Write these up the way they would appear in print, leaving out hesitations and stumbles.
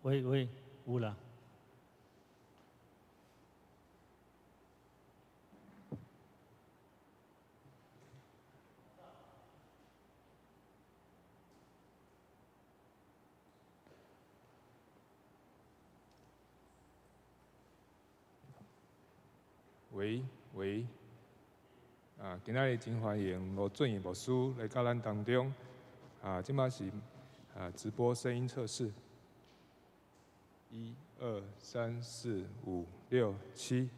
喂喂，有啦。喂喂，啊，今仔日真歡迎羅俊義牧師來到咱當中。啊，這馬是啊直播聲音測試，一、二、三、四、五、六、七。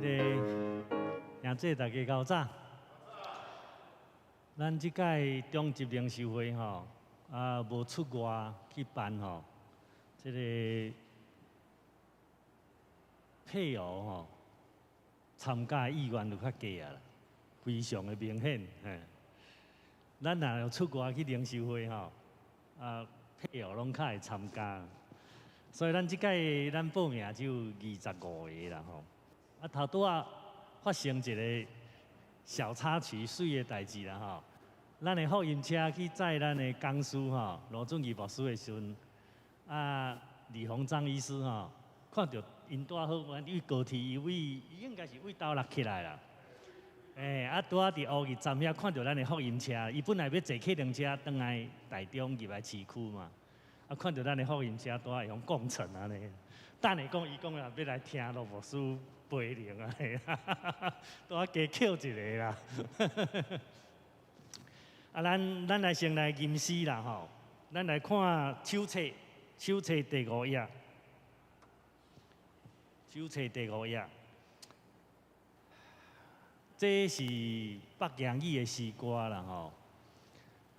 彼个兄姊大家𠢕早。咱這擺中集靈修會吼，啊無出外去辦吼，這个配額吼，參加意願就較低啊啦，非常的明顯。嘿，咱若有出外去靈修會吼，啊配額攏較會參加。所以咱這擺咱報名只有25個啦吼。啊頭拄仔發生一个小插曲，媠的代誌啦吼。咱的福音車去載咱的講師吼，羅俊義牧師的時陣，啊李鴻章醫師吼，看著𪜶拄好，阮對高鐵伊位，伊應該是對斗落起來啦。欸，啊拄仔佇烏日站遐看著咱的福音車，伊本來欲坐客運車轉來台中入來市區嘛，啊看著咱的福音車拄仔會用講成按呢，等下講伊講啊欲來聽羅牧師培靈按呢，拄仔加抾一个啦。啊，咱來先來吟詩啦吼，咱來看手冊，手冊第五頁，手冊第五頁，這是北洋語的詩歌啦吼。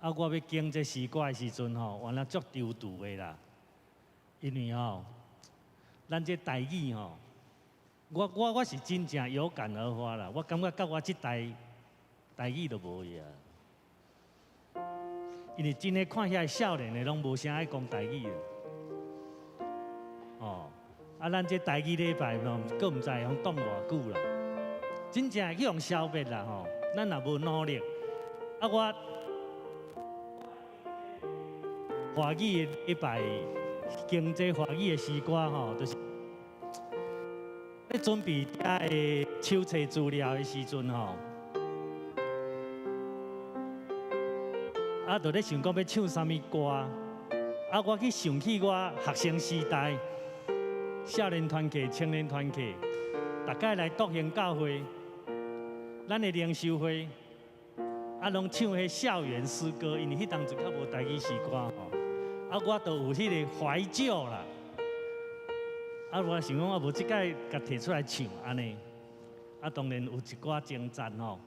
啊，我欲揀這詩歌的時陣吼，原來足躊躇的啦，因為吼，咱這台語吼，我是真正有感而發啦，我感覺到我這代台語就無去啊。因為真的看遐少年的攏無啥愛講台語。哦，啊，咱這台語禮拜吼，閣毋知會用擋偌久啦，真正會去予消滅啦吼。咱若無努力，啊我華語的禮拜，經濟華語的詩歌吼，就是咧準備遮的手冊資料的時陣吼。啊，就咧想講欲唱啥物歌，啊，我去想起我學生時代，少年團契、青年團契，逐擺來獨行教會，咱的靈修會，啊，攏唱彼校園詩歌，因為彼當陣較無台語詩歌吼，啊，我就有彼个懷舊啦，啊，我想講，啊，無這擺共提出來唱按呢，啊，當然有一寡稱讚吼，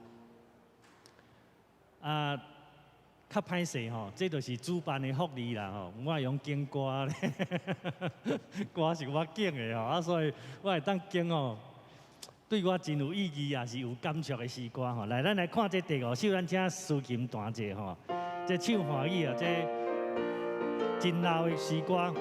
啊。較歹勢吼，這就是主辦的福利啦吼。我會用揀歌咧，歌是我揀的吼，啊，所以我會當揀吼，對我真有意義，也是有感觸的詩歌吼。來，咱來看這第五首，咱請司琴彈者吼，這唱華語啊，這真老的詩歌。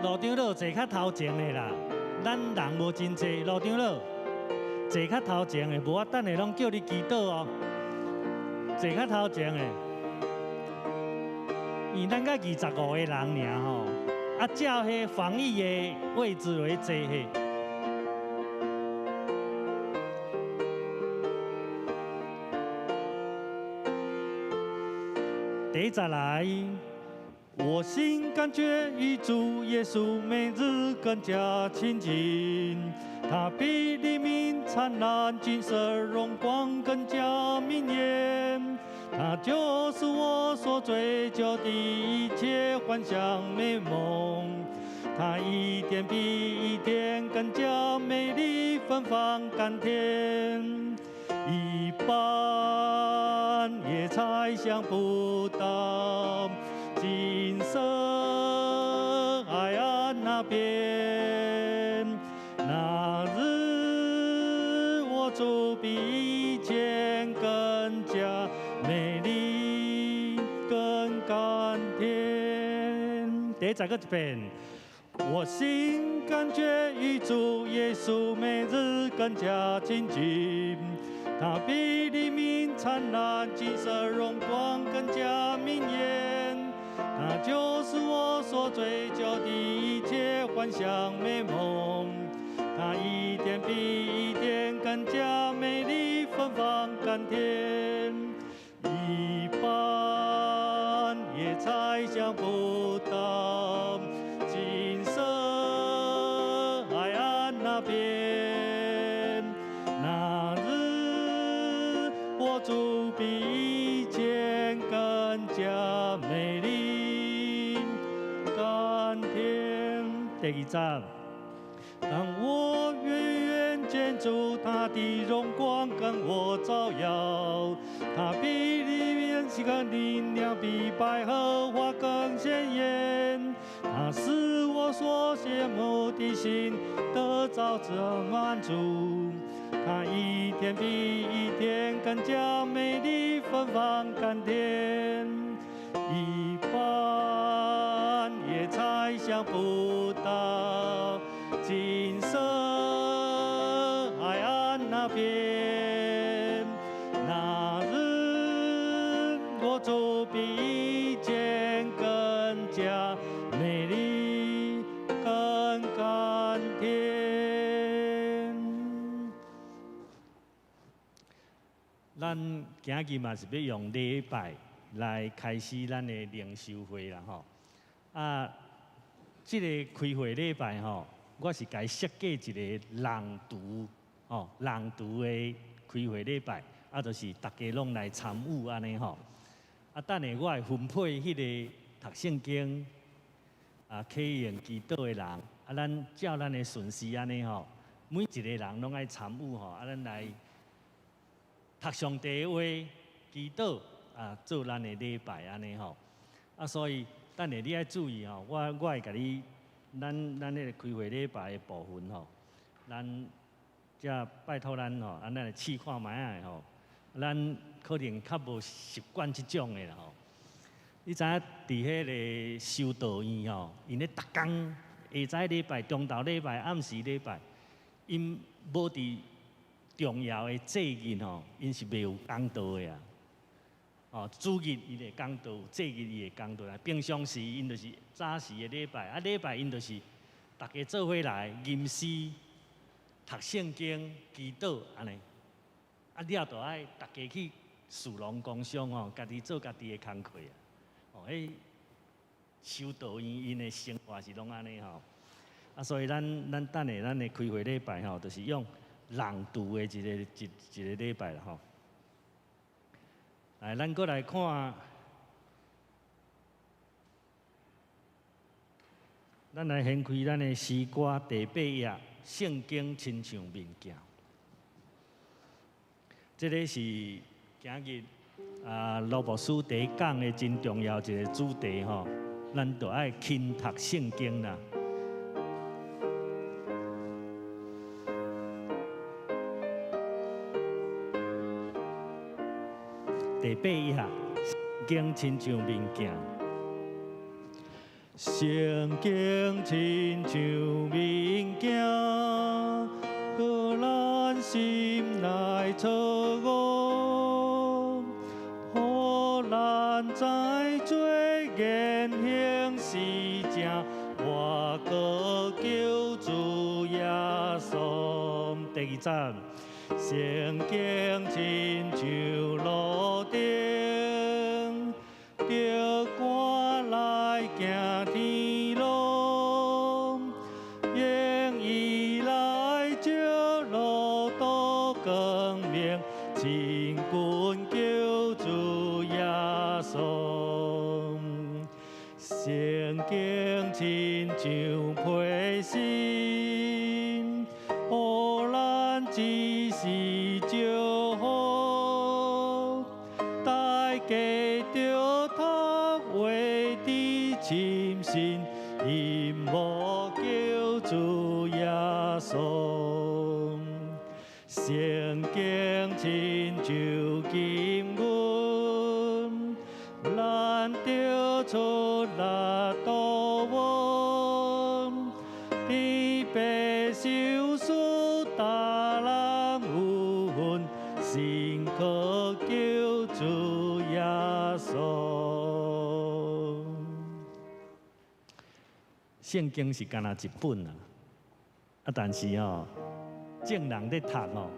羅長老坐較頭前的啦，咱人無真濟。羅長老坐較頭前的，無我等下攏叫你祈禱哦。坐較頭前的，因為咱才25個人爾吼，啊，照彼防疫的位置來坐彼。第一節來。我心感覺與主耶穌每日更加親近，他比黎明燦爛，金色榮光更加明豔。他就是我所追求的一切幻想美夢，他一天比一天更加美麗芬芳甘甜，一般也猜想不到。金色海岸那邊，那日我主比以前更加美麗，更甘甜。第再閣一遍，我心感覺與主耶穌每日更加親近，他比黎明燦爛，金色榮光更加明豔。他就是我所追求的一切幻想美夢，他一天比一天更加美麗芬芳甘甜，一般也猜想不到金色海岸那邊，那日我主比以前。前更加美麗，甘甜。第二節，當我遠遠見主，他的榮光跟我照耀，他比黎明時更明亮，比百合花更鮮豔。他使我所羨慕的心得著這滿足，他一天比一天更加美麗，芬芳甘甜，一般也猜想不到金色海岸那邊，那日我主比以前更加美麗，更甘甜。咱今日嘛是欲用禮拜來開始咱的靈修會啦吼。啊，這个開會禮拜吼，我是共伊設計一個朗讀吼，朗讀的開會禮拜，啊，就是逐家攏來參與按呢吼。啊，等下我會分配彼个讀聖經、啊，啟用祈禱的人，啊，咱照咱的順序按呢吼，每一个人攏愛參與吼，啊，咱來讀上帝的話、祈禱啊，做咱的禮拜按呢吼。啊，所以等下你愛注意吼，我會共你，咱彼个開會禮拜的部分吼，咱遮拜託咱吼，啊，咱來試看覓仔的吼，咱可能較無習慣這種的啦吼。你知影佇彼个修道院吼，𪜶咧逐工下早禮拜、中晝禮拜、暗時禮拜，𪜶無佇重要的祭日吼，𪜶是袂有講道的啊。哦，主日伊會講道，祭日伊會講道啦。平常時𪜶就是早時的禮拜，啊禮拜𪜶就是逐家做伙來吟詩、讀聖經、祈禱按呢。啊了就愛逐家去士農工商吼，家己做家己的工課啊。哦，彼修道院𪜶的生活是攏按呢吼。啊，所以咱等下咱的開會禮拜吼，就是用朗讀的一個禮拜啦吼。來，咱閣來看，咱來掀開咱的詩歌第八頁，聖經親像面鏡。這个是今日啊羅牧師佇講的真重要一个主題吼，咱著愛勤讀聖經啦。第八頁，聖經親像面鏡，聖經親像面鏡，予咱心內錯誤，予咱知罪言行是正，活過救主耶穌。第二節，聖經親像路燈，著趕來行天路，用伊來照路途光明，親近救主耶穌。聖經親像批信，予咱一時祝福，大家著讀話佇深信，仰慕救主耶穌。聖經親像金銀，咱著出力度穩，特別受事逐人有份，信靠救主耶穌。聖經是干焦一本啊，啊，但是吼，眾人咧讀吼，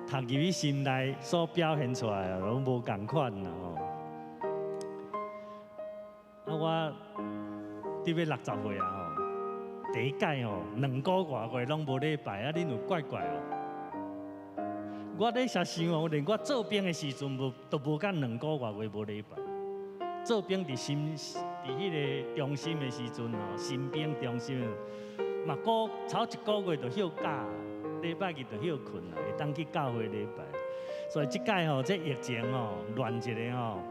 讀入去心內所表現出來的攏無仝款啦吼。啊，我得欲60歲啊吼，第一屆吼兩個外月攏無禮拜，啊，恁有怪怪無？我咧遐想哦，連我做兵的時陣無，都無甲2個外月無禮拜。做兵佇新佇彼个中心的時陣吼，新兵中心嘛，過頭一個月就歇假，禮拜日就歇睏啦，會當去教會禮拜。所以這擺吼，這疫情吼亂一个吼，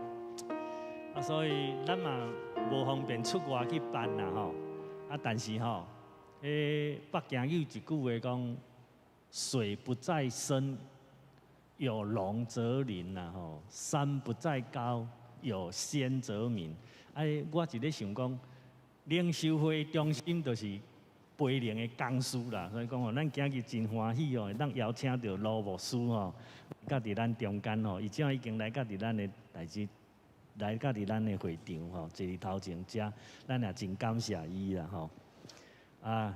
啊，所以咱嘛無方便出外去辦啦吼。啊，但是吼，彼北京有一句話講：水不在深，有龍則靈啦吼；山不在高，有仙則名。哎，我是咧想講，靈修會中心就是培靈的工師啦，所以講吼，咱今日真歡喜哦，會當邀請著盧牧師吼，佮佇咱中間吼，伊這已經來佮佇咱的代誌，來佮佇咱的會場吼，坐佇頭前遮，咱也真感謝伊啦吼。啊，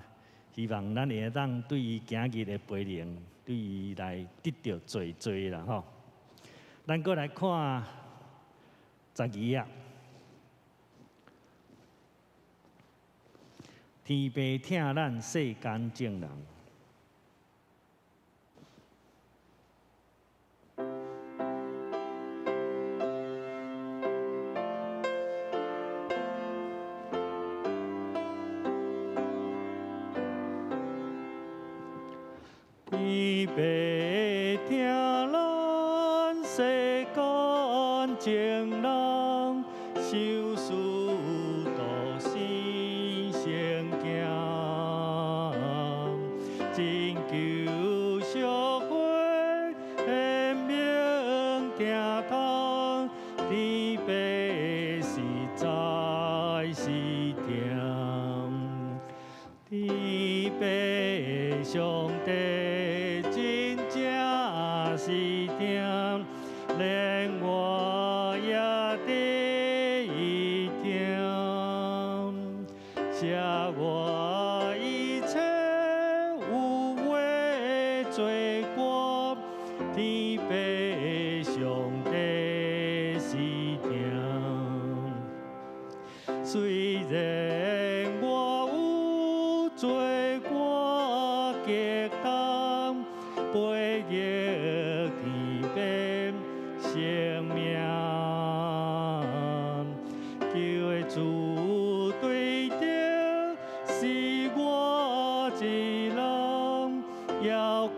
希望咱會當對伊今日的培靈，對伊來得著濟濟啦吼。咱閣來看12頁。天父疼咱世間眾人。天父疼咱世間眾人，受使道生聖囝，拯救社會顯明疼痛，天父實在是疼，天父上帝真正是疼，連我也得疼，赦我一切有為罪過，天父上帝是疼。雖然我有罪過極重，背逆天父生命，救主對著是我一人，猶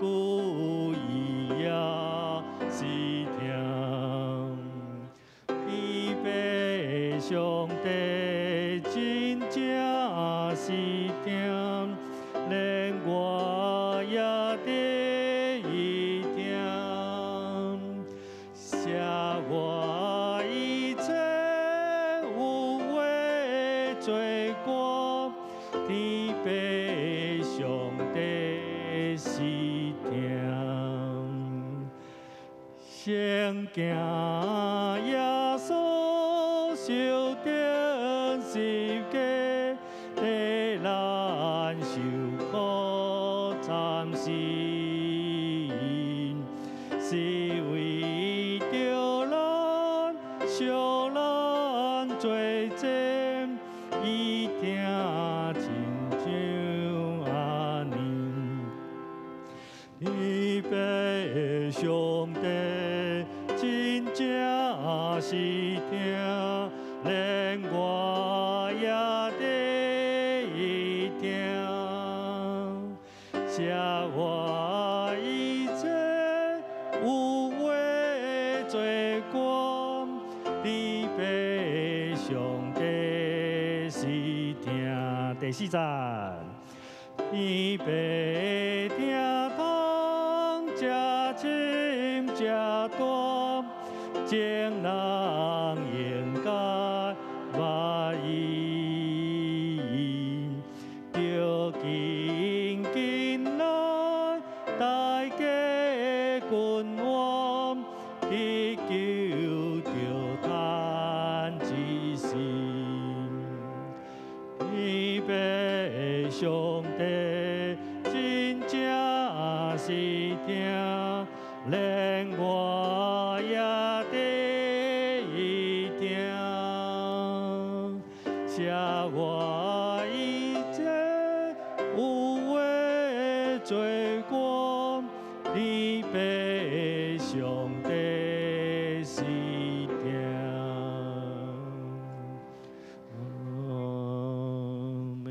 舊伊也是疼。天父上帝真正是疼，連我也得疼，赦我一切有為罪過，天父上帝是疼。先行耶穌受釘十架，替咱受苦慘死，是為著咱償咱罪債，伊疼親像按呢。天父上帝真正是疼，連我也得疼，赦我一切有為罪過，天父上帝是疼。第四節，天父疼痛這深這大，眾人應該捌伊，著緊緊來大家君王，得救著趁一時。天父上帝真正是疼，連我也得疼，赦我一切有為罪過，天父上帝是疼。阿們。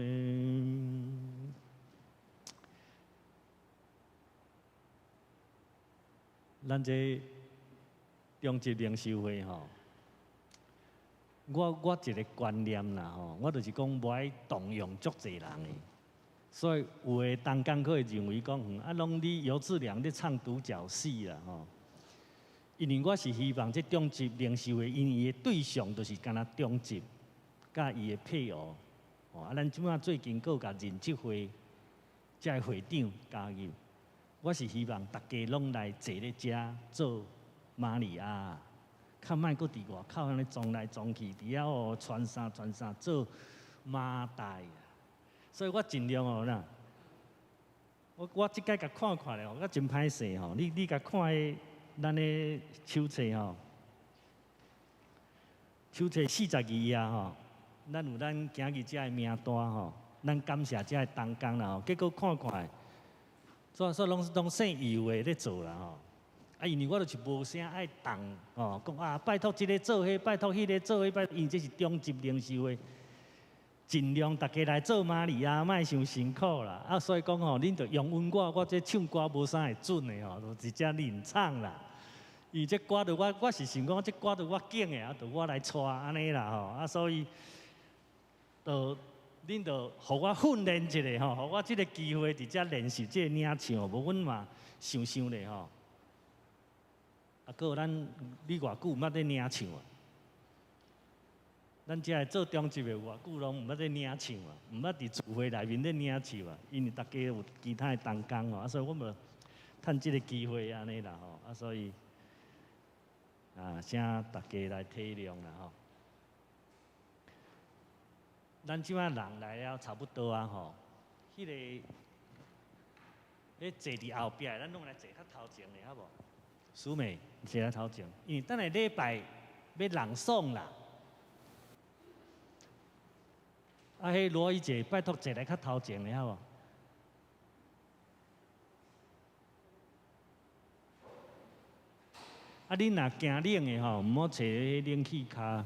咱這中職靈修會吼，我一個觀念啦吼，我就是講無愛動用足濟人的，所以有的同工可會認為講，啊，攏你游志良咧唱獨角戲啦吼。因為我是希望這中職靈修會，因伊的對象就是干焦中職，佮伊的配偶。吼，啊，咱這擺最近閣有共認職會這个會長加入，我是希望逐家攏來坐咧遮做瑪利亞，較莫閣佇外口按呢撞來撞去，佇遐哦穿衫穿衫做馬大啊。所以我盡量哦啦，我這擺共看看咧，我真歹勢吼，你共看彼咱的手冊吼，手冊42頁吼，咱有咱今日遮的名單吼，咱感謝遮的同工啦吼，結果看看，煞煞攏姓游的咧做啦吼。啊，因為我就是無啥愛動吼，講啊拜託這个做彼，拜託彼个做彼，拜，因為這是中職靈修會，盡量逐家來做瑪利亞，莫傷辛苦啦。啊，所以講吼，恁著容忍我，我這唱歌無啥會準的吼，就直接臨唱啦。因為這歌著我是想講，這歌著我揀的，啊，著我來帶按呢啦吼。啊，所以，著恁著予我訓練一下吼，予我這个機會佇遮練習這个領唱，無阮嘛想想咧吼。啊，閣有咱，你偌久毋捌咧領唱啊？咱遮的做中職的偌久攏毋捌咧領唱啊，毋捌佇聚會內面咧領唱啊，因為逐家有其他的同工吼，啊，所以我無趁這个機會按呢啦吼，啊，所以啊，請大家來體諒啦吼。咱這擺人來了差不多啊吼，彼个，彼坐佇後壁的，咱攏來坐較頭前的好無？淑美坐較頭前，因為等下禮拜欲朗誦啦。啊，彼羅伊姐，拜託坐來較頭前的好無？啊，恁若驚冷的吼，毋好揣彼冷氣跤。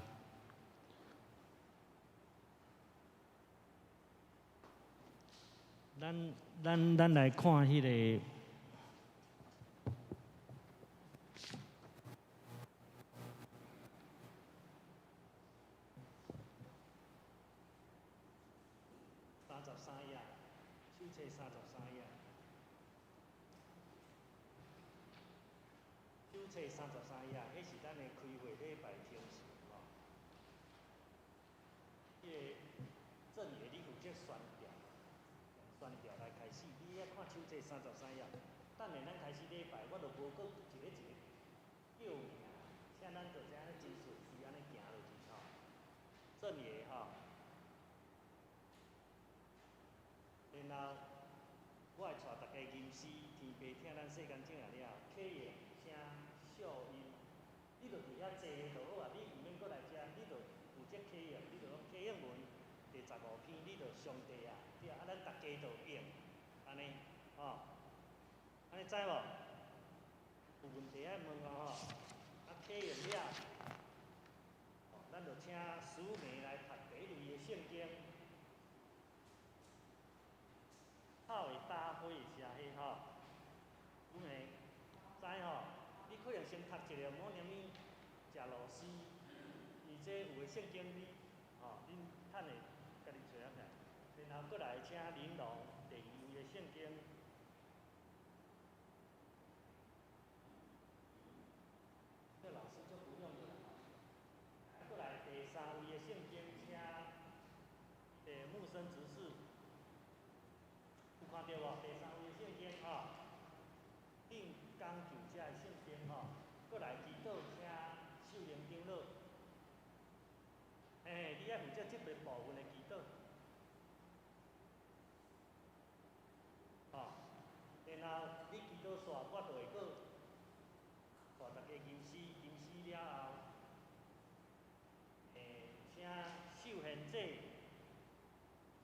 咱來看彼个。33頁，手冊33頁，手冊33頁，彼是咱的開會禮拜程序吼。彼个鄭爺，你負責宣調，宣調來開始。你愛看手冊33頁，等下咱開始禮拜，我就無閣一个一个叫名，請咱就這按呢真順序按呢行落去吼。鄭爺吼。然後，我會帶大家吟詩，天父疼咱世間種了，啟應請秀英，你就佇遐坐就好啊，你毋免閣來遮，你就負責啟應，你就講啟應文第15篇，你就上帝啊，對啊，啊咱逐家就應，按呢，吼，按呢知無？有問題愛問我吼，啊啟應了，咱就請淑梅來讀第一位的聖經。炮會打火的時彼吼，淑梅知吼？你可能先讀一个，毋好連你食螺絲，伊這有的聖經你吼，恁趁下家己揣起來，然後閣來請玲瑯第二位的聖經。這老師就不用了吼。閣來第三位的聖經，請木生執事。有看著無？第三位聖經吼，頂講究遮的聖經吼，閣來祈禱請秀玲長老。嘿，你愛負責這邊部分的祈禱。吼，然後你祈禱煞，我就會閣帶大家吟詩，吟詩了後，請秀賢姐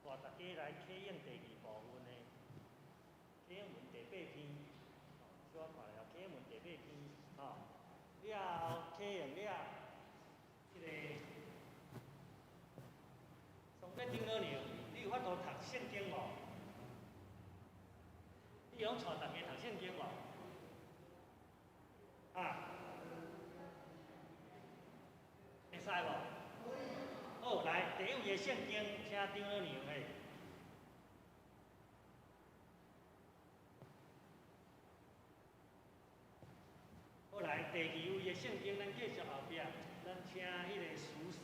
帶大家來啟應第二部分的。啟應文第8篇，吼，小可看下，啟應文第8篇，吼。吼，了後啟用了，彼个上尾長老娘，你有法度讀聖經無？你會曉帶大家讀聖經無？啊？會使無？好，來，第一位的聖經，請長老娘嘿。好，來，第二位的聖經，咱繼續後壁，咱請彼个淑勝。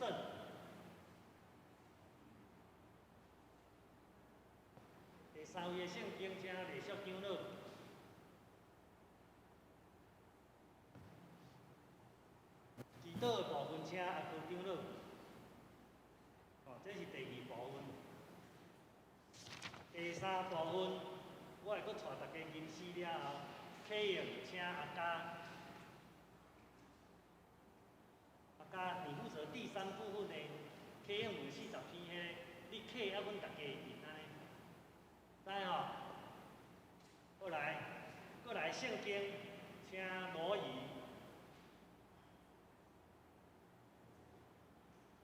第三位的聖經，請麗淑長老。祈禱的部分，請阿高長老。哦，這是第二部分。第三部分，我會閣帶大家吟詩了後，啟用請阿嘉。阿嘉，你負責第三部分的啟用文40篇，彼個你啟啊，阮大家吟按呢，知吼？過來，過來聖經，請羅怡。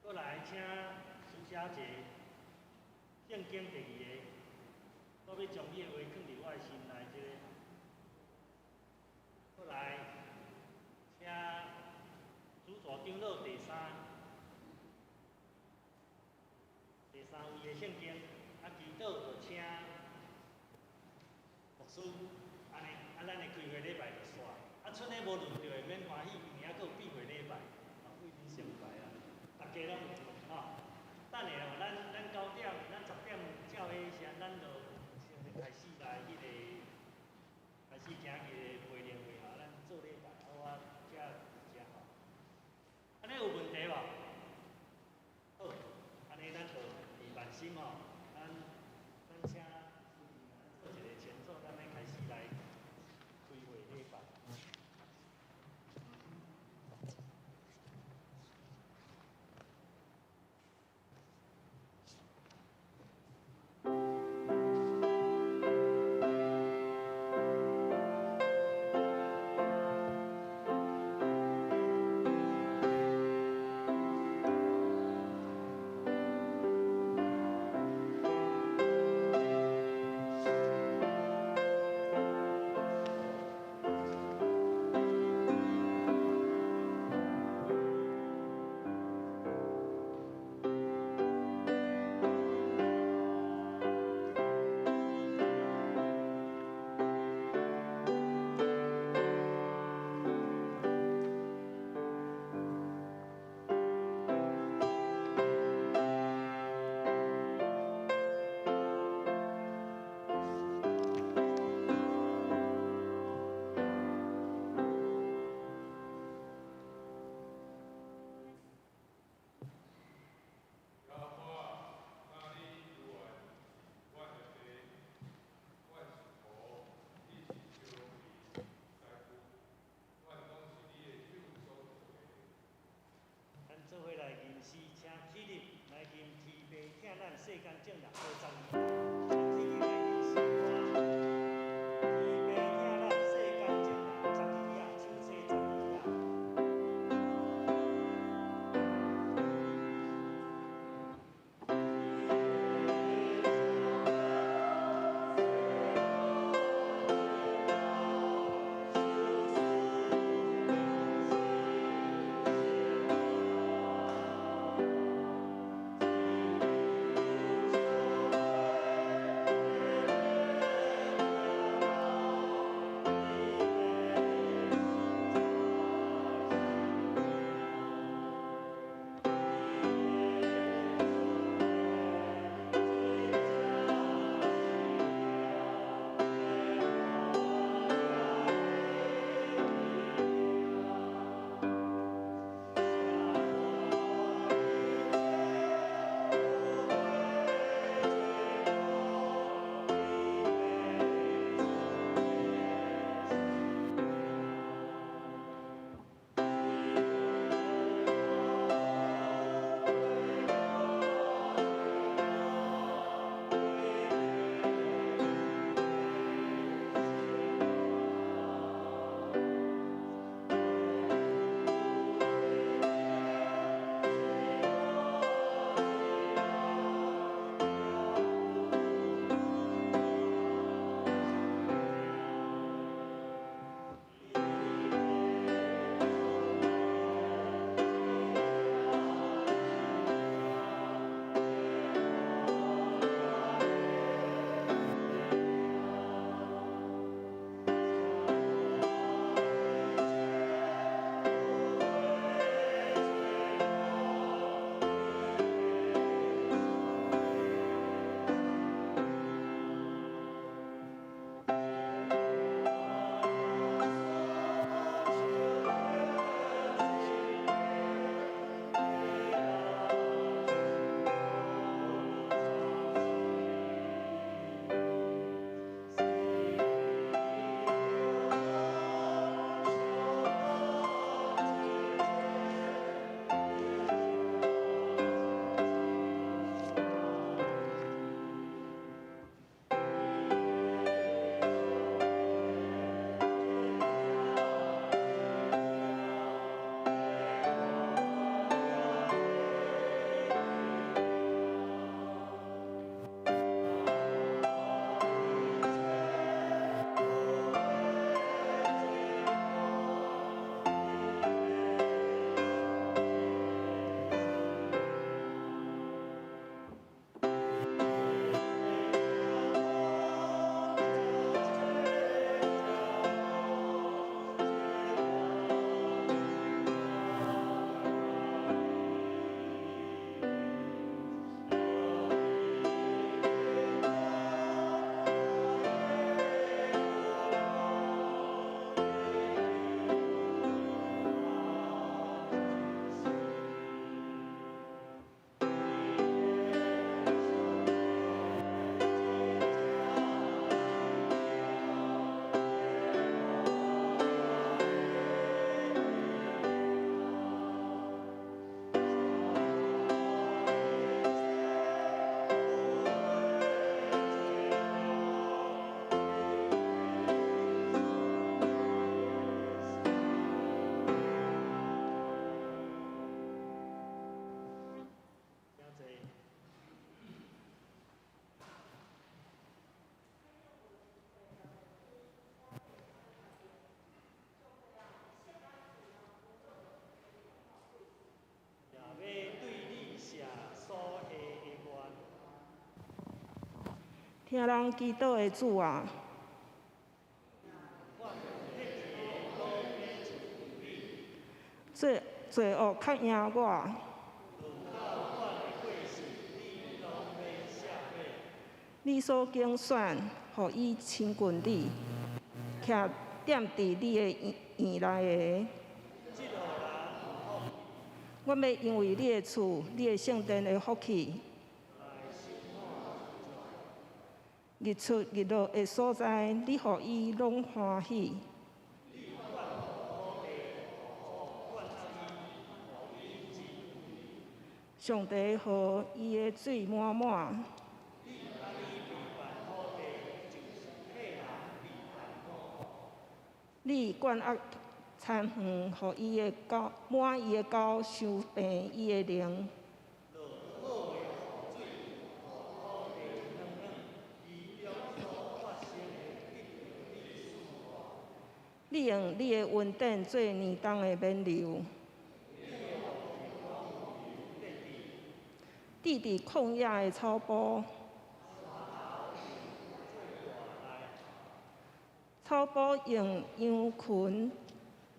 過來請蘇小姐，聖經第二个，我欲將你的話囥佇我的心內，這个。過來，請主座長老第三，第三位的聖經，啊，祈禱就請牧師，按呢，啊，咱的開會禮拜就煞。啊，賰个無輪著的免歡喜，因為猶閣有閉會禮拜，啊，為恁先排啊。大家攏有吼，等下哦，咱9點，咱10點照彼時，咱就先開始來彼个，開始行去個培靈會吼，咱做禮拜，啊，我才佇遮吼。按呢有問題無？好，按呢咱就佇萬心吼，咱請做一個前奏，咱欲開始來開會禮拜。聽人祈禱的主啊，罪罪惡較贏我。你所揀選，予伊親近你，徛踮佇你的院內的。我欲因為你的厝、你的聖殿的福氣。日出日落的所在，你予伊攏歡喜。上帝予伊的水滿滿。你灌壓田園，予伊的溝滿伊的溝，傷病伊的靈。你用你的恩典做年冬的勉勵，佇佇曠野的草埔，草埔用羊群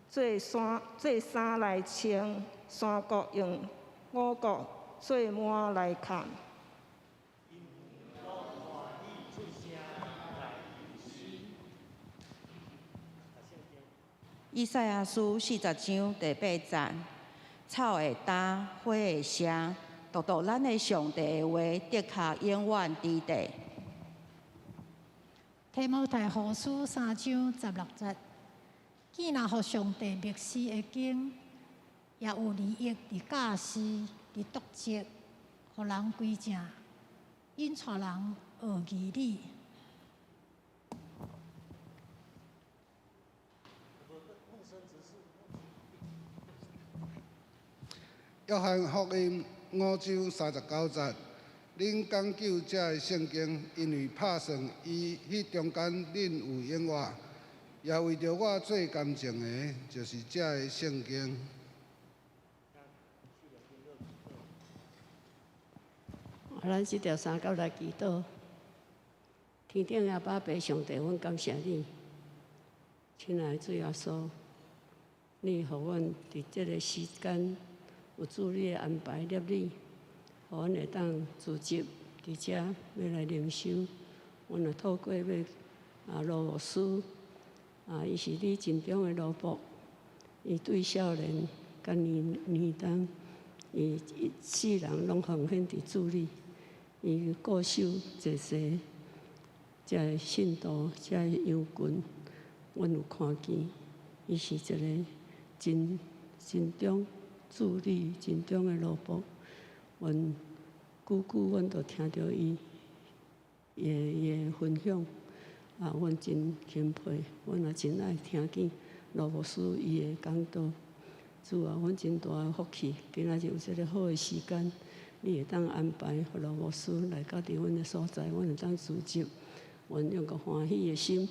做衫做衫來穿，山谷用五穀做滿來崁。以賽亞書40章第8節：草會焦，花會謝，獨獨咱的上帝的話，的確永遠佇地。提摩太後書3章16節：見若予上帝默示的經，也有利益佇教示、佇督責，予人歸正，引帶人學義理。約翰福音5章39節，恁講究這个聖經，因為拍算伊彼中間恁有永活，也為著我做見證的，就是這个聖經。咱這條三角來祈禱，天頂阿爸父上帝，阮感謝你，親愛的主耶穌，你予阮佇這个時間有主你的安排立你，予阮會當聚集佇遮欲來靈修。阮也透過欲羅牧師，伊是你盡忠的奴僕，伊對少年佮年年長，伊一世人攏奉獻佇主裡，伊固守濟世，遮个信徒，遮个羊群，阮有看見，伊是一个真盡忠主裡盡忠的奴僕。阮久久阮都聽著伊伊的分享，阮真欽佩，阮也真愛聽見羅牧師伊的講道。主啊，阮真大的福氣，今仔日有這个好的時間，你會當安排予羅牧師來到佇阮的所在，阮會當聚集，阮用個歡喜的心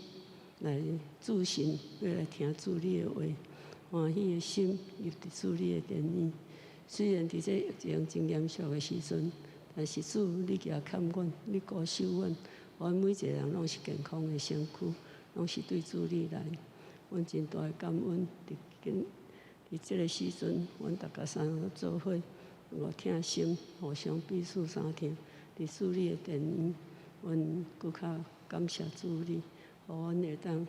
來注神，欲來聽主你的話，歡喜的心入佇主你的殿裡。雖然佇這疫情真嚴肅的時陣，但是主你舉看阮，你顧守阮，阮每一个人攏是健康的身軀，攏是對主你來，阮真大的感恩。佇今佇這个時陣，阮逐家三個做伙，有疼心，互相彼此相疼。佇主你的殿裡，阮閣較感謝主你，予阮會當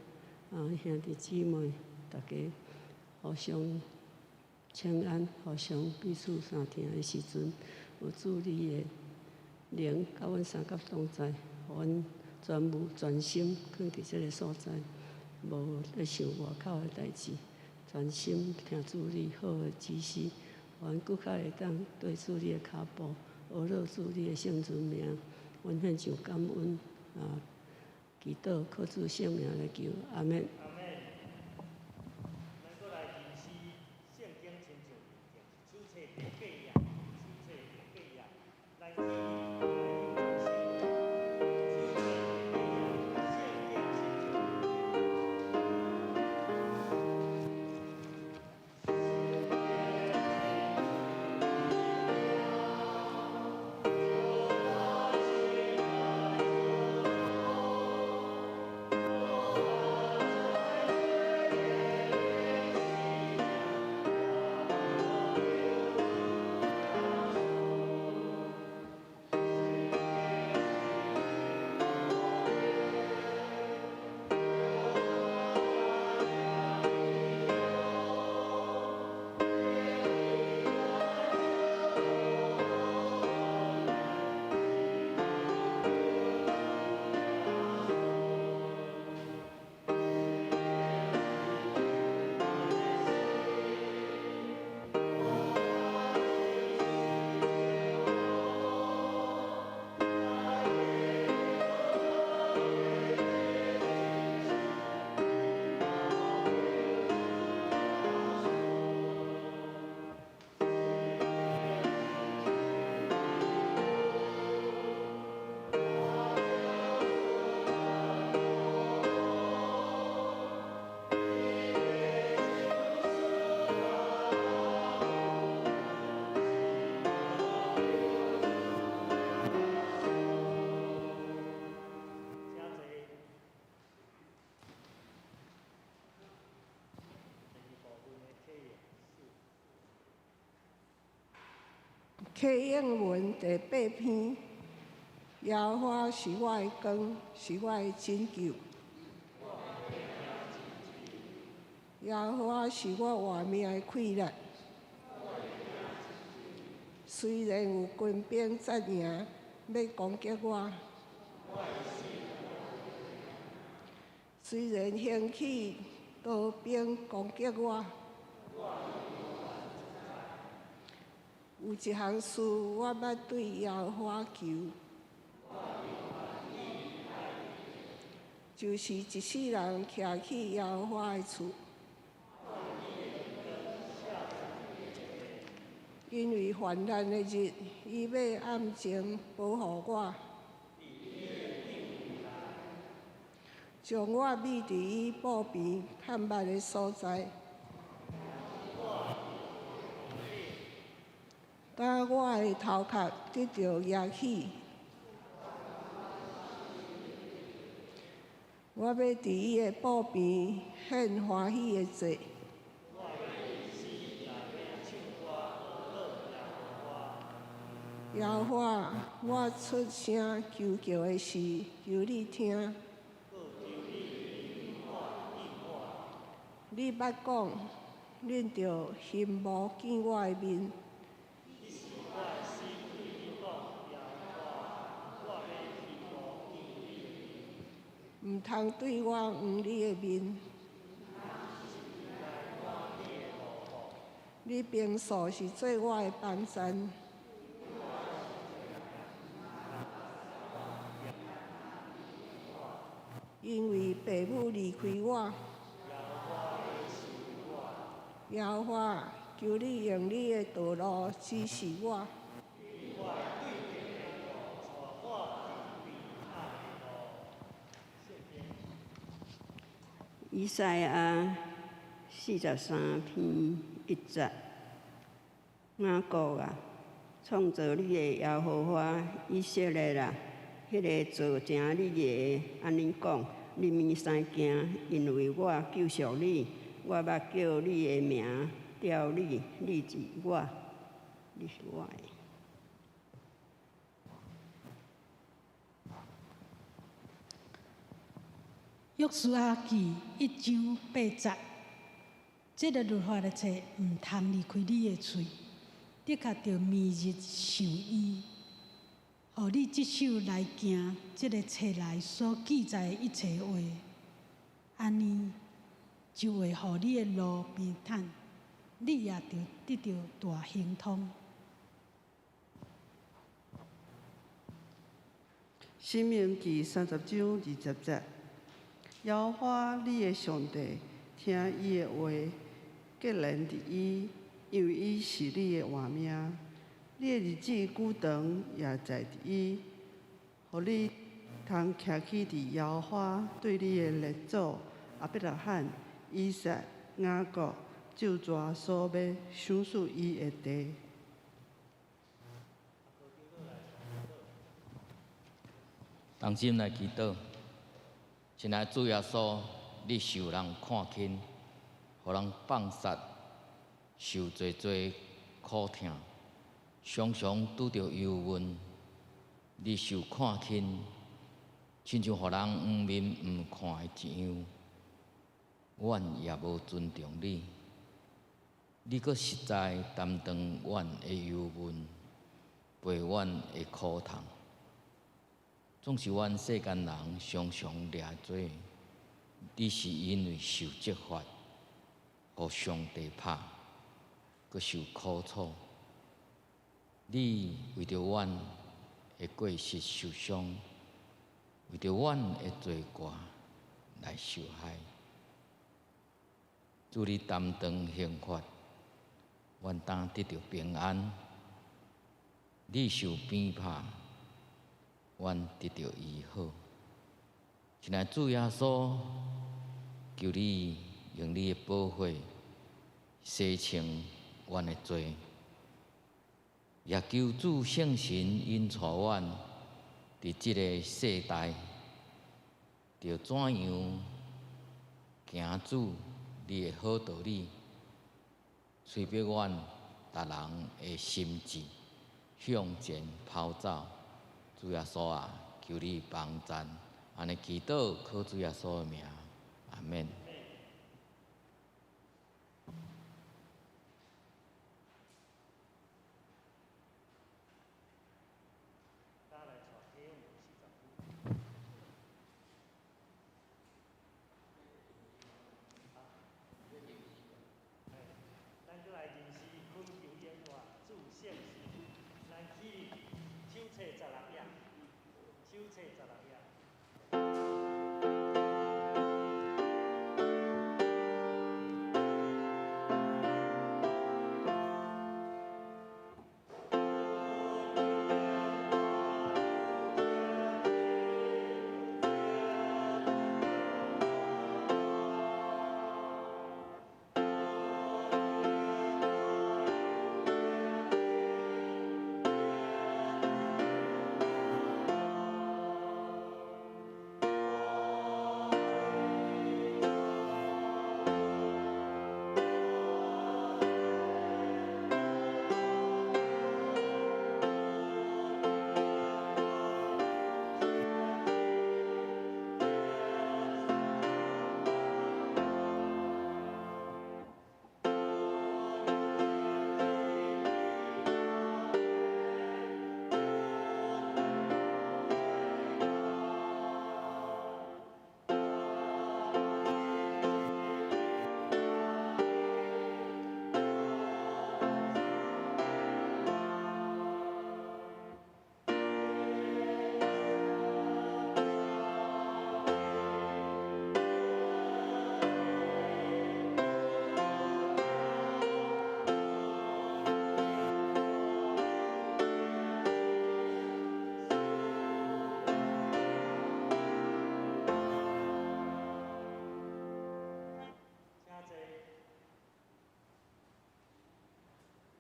兄弟姊妹逐家互相請安，互相彼此相疼的時陣，有主你的靈佮阮相佮同在，予阮全無全心囥佇這个所在，無咧想外口的代誌，專心聽主你好的指示，予阮閣較會當綴主你的跤步，學樂主你的聖尊名，阮獻上感恩啊！祈禱靠主聖名來求，阿們。启应文第八篇，耶和华是我的光，是我的拯救。耶和华是我活命的气力。虽然有军兵扎营欲攻击我，虽然兴起刀兵攻击我，有一项事我欲对耶和华求，就是一世人徛去耶和华的厝，因为患难的日，伊欲暗中保护我，将我覕佇伊布边探密的所在。当我的头壳得著攑起，我欲佇伊的布边献欢喜的祭。耶和华，我出声求叫的时，求你听。你捌讲，恁著欣慕见我的面。毋通对我掩你的面。你平素是做我的帮赞。因为父母离开我，耶和华，求你用你的道路指示我。以赛亚43篇1节：雅各啊，创造你的耶和华，以色列啊，彼个造成你的，按呢讲：你免使惊，因为我救赎你，我捌叫你的名，召你，你是我，你是我的。约书亚记1章8节，这个律法的册毋通离开你的喙，的确著暝日想伊，予你这手来行这个册内所记载的一切话，按呢就会予你的路平坦，你也著得著大亨通。申命记30章20节。耶和华你的上帝，听伊的话，结连伫伊，因为伊是你的活命。你的日子久长，也在伫伊，予你通徛起伫耶和华对你的列祖亚伯拉罕、以撒、雅各咒诅所欲赏赐伊的地。同心来祈祷。亲爱的主耶稣，你受人看轻，予人放杀，受济济苦痛，常常拄著忧闷。你受看轻，亲像予人黄面毋看的一样，阮也无尊重你。你阁实在担当阮的忧闷，陪阮的苦痛。总是阮世间人常常掠做，你是因为受责罚，予上帝拍，阁受苦楚。你为著阮的过失受伤，为著阮的罪过来受害。主你担当刑罚，阮当得著平安。你受鞭拍，阮得著医好。亲爱的主耶稣，求你用你的宝血洗清阮的罪，也求主圣神引带阮伫这个世代，著怎样行主你的好道理，催逼阮逐人的心志，向前跑走。主耶穌啊，求你幫贊，按呢祈禱，靠主耶穌的名，阿們。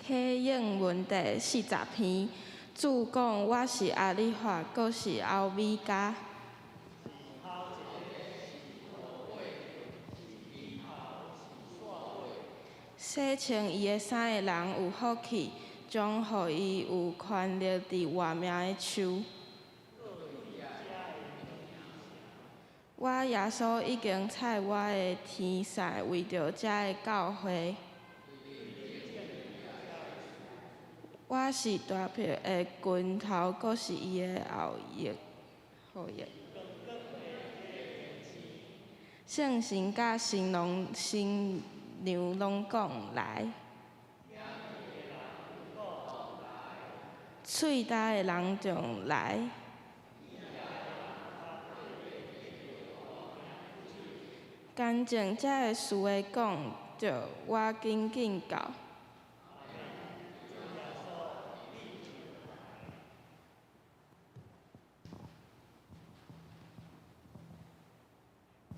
啟應文第40篇，主講我是阿力法，閣是歐米伽。洗穿伊的衫的人有福氣，將予伊有權力佇活命的樹。我耶穌已經差我的天使為著這个教會。我是大衛的根頭，閣是伊的後裔。聖神佮新郎新娘攏講來，喙焦的人就來。乾淨這个事的講著，我緊緊到。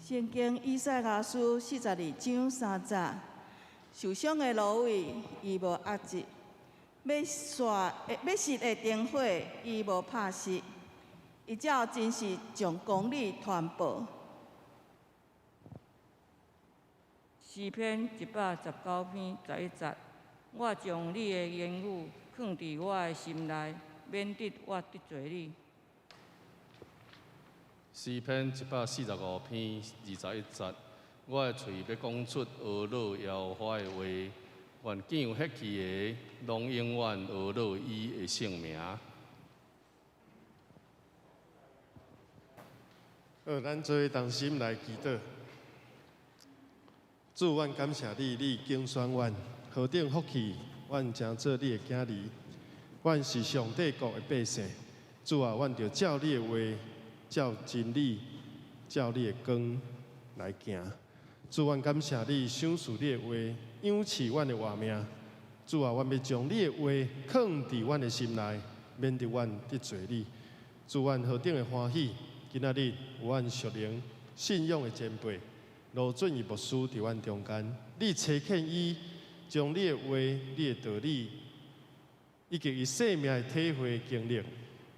聖經以賽亞書42章3節，受傷的蘆葦，伊無壓制；欲熄的燈火，伊無拍熄。伊照真實將公理傳報。詩篇119篇11節，我將你的言語藏佇我的心內，免得我得罪你。詩篇145篇21節，我的喙欲講出阿樂耶和華的話，願見有血氣的，攏永遠阿樂伊的聖名。好，咱做伙同心來祈禱。主，阮感謝你，你揀選阮，何等福氣，阮成做你的囝兒，阮是上帝國的百姓。主啊，阮著照你的話，照真理，照你的光來行。主，阮感謝你賞賜你的話，養賜阮的活命。主啊，阮欲將你的話藏佇阮的心內，免得阮得罪你。主，阮何等的歡喜！今仔日有阮屬靈信仰的前輩羅俊義牧師佇阮中間，你差遣伊將你的話、你的道理，以及伊生命的體會經歷，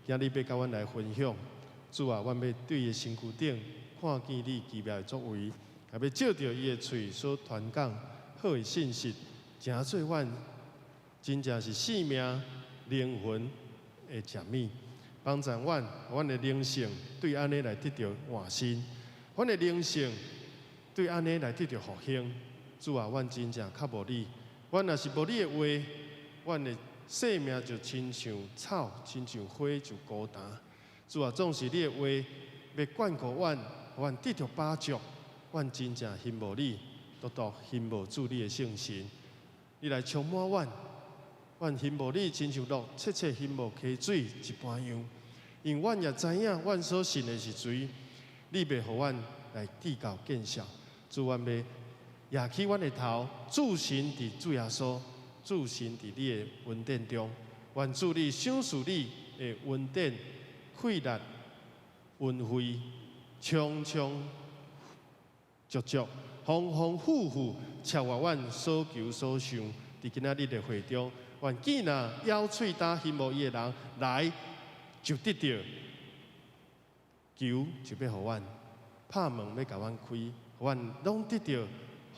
今日欲佮阮來分享。主啊，阮欲對伊的身軀頂看見你奇妙的作為，也欲藉著伊的喙所傳講好的信息，成做阮真正是生命靈魂的食物，幫助阮，阮的靈性對按呢來得著換新，阮的靈性對按呢來得著復興。主啊，阮真正較無你，阮若是無你的話，阮的生命就親像草，親像花就孤單。主啊，總是你的話欲眷顧阮，予阮得著飽足，阮真正欣慕你，獨獨欣慕主你的聖神，你來充滿阮，阮欣慕你，親像鹿切切欣慕溪水一般樣。因為阮也知影，阮所信的是誰，你欲予阮來得到見效。主，阮欲舉起阮的頭，注神佇主耶穌，注神佇你的恩典中。願主你賞賜你的恩典、氣力、恩惠，充充足足、豐豐富富，超越阮所求所想。佇今仔日的會中，願見若咬喙焦欣慕伊的人來，就得著求就欲予阮，拍門欲共阮開，予阮攏得著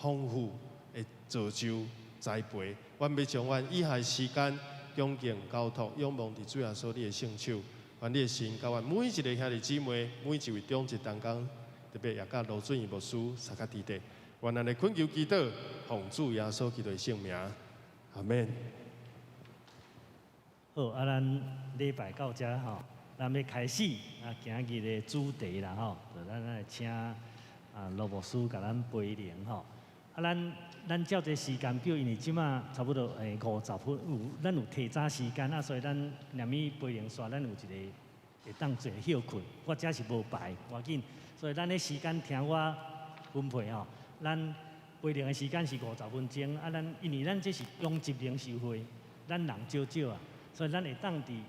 豐富的造就栽培。阮欲將阮以下時間恭敬交託仰望佇主耶穌你的聖手，願你的神佮阮每一个兄弟姊妹，每一位長執同工，特別也佮羅俊義牧師相佮佇咧。願咱的懇求祈禱，奉主耶穌基督的聖名，阿門。好，啊，咱禮拜到遮吼，咱欲開始啊，今日的主題啦吼，就咱來請啊羅牧師共咱培靈吼。啊，咱照這時間表，因為這馬差不多50分，有咱有提早時間啊，所以咱連物培靈煞，咱有一個會當做歇睏。我遮是無排，無要緊，所以咱的時間聽我分配吼。咱培靈的時間是50分鐘，啊，咱因為咱這是長執靈修會，咱人少少啊。所以咱會當佇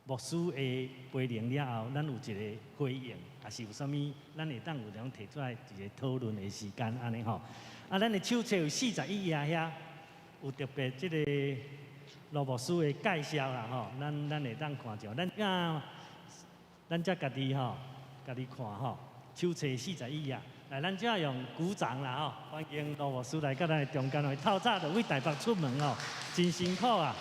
牧師的培靈了後，咱有一個回應，抑是有啥物，咱會當有通提出來一個討論的時間，按呢吼。啊，咱的手冊有41頁遐，有特別這個羅牧師的介紹啦吼，咱會當看著，咱啊，咱才家己吼，家己看吼，手冊41頁，來，咱這用鼓掌啦吼，歡迎羅牧師來到咱的中間，透早就對台北出門吼，真辛苦啊！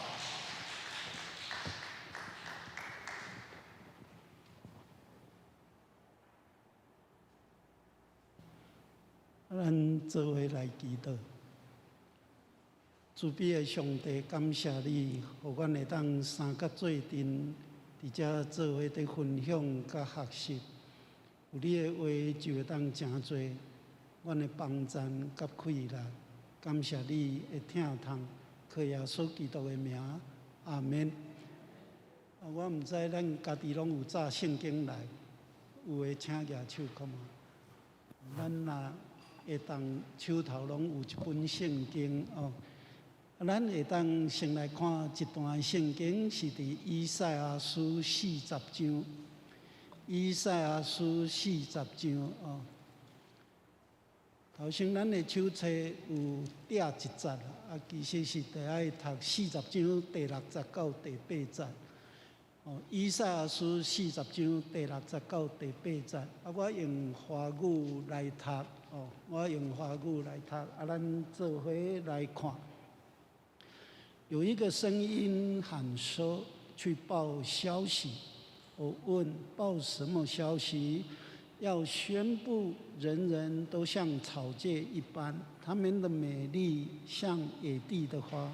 咱做伙來祈禱，慈悲的上帝，感謝你，予阮會當三角做陣，佇遮做伙佇分享佮學習。有你的話就會當誠濟，阮的幫贊佮氣力。感謝你的疼痛，靠耶穌基督的名，阿門。我毋知咱家己攏有紮聖經來，有的請舉手看覓。咱若會當手頭攏有一本聖經哦，咱會當先來看一段聖經，是佇以賽亞書四十章。以賽亞書四十章哦，頭先咱的手冊有摘一節，啊，其實是得愛讀四十章第六節到第八節。哦，以賽亞書四十章第六節到第八節，啊，我用華語來讀，哦，我用華語來讀，啊，咱做伙來看。有一個聲音喊說：去報消息。我問報什麼消息？要宣布人人都像草芥一般，他們的美麗像野地的花。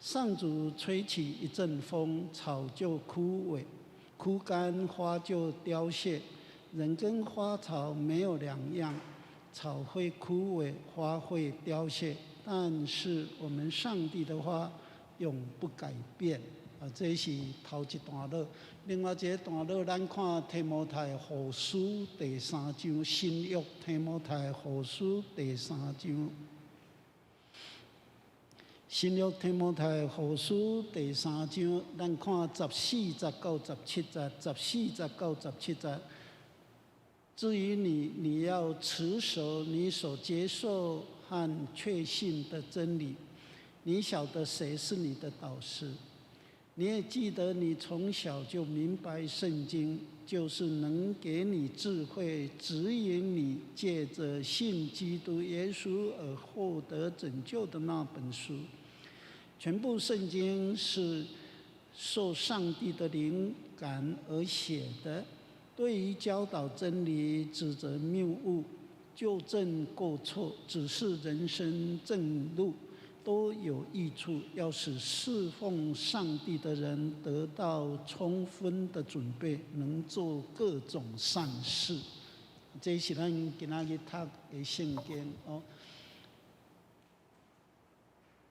上主吹起一陣風，草就枯萎、枯乾，花就凋謝。人跟花草沒有兩樣，草會枯萎，花會凋謝，但是我們上帝的話永不改變。啊，這是頭一段落。另外一个段落，咱看提摩太後書第三章，新約提摩太後書第三章。新約提摩太後書第三章，咱看14節到17節，14節到17節。至於你，你要持守你所接受和確信的真理。你曉得誰是你的導師。你也記得，你從小就明白聖經，就是能給你智慧，指引你借著信基督耶穌而獲得拯救的那本書。全部聖經是受上帝的靈感而寫的，對於教導真理、指責謬誤、糾正過錯、指示人生正路，都有益處，要使侍奉上帝的人得到充分的準備，能做各種善事。這是咱今仔日讀的聖經哦。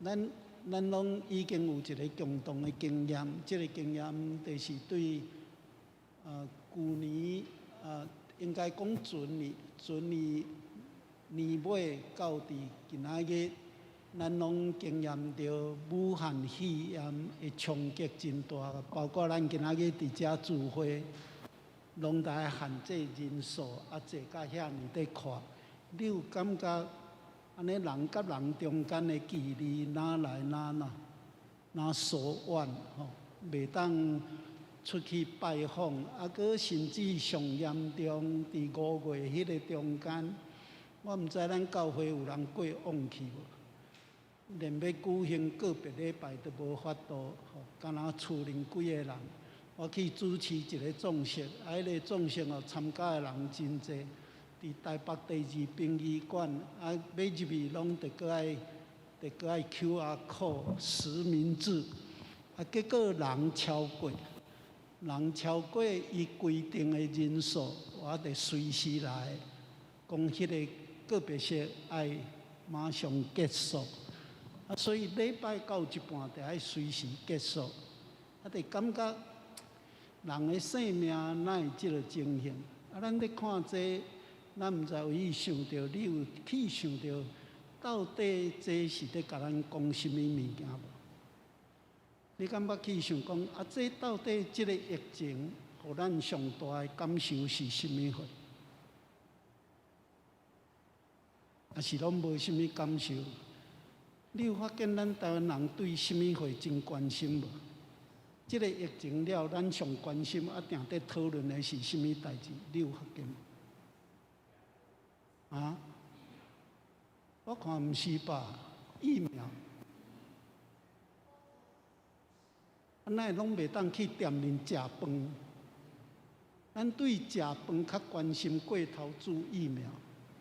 咱攏已經有一個共同的經驗，這個經驗就是對舊年應該講前年，前年年尾到佇今仔日，咱攏經驗著武漢肺炎的衝擊真大，包括咱今仔日佇遮聚會，攏愛限制人數，啊坐甲遐爾咧闊，你有感覺按呢人佮人中間的距離哪來哪哪哪疏遠吼，袂當出去拜訪，啊，閣甚至上嚴重，佇5月彼个中間，我毋知咱教會有人過往去無？連欲舉行個別禮拜都無法度，吼，敢若厝裡幾个人，我去主持一个葬式，啊，彼个葬式哦，參加的人真濟，佇台北第二殯儀館，啊，欲入去攏著閣愛，著閣愛 QR code 實名制，啊，結果人超過。人超過伊規定的人數，我得隨時來講，彼个告別式愛馬上結束。啊，所以禮拜到一半就愛隨時結束。啊，就感覺人的生命哪會這个情形？啊，咱咧看這個，咱毋知有去想著，你有去想著，到底這是咧共咱講啥物物件無？你敢捌去想講啊？這到底這个疫情，予咱上大的感受是啥物貨？抑是攏無啥物感受？你有發現咱台灣人對啥物貨真關心無？這个疫情了，咱上關心啊，定佇討論的是啥物代誌？你有發現無？啊？我看毋是吧？疫苗。啊，哪會攏袂當去店裡食飯？咱對食飯較關心過頭注疫苗。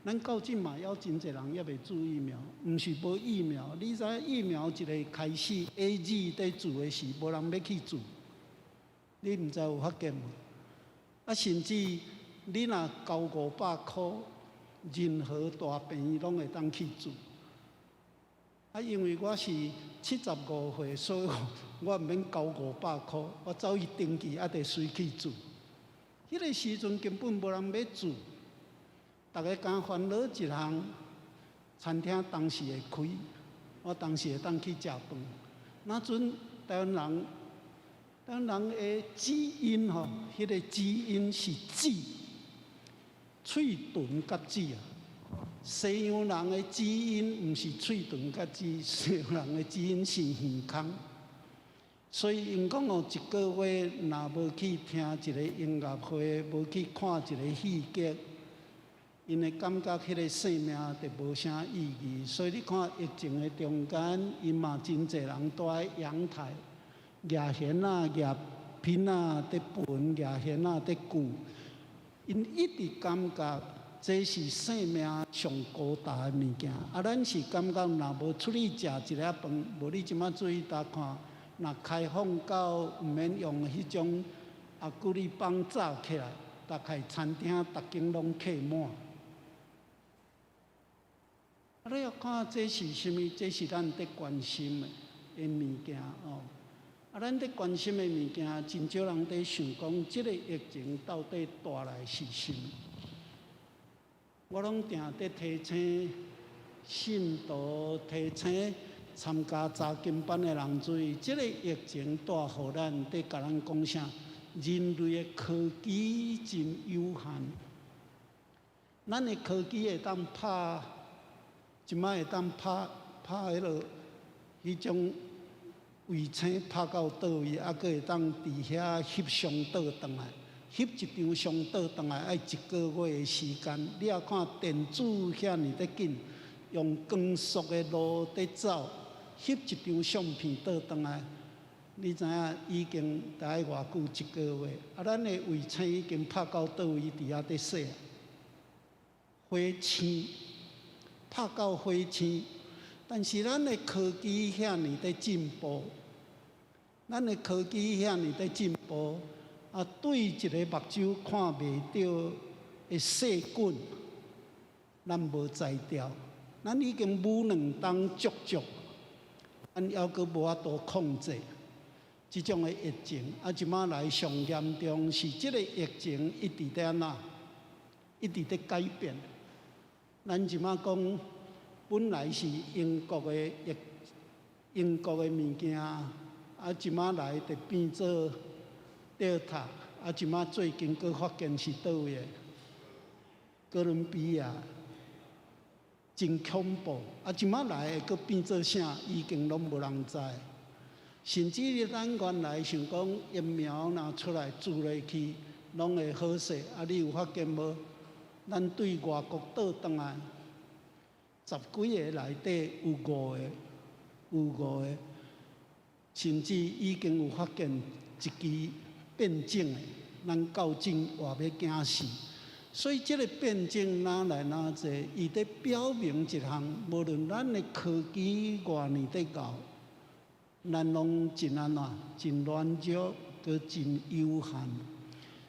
咱到這嘛猶真濟人猶未注疫苗，毋是無疫苗。你知疫苗一個開始 AZ 佇注的時，無人欲去注。你毋知有發現無？啊，甚至你若交500箍，任何大病院攏會當去注。啊，因為我是75歲，所以我毋免交500箍，我走去登記，啊，就隨去注。彼个時陣根本無人欲注，逐家敢煩惱一項，餐廳當時會開，我當時會當去食飯。那陣台灣人，台灣人的基因吼，彼个基因是舌，喙唇佮舌啊。西洋人的基因毋是喙唇佮舌，西洋人的基因是耳孔。所以𪜶講哦，一个月若無去聽一个音樂會，無去看一个戲劇，𪜶會感覺彼個生命就無啥意義。所以你看疫情的中間，𪜶嘛真濟人蹛佇陽台，舉弦仔、舉瓶仔佇歕，舉弦仔佇顧，𪜶一直感覺這是生命上孤單的物件。啊，咱是感覺若無出去食一下飯，無你這馬注意焦看。若開放到毋免用彼種亞克力板罩起來，大概餐廳逐間攏客滿。啊，你欲看這是啥物？這是咱佇關心的物件哦。啊，咱佇關心的物件，真少人佇想講，這个疫情到底帶來是啥物？我攏定佇提醒信徒，提醒參加查經班的人注意，這个疫情帶予咱佇共咱講啥？人類的科技真有限，咱的科技會當拍，這擺會當拍拍彼落彼種衛星拍到佗位，啊，閣會當佇遐翕相倒轉來，翕一張相倒轉來愛一个月的時間。你也看電子遐爾的緊，用光速的路佇走。翕一張相片倒轉來，你知影已經大概偌久一個月？啊，咱的衛星已經拍到佗位佇遐佇說？火星拍到火星，但是咱的科技遐爾佇進步，咱的科技遐爾佇進步，啊，對一个目睭看袂著的細菌，咱無才調，咱已經母兩冬足足，咱猶閣無法度控制。這種的疫情，啊，這馬來上嚴重是這个疫情一直佇按怎，一直佇改變。咱這馬講，本來是英國的疫，英國的物件，啊，這馬來就變做 Delta，啊，這馬最近閣發現是佗位的？哥倫比亞，真恐怖。啊，這馬來閣變做啥？已經攏無人知。甚至咱原來想講疫苗若出來注落去，攏會好勢。啊，你有發現無？咱對外國倒轉來，十幾个內底有五个，有五个，甚至已經有發現一支變種的，咱到今活欲驚死。所以這个變種哪來哪濟，伊佇表明一項，無論咱的科技偌爾佇𠢕，咱攏真按怎，真軟弱，閣真有限。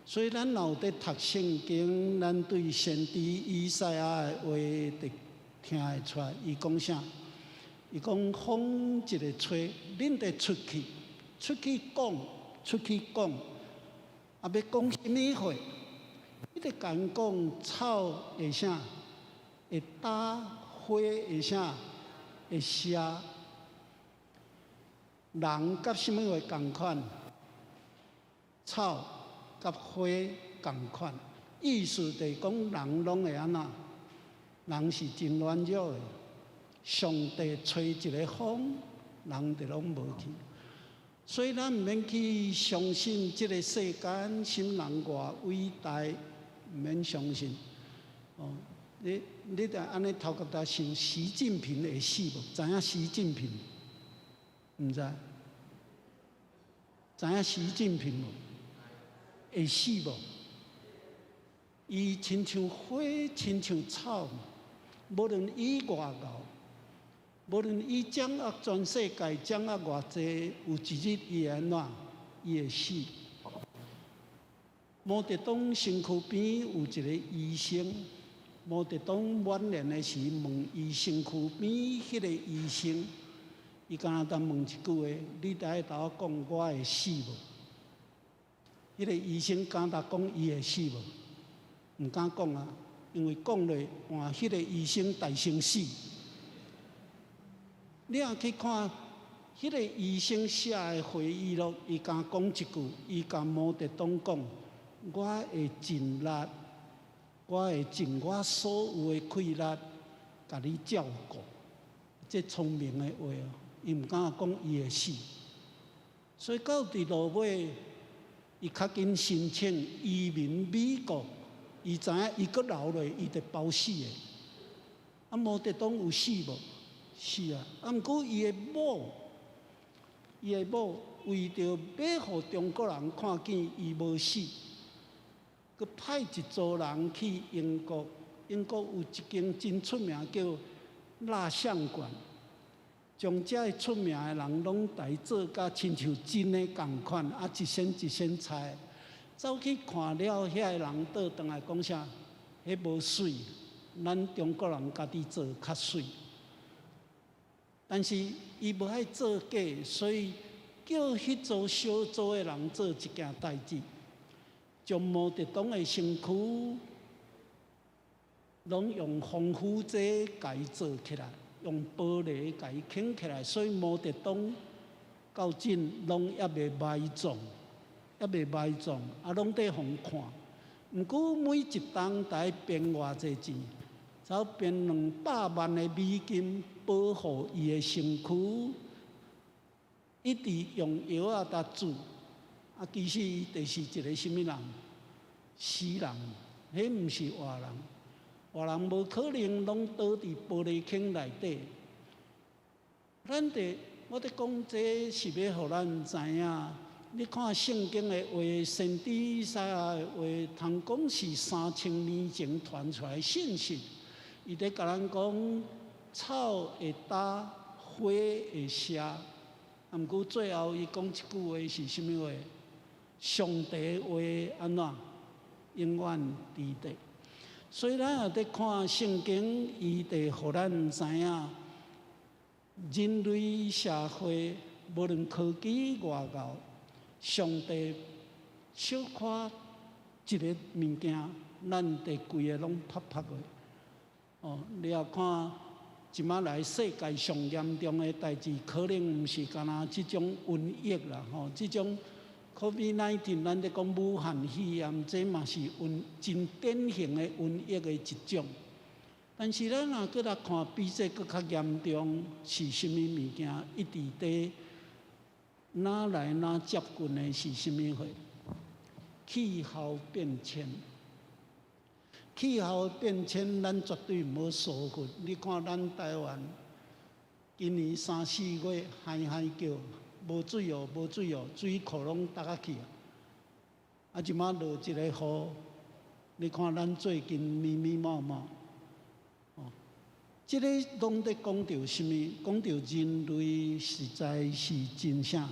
所以咱若有佇讀聖經，咱對先知以賽亞的話就聽會出來。伊講啥？伊講風一个吹，恁得出去，出去講，出去講。啊，欲講啥物話？你得共𪜶講草會啥？會焦，花會啥？會謝。人佮啥物話仝款？草佮花仝款，意思就是講人攏會按怎？人是真軟弱的，上帝吹一个風，人就攏無去。所以咱毋免去相信這个世間啥物人偌偉大，毋免相信。哦，你著按呢頭殼頭想，習近平會死無？知影習近平？毋知？知影習近平無？會死無？伊親像花，親像草，無論伊偌𠢕，無論伊掌握全世界，掌握偌濟，有一日伊會按怎？伊會死。毛澤東身軀邊有一个醫生，毛澤東晚年的時問伊身軀邊彼个醫生，伊敢若當問一句話：你著愛共我講，我會死無？彼个醫生敢當講伊會死無？毋敢講啊，因為講落換彼個醫生代先死。你若去看彼个醫生寫的回憶錄，伊敢講一句，伊共毛澤東講：我會盡力，我會盡我所有的氣力，共你照顧。這聰明的話哦，伊毋敢講伊會死。所以到佇落尾，伊較緊申請移民美國，伊知影伊閣留落，伊就包死的。啊，毛澤東有死無？死啊！啊，毋過伊的某，伊的某為著欲予中國人看見伊無死，閣派一組人去英國。英國有一間真出名叫蠟像館，將遮个出名的人攏來做甲親像真的仝款，啊，一身一身菜，走去看了，遐个人倒轉來講啥？彼無媠，咱中國人家己做較媠。但是伊無愛做假，所以叫彼組小組的人做一件代誌，將毛澤東的身軀攏用防腐劑共伊做起來，用玻璃共伊囥起來，所以毛澤東到今攏猶未埋葬，猶未埋葬，啊，攏佇予看。毋過每一冬著愛編偌濟錢，才編200萬的美金保護伊的身軀，一直用藥仔來注。啊，其實伊就是一个啥物人？死人，彼毋是活人。活人無可能攏倒佇玻璃坑內底。咱佇我咧講這是欲予咱知影。你看聖經的話，先知以賽亞的話，通講是3000年前傳出來信息。伊咧共咱講，草會焦，花會謝，啊，毋過最後伊講一句話是啥物話？上帝的話按怎？永遠佇咧。所以咱若佇看聖經，伊就予咱知影，人類社會無論科技偌𠢕，上帝小可一个物件，咱就規个攏啪啪的。哦，你若看這馬來世界上嚴重的代誌，可能毋是干焦這種瘟疫啦，吼，這種 COVID-19，咱咧講武漢肺炎，這嘛是瘟真典型的瘟疫的一種。但是咱若閣來看比這閣較嚴重是啥物物件？一直佇哪來哪接近的是啥物貨？氣候變遷。氣候變遷，咱絕對毋好疏忽。你看咱台灣今年三四月海海叫，無水哦，無水哦，水庫攏焦甲去啊！啊，這馬落一個雨，你看咱最近密密麻麻，哦，這個攏佇講著啥物？講著人類實在是真啥？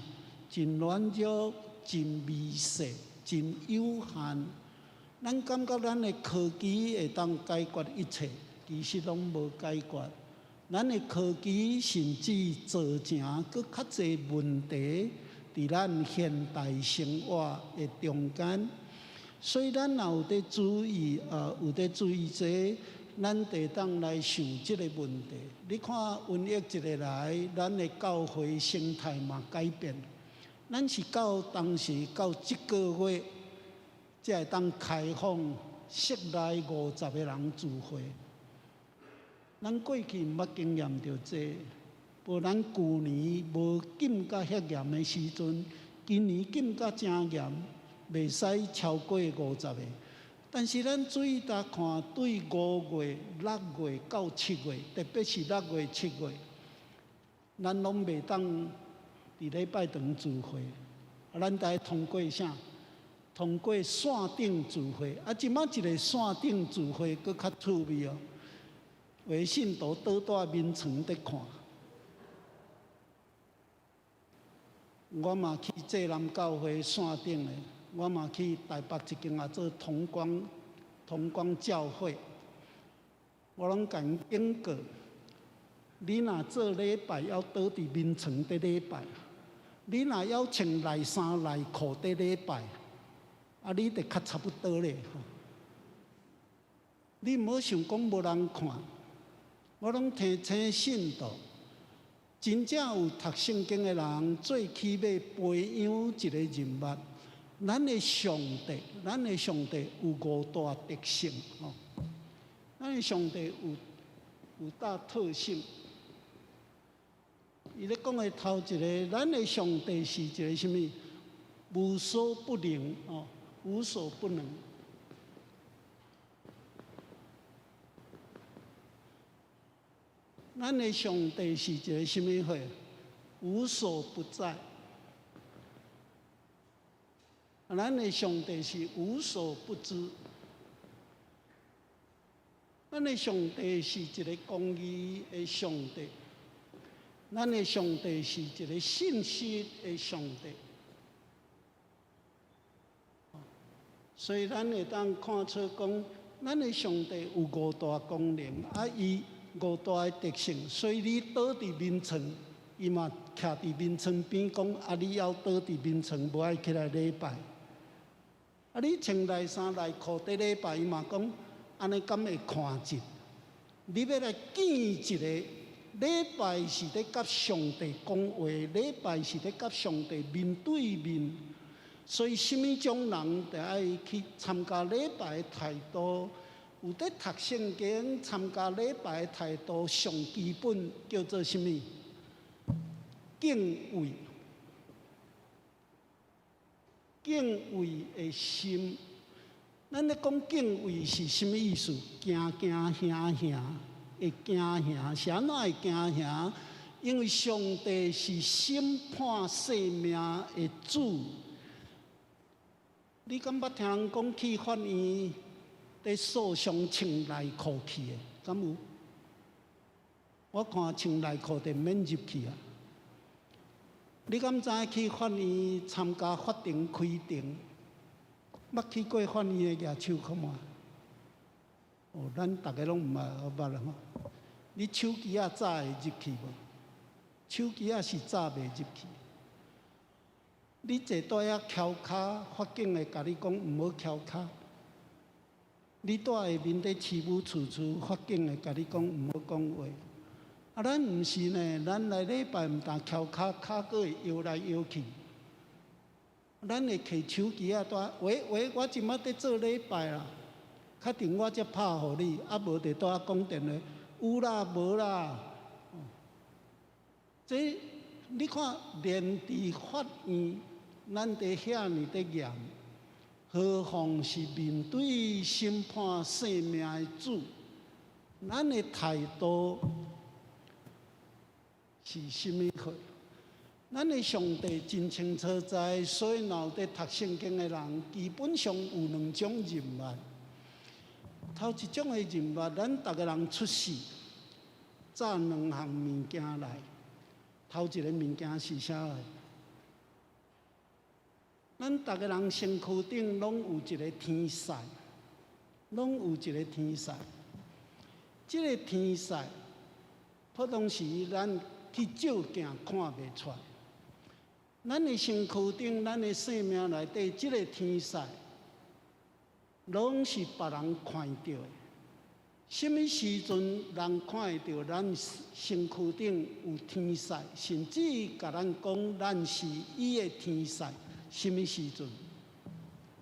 真軟弱、真微細、真有限。咱感覺咱的科技會當解決一切，其實攏無解決。咱的科技甚至造成閣較濟問題，佇咱現代生活的中間。所以咱若有佇注意，有佇注意這個，咱就當來想這個問題。你看瘟疫一个來，咱的教會生態嘛改變。咱是到當時到這個月，才會當開放室內50個人聚會。咱過去毋捌經驗著這個，無咱舊年無禁甲遐嚴的時陣，今年禁甲誠嚴，袂使超過50個。但是咱注意焦看，對5月、6月到7月，特別是6月、7月，咱攏袂當佇禮拜堂聚會。啊，咱得通過啥？通過線頂聚會。啊，這馬一個線頂聚會，閣較趣味哦。有的信徒倒蹛眠床佇看。我嘛去濟南教會線頂的，我嘛去台北一間啊做同光同光教會，我攏共𪜶警告：你若做禮拜猶倒佇眠床佇禮拜，你若猶穿內衫內褲佇禮拜，啊，你就較差不多咧。你毋好想講無人看，我攏提醒信徒，真正有讀聖經的人，最起碼培養一個人物。咱的上帝，咱的上帝有五大特性吼。咱的上帝有五大特性。伊咧講的頭一个，咱的上帝是一个啥物？無所不能哦，無所不能。咱的上帝是一个啥物貨？無所不在。咱的上帝是無所不知。咱的上帝是一个公義的上帝。咱的上帝是一个信實的上帝。所以咱會當看出講，咱的上帝有五大功能，啊，伊五大的特性。所以你倒佇眠床，伊嘛徛佇眠床邊講：啊，你猶倒佇眠床，無愛起來禮拜。啊，你穿內衫內褲佇禮拜，伊嘛講：按呢敢會看見？你欲來見一個禮拜是咧佮上帝講話，禮拜是咧佮上帝面對面。所以，啥物種人著愛去參加禮拜的態度，有佇讀聖經、參加禮拜的態度，上基本叫做啥物？敬畏，敬畏的心。咱咧講敬畏是啥物意思？驚驚嚇嚇，會驚嚇，是按怎會驚嚇？因為上帝是審判生命的主。你敢捌聽人講去法院佇訴訟穿內褲去的？敢有？我看穿內褲就免入去啊！你敢知去法院參加法庭開庭？捌去過法院的舉手看覓？哦，咱逐个攏毋捌捌啦吼。你手機仔早會入去無？手機仔是早袂入去。你坐佇遐蹺跤，法警會共你講毋好蹺跤。你蹛下面佇起舞處處，法警會共你講毋好講話。啊，咱毋是呢，咱來禮拜毋但蹺跤，跤閣會搖來搖去。咱會提手機仔蹛，喂喂，我這馬佇做禮拜啦，較陣我才拍予你，啊無就蹛遐講電話，有啦無啦。這你看，連佇法院，咱佇遐爾佇嚴，何況是面對審判生命的主，咱的態度是啥物貨？咱的上帝真清楚知，所以若有佇讀聖經的人，基本上有兩種認物。頭一種的認物，咱逐个人出世，紮兩項物件來。頭一个物件是啥？咱逐个人身軀頂攏有一个天使，攏有一个天使。這个天使，普通時咱去照鏡看袂出來。咱的身軀頂，咱的生命內底，這个天使，攏是別人看著的。啥物時陣人看會著咱身軀頂有天使，甚至共咱講咱是伊的天使？啥物時陣？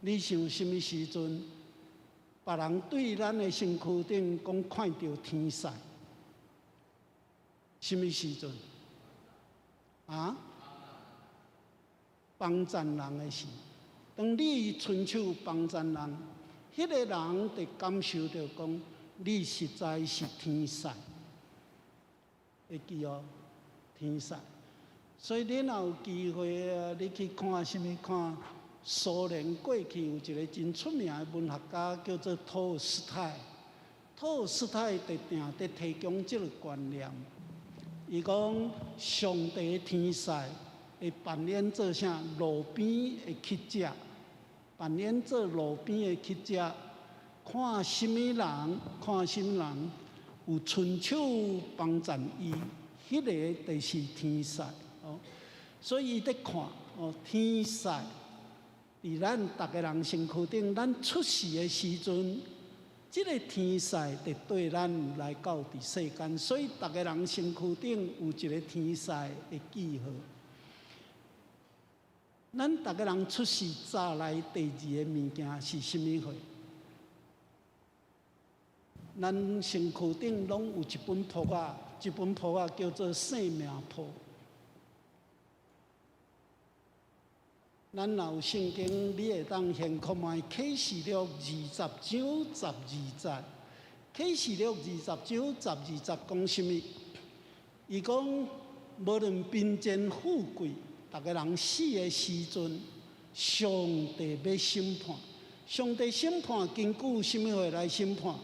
你想啥物時陣？別人對咱的身軀頂講看著天使？啥物時陣？啊？幫贊人的時，當你伸手幫贊人，彼个人就感受著講，你實在是天使，會記哦，天使。所以你若有機會啊，你去看啥物看？蘇聯過去有一個真出名的文學家叫做托爾斯泰，托爾斯泰就定佇提供這个觀念，伊講上帝天使會扮演做啥路邊的乞者，扮演做路邊的乞者，看啥物人，看啥物人有伸手幫贊伊，彼个就是天使哦。所以伊佇看哦，天使佇咱逐个人身軀頂，咱出世的時陣，這个天使就綴咱來到佇世間，所以逐个人身軀頂有一个天使的記號。咱逐个人出世早來第二个物件是啥物貨？咱身軀頂攏有一本簿仔，這本簿仔叫做生命簿。咱若有聖經，你會當先看覓啟示錄20章12節。啟示錄20章12節講啥物？伊講無論貧賤富貴，逐个人死的時陣，上帝欲審判。上帝審判根據啥物話來審判？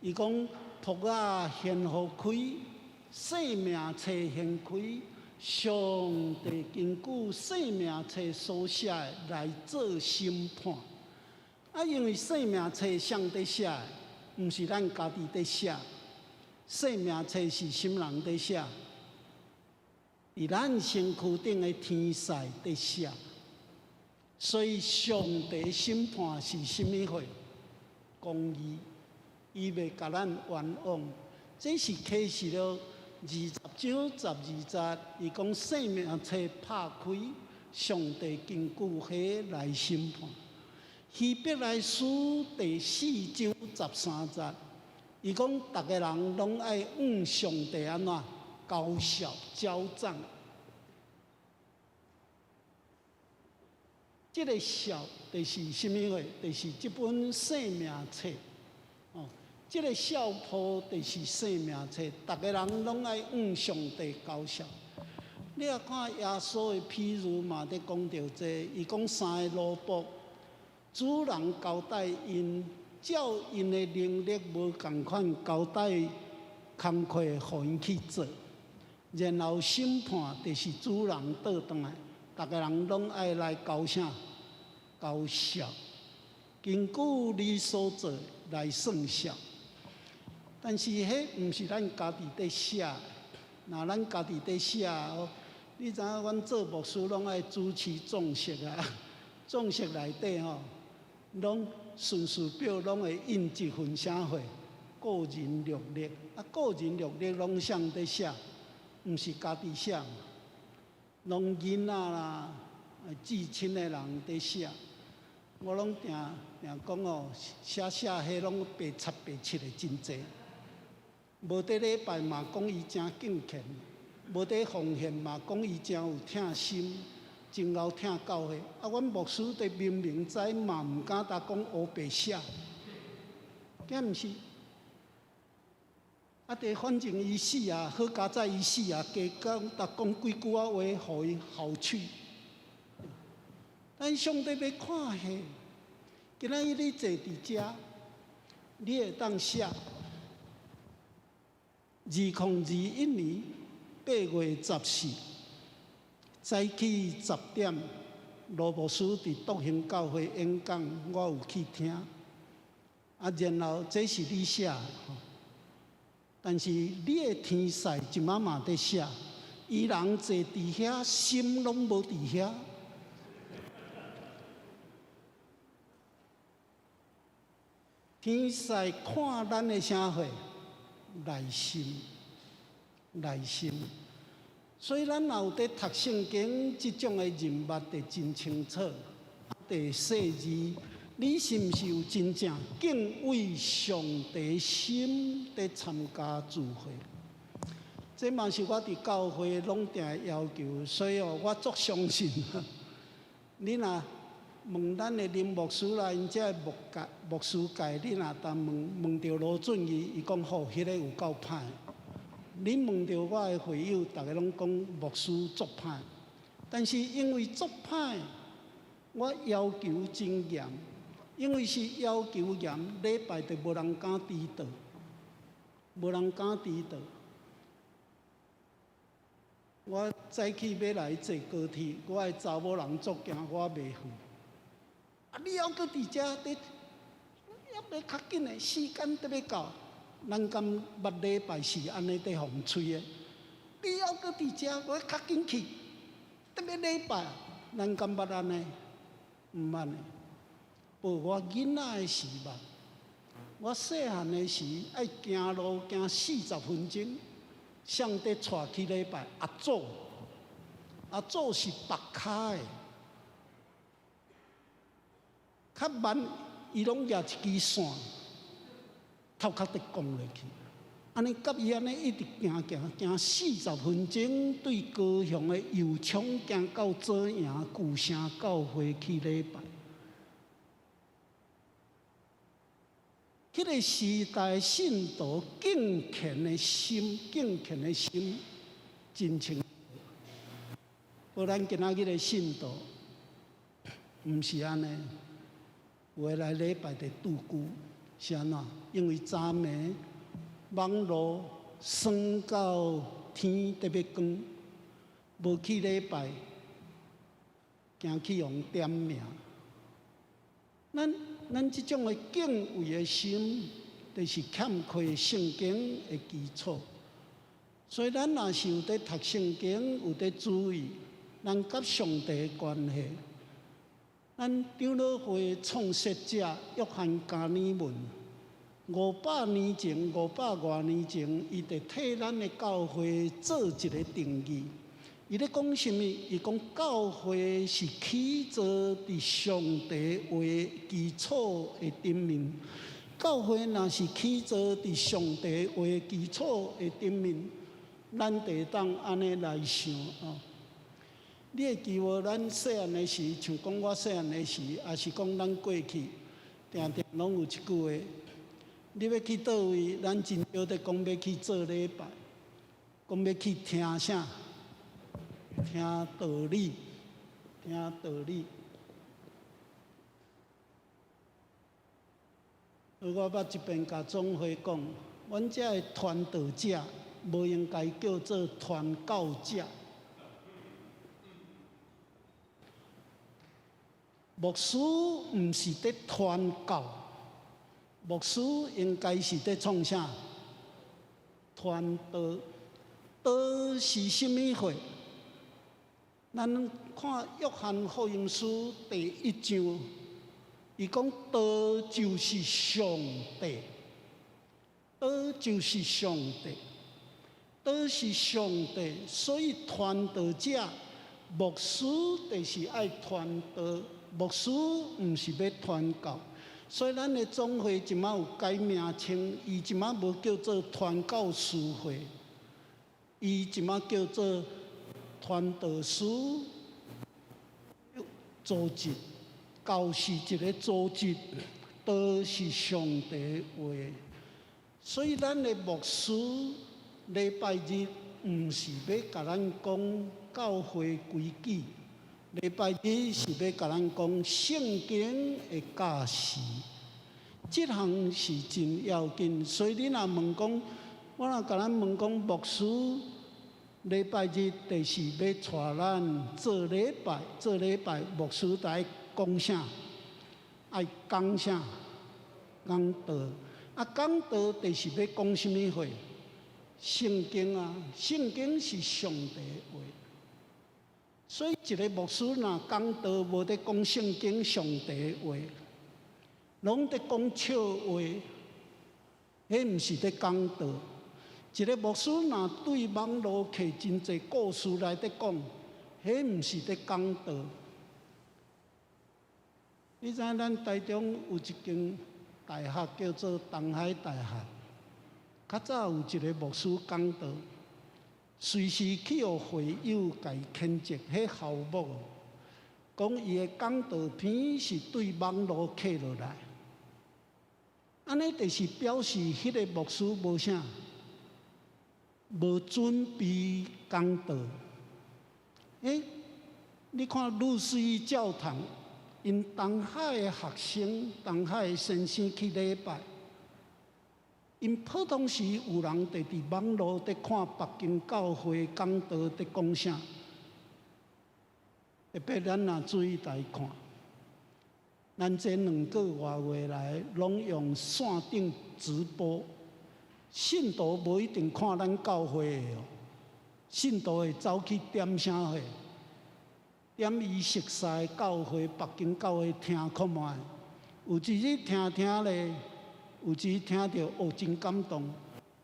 伊講簿仔掀予開，生命冊掀開。上帝根據生命冊所寫的來做審判。啊，因為生命冊誰佇寫的？毋是咱家己佇寫。生命冊是啥物人佇寫？佇咱身軀頂的天使佇寫。所以上帝審判是啥物貨？公義，伊袂共咱冤枉。這是啟示錄20章12節，伊講生命冊拍開，上帝根據彼來審判。希伯來書第4章13節，伊講逐个人攏愛向上帝按怎交數繳帳。這个數就是啥物貨？就是這本生命冊。哦，這个孝譜就是生命冊，逐个人攏愛向上帝交數。你若看耶穌的譬喻嘛，佇講著這，伊講三个奴僕，主人交代𪜶，照𪜶的能力無仝款交代工課，予𪜶去做。然後審判就是主人倒轉來，逐个人攏愛來交啥？交數。根據你所做來算數。但是彼毋是咱家己佇寫，若咱家己佇寫哦，你知影阮做牧師攏愛主持總釋啊，總釋內底吼，攏順序表攏會印一份啥貨？個人略歷啊，個人略歷攏啥佇寫？毋是家己寫嘛，攏囡仔啦、至親的人佇寫。我攏定定講哦，寫寫彼攏白插白切的真濟。無佇禮拜嘛，講伊誠敬虔；無佇奉獻嘛，講伊誠有疼心，真𠢕疼教會。啊，阮牧師佇明明知嘛，毋敢焦講烏白寫，敢毋是？啊，佇反正伊死啊，好佳哉伊死啊，加講焦講幾句仔話，予伊好喙。但上帝欲看彼，今仔日你坐佇遮，你會當寫。2021年8月14，早起10點，羅牧師佇篤興教會演講，我有去聽。啊，然後這是你寫的，但是你的天使這馬嘛佇寫，伊人坐佇遐，心攏無佇遐。天使看咱的啥貨？內心，內心。所以咱若有佇讀聖經，這種的認捌得真清楚。第四字，你是毋是有真正敬畏上帝心佇參加聚會？這嘛是我佇教會攏定要求，所以哦，我足相信。你若問咱的林牧師啦，𪜶這牧界、牧師界，你若當問問著羅俊義，伊講好，彼个有夠歹。你問著我的會友，逐个攏講牧師足歹，但是因為足歹，我要求真嚴，因為是要求嚴，禮拜就無人敢遲到，無人敢遲到。我早起欲來坐高鐵，我的查某人足驚我袂赴。啊！你猶閣佇遮佇，猶袂較緊的時間得欲到，咱敢捌禮拜是按呢佇予人催的？你猶閣佇遮，我較緊去，得欲禮拜，咱敢捌按呢？毋捌的。無我囡仔的時捌，我細漢的時愛行路行40分鐘，誰佇帶去禮拜？阿祖，阿祖是縛跤的。較慢，伊攏舉一支線，頭殼就摃落去。按呢，佮伊按呢一直行行行40分鐘，對高雄的油廠行到左營舊城教會去禮拜。彼个時代信徒敬虔的心，敬虔的心真清楚。無咱今仔日的信徒，毋是按呢。有的來禮拜就拄久，是按怎？因為昨暝網路耍到天得欲光，無去禮拜，驚去予人點名。咱這種的敬畏的心，就是欠缺聖經的基礎。所以咱若是有佇讀聖經，有佇注意，咱佮上帝的關係。咱長老會創設者約翰加爾文，500年前、500外年前，伊就替咱的教會做一个定義。伊咧講啥物？伊講教會是起造佇上帝話基礎的頂面。教會若是起造佇上帝話基礎的頂面，咱就會當按呢來想哦。你會記無？咱細漢的時，像講我細漢的時，抑是講咱過去，定定攏有一句話：你欲去佗位？咱真少咧講欲去做禮拜，講欲去聽啥？聽道理，聽道理。我捌一遍共總會講，阮遮的傳道者無應該叫做傳教者。牧師毋是佇傳教，牧師應該是佇創啥？傳道。道是啥物貨？咱看約翰福音書第一章，伊講道就是上帝，道就是上帝，道是上帝，所以傳道者、牧師就是愛傳道，牧師毋是欲傳教。所以咱的總會這馬有改名稱，伊這馬無叫做傳教士會，伊這馬叫做傳道師組織。教是一个組織，道是上帝話。所以咱的牧師禮拜日毋是欲共咱講教會規矩，禮拜日是欲共咱講聖經的教示。這項是真要緊。所以你若問講，我若共咱問講，牧師禮拜日就是欲帶咱做禮拜，做禮拜，牧師愛講啥？愛講啥？講道。啊，講道就是欲講啥物話？聖經啊，聖經是上帝話。所以一个牧師若講道無佇講聖經上帝話，攏佇講笑話，彼毋是佇講道。一个牧師若對網路摕真濟故事來佇講，彼毋是佇講道。你知影咱台中有一間大學叫做東海大學，較早有一个牧師講道，隨時去予會友共伊譴責，彼校牧講伊的講道片是對網路刻落來，按呢就是表示彼个牧師無啥，無準備講道。你看露西教堂。𪜶東海的學生、東海的先生去禮拜，𪜶普通時有人佇佇網路佇看別間教會講道佇講啥，特別咱若注意來看，咱這兩個外月來攏用線頂直播，信徒無一定看咱教會的哦，信徒會走去點啥貨？點伊熟似的教會，別間教會聽看覓，有一日聽聽咧，有一日聽著哦，真感動。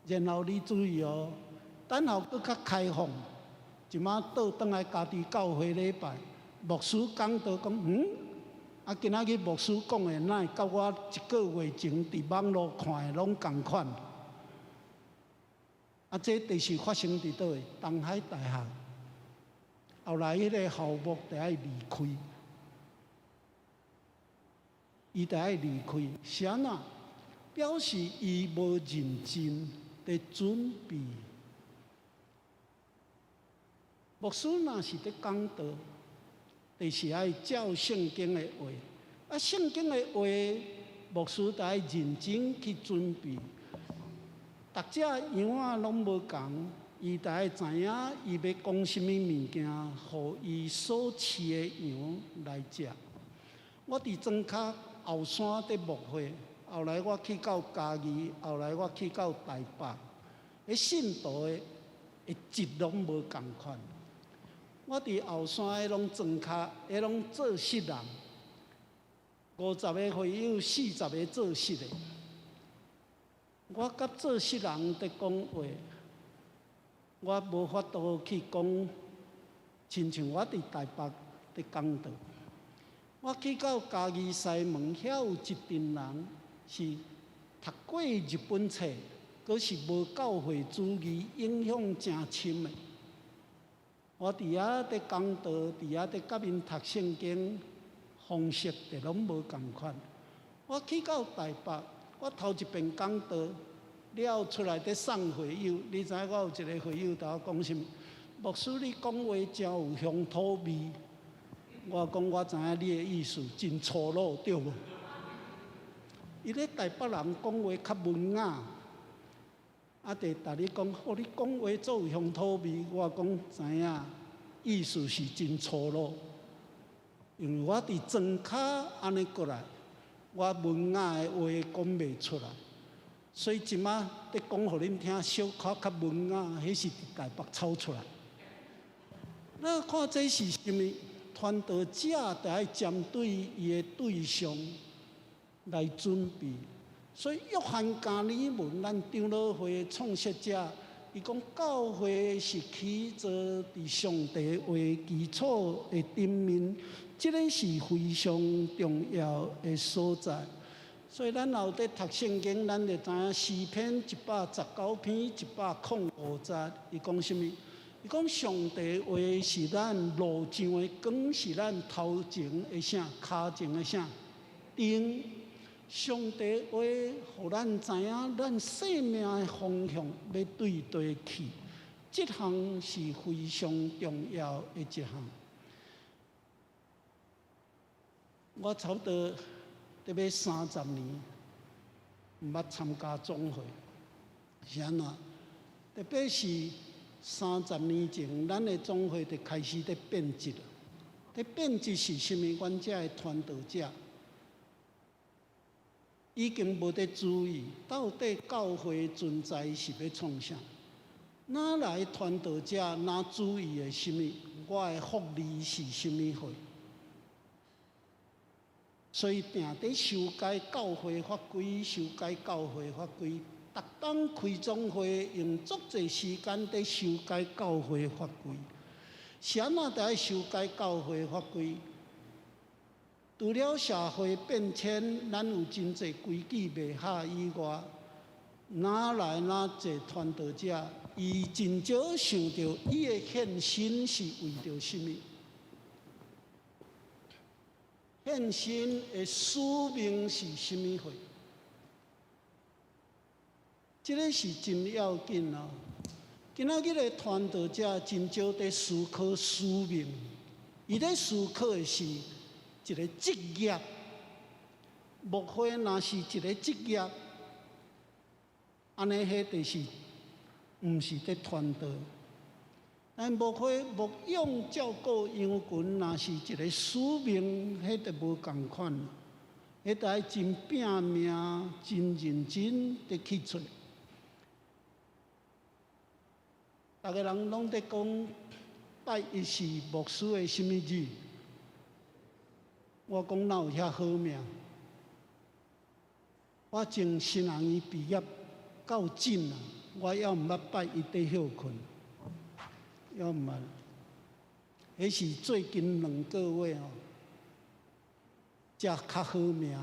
然後你注意哦，等候閣較開放，這馬倒轉來家己教會禮拜，牧師講道講，啊，今仔日牧師講的，哪會佮我一个月前佇網路看的攏仝款？啊，這就是發生佇佗位？東海大學。後來，彼个校牧就愛離開，伊就愛離開，是按怎？表示伊無認真佇準備。牧師若是佇講道，就是愛照聖經的話。啊，聖經的話，牧師就愛認真去準備。逐隻羊仔攏無仝。伊就愛知影，伊欲講啥物物件，予伊所飼的羊來食。我佇莊跤後山佇牧會，後來我去到嘉義，後來我去到台北，彼信徒的的質攏無仝款。我佇後山，彼攏莊跤，彼攏做實人，50个會友，40个做實的。我佮做實人佇講話。我無法度去講，親像我佇台北佇講道，我去到嘉義西門遐有一陣人是讀過日本冊，閣是無教會主義影響誠深的。我佇遐佇講道，佇遐佇佮𪜶讀聖經，方式就攏無仝款。我去到台北，我頭一遍講道了出來佇送會友，你知影我有一個會友共我講啥物？牧師，你講話誠有鄉土味。我講我知影你的意思，真粗魯對無？伊咧台北人講話較文雅，啊，就逐你講，哦，你講話足有鄉土味。我講知影，意思是真粗魯，因為我佇莊跤按呢過來，我文雅的話講袂出來，所以這馬佇講予恁聽，小可較文雅，彼是佇台北操出來。你看這是啥物？傳道者得愛針對伊的對象來準備。所以約翰加爾文，咱長老會創設者，伊講教會是起造佇上帝話基礎的頂面，這个是非常重要的所在。所以咱若有佇讀聖經，咱就知影詩篇119篇105節，伊講啥物？伊講上帝話是咱路上的光，是咱頭前的啥，跤前的啥燈。上帝話予咱知影，咱生命的方向欲對佗去，這項是非常重要的一項。我差不多得欲30年，毋捌參加總會，是按怎？特別是30年前，咱的總會就開始佇變質了。佇變質是啥物？阮遮的傳道者已經無佇注意，到底教會存在是欲創啥？哪來傳道者哪注意的啥物？我的福利是啥物貨？所以定佇修改教會法規，修改教會法規。逐冬開總會用足濟時間佇修改教會法規，是按怎得愛修改教會法規？除了社會變遷，咱有真濟規矩袂合以外，哪來哪濟傳道者，伊真少想著伊的獻身是為著啥物？獻身的使命是啥物貨？這个是真要緊哦。今仔日的傳道者真少佇思考使命，伊咧思考的是一个職業。牧會若是一个職業，按呢，彼就是毋是佇傳道。但牧會牧養照顧羊群，若是一个使命，彼就無仝款。彼得愛真拼命、真認真佇去做。逐个人攏佇講拜一是牧師的啥物日？我講哪有遐好命？我從新人院畢業到今啊，我猶毋捌拜一佇歇睏，猶毋捌。彼是最近2個月哦，才較好命，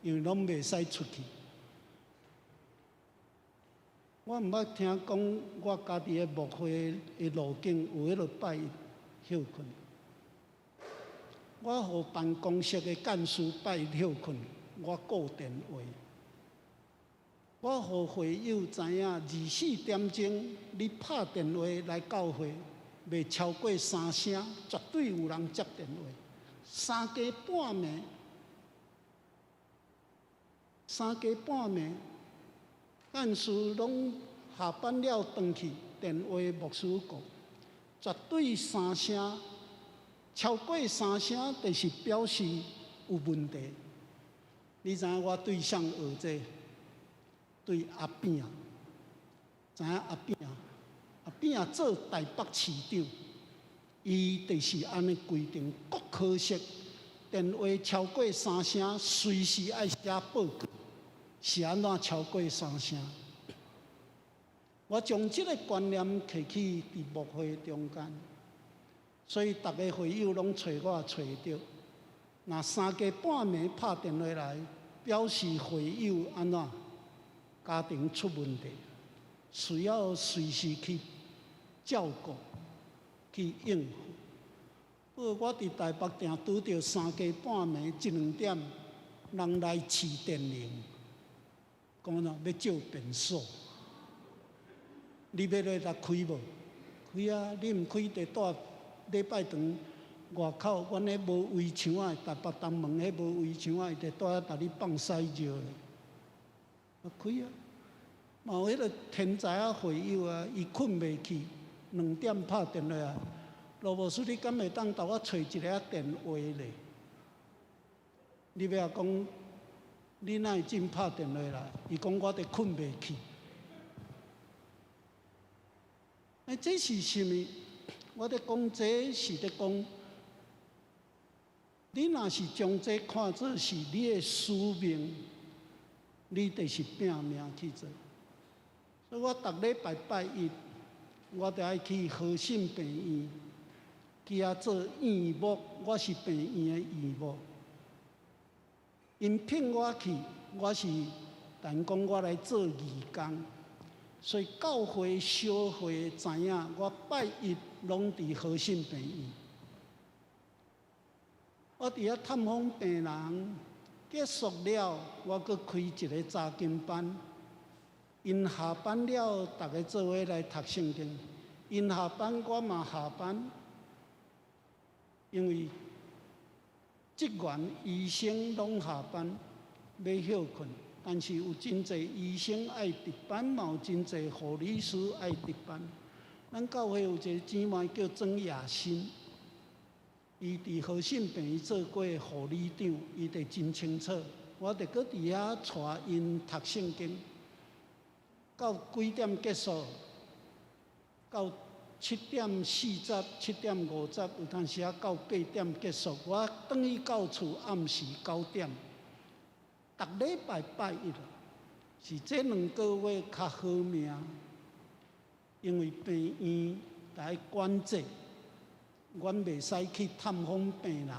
因為攏袂使出去。我毋捌聽講，我家己的牧會的路徑有彼落拜一歇睏。我予辦公室的幹事拜一歇睏，我顧電話。我予會友知影，24點鐘你拍電話來教會，袂超過3聲，絕對有人接電話。三更半暝，三更半暝。幹事攏下班了轉去，電話牧師顧，絕對三聲，超過三聲就是表示有問題。你知影我對誰學這個？對阿扁，知影阿扁？阿扁做台北市長，伊就是按呢規定，國科室電話超過三聲，隨時愛寫報告。是按怎超過三聲？我將這个觀念提去佇牧會中間，所以逐个會友攏揣我揣著。若三更半暝拍電話來，表示會友按怎家庭出問題，需要隨時去照顧、去應付。不過我佇台北定拄著三更半暝一兩點，人來飼電鈴。講按怎欲借便所，你欲來來開無？開啊！你毋開，就蹛禮拜堂外口，阮彼無圍牆仔，台北東門彼無圍牆仔，伊就蹛遐共你放屎尿咧。啊開啊！嘛有彼个天才仔會友啊，伊睏袂去，2點拍電話啊，羅牧師，你敢會當替我揣一个仔電話咧？你欲講，你哪會真拍電話來？伊講我佇睏袂去。欸，這是啥物？我咧講這是咧講，你若是將這看做是你的使命，你就是拼命去做。所以我逐禮拜拜一，我就愛去和信病院，去遐做院牧，我是病院的院牧。𪜶聘我去，我是等於講我來做義工，所以教會小會知影，我拜一攏佇和信病院。我佇遐探訪病人，結束了，我閣開一个查經班。𪜶下班了，逐家做伙來讀聖經。𪜶下班，我嘛下班，因為職員、醫生攏下班欲歇睏，但是有真濟醫生愛值班，嘛有真濟護理師愛值班。咱教會有一个姊妹叫曾雅欣，伊佇和信病院做過護理長，伊就真清楚。我就閣佇遐帶𪜶讀聖經，到幾點結束？到7點40、7點50，有當時仔到8點結束。我轉去到厝暗時9點。逐禮拜拜一，是這兩个月較好命，因為病院來管制，阮袂使去探訪病人，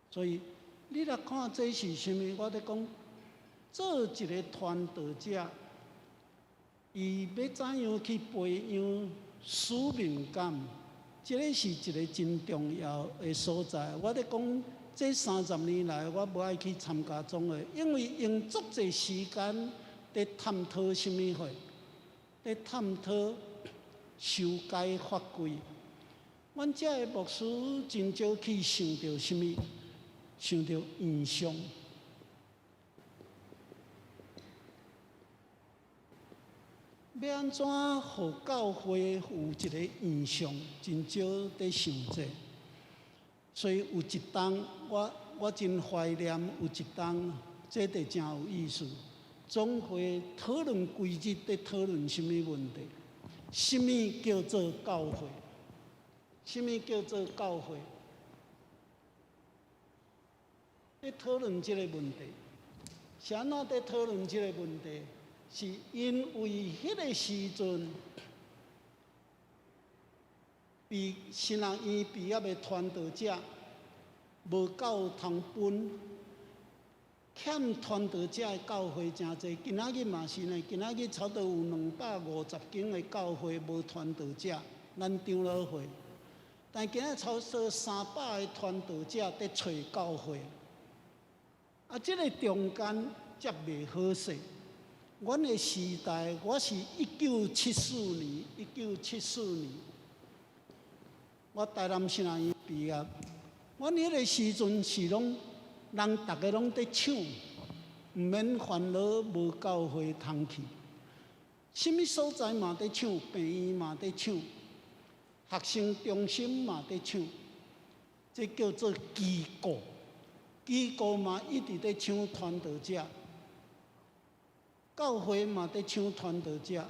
所以你若看這是啥物？我咧講，做一个傳道者，伊欲怎樣去培養使命感？這个是一个真重要的所在。我咧講，這30年來，我無愛去參加總會，因為用足濟時間佇探討啥物貨，佇探討修改法規。阮遮的牧師真少去想著啥物，想著異象。欲按怎予教會有一个異象，真少佇想這。所以有一冬，我真懷念有一冬，這就真有意思。總會討論規日佇討論啥物問題？啥物叫做教會？啥物叫做教會？佇討論這个問題，是按怎佇討論這个問題？是因為彼个時陣，被神學院畢業的傳道者無夠通分，欠傳道者的教會誠濟。今仔日嘛是呢，今仔日差不多有250間的教會無傳道者，咱長老會。但今仔差不多300个傳道者佇揣教會，啊，這个中間才袂好勢。阮的時代，我是1974年，1974年，我台南神學院畢業。阮彼个時陣是攏人逐个攏佇搶，毋免煩惱無教會通去，啥物所在嘛佇搶，病院嘛佇搶，學生中心嘛佇搶，這叫做機構，機構嘛一直佇搶傳道者。教會嘛佇搶傳道者，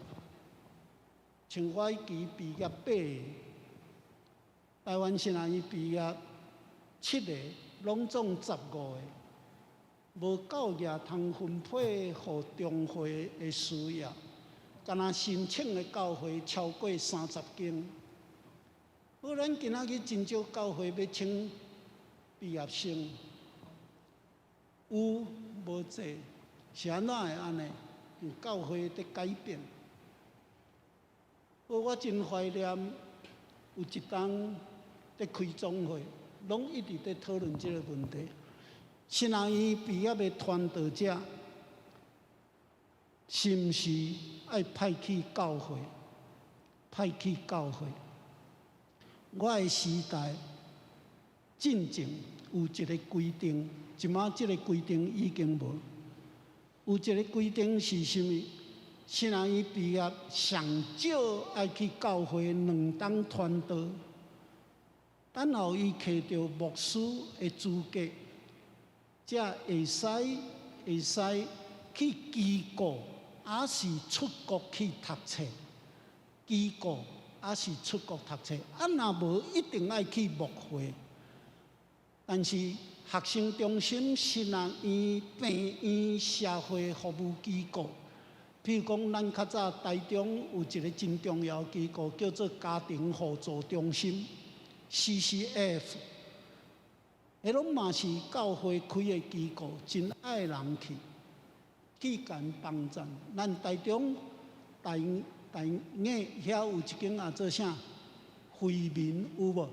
像我彼期畢業8个，台灣神學院畢業7个，攏總15个，無夠額通分配予中會的需要，敢若申請的教會超過30間。好，咱今仔日真少教會欲請畢業生，有無濟？是按怎會按呢？有教會佇改變。我真懷念有一冬佇開總會，攏一直佇討論這个問題。神學院畢業的傳道者，是毋是愛派去教會？派去教會。我的時代進前有一個規定，這馬這個規定已經無。有一個規定是啥物？神學院畢業上少愛去教會兩冬傳道，等候伊摕著牧師的資格，才會使去機構，抑是出國去讀冊。機構抑是出國讀冊，啊，若無一定愛去牧會。但是學生中心、神學院、病院、社會服務機構，譬如講，咱較早台中有一個真重要機構，叫做家庭互助中心（CCF），彼攏嘛是教會開的機構，真愛人去，去共幫贊。咱台中大大雅遐有一間啊，做啥惠民有無？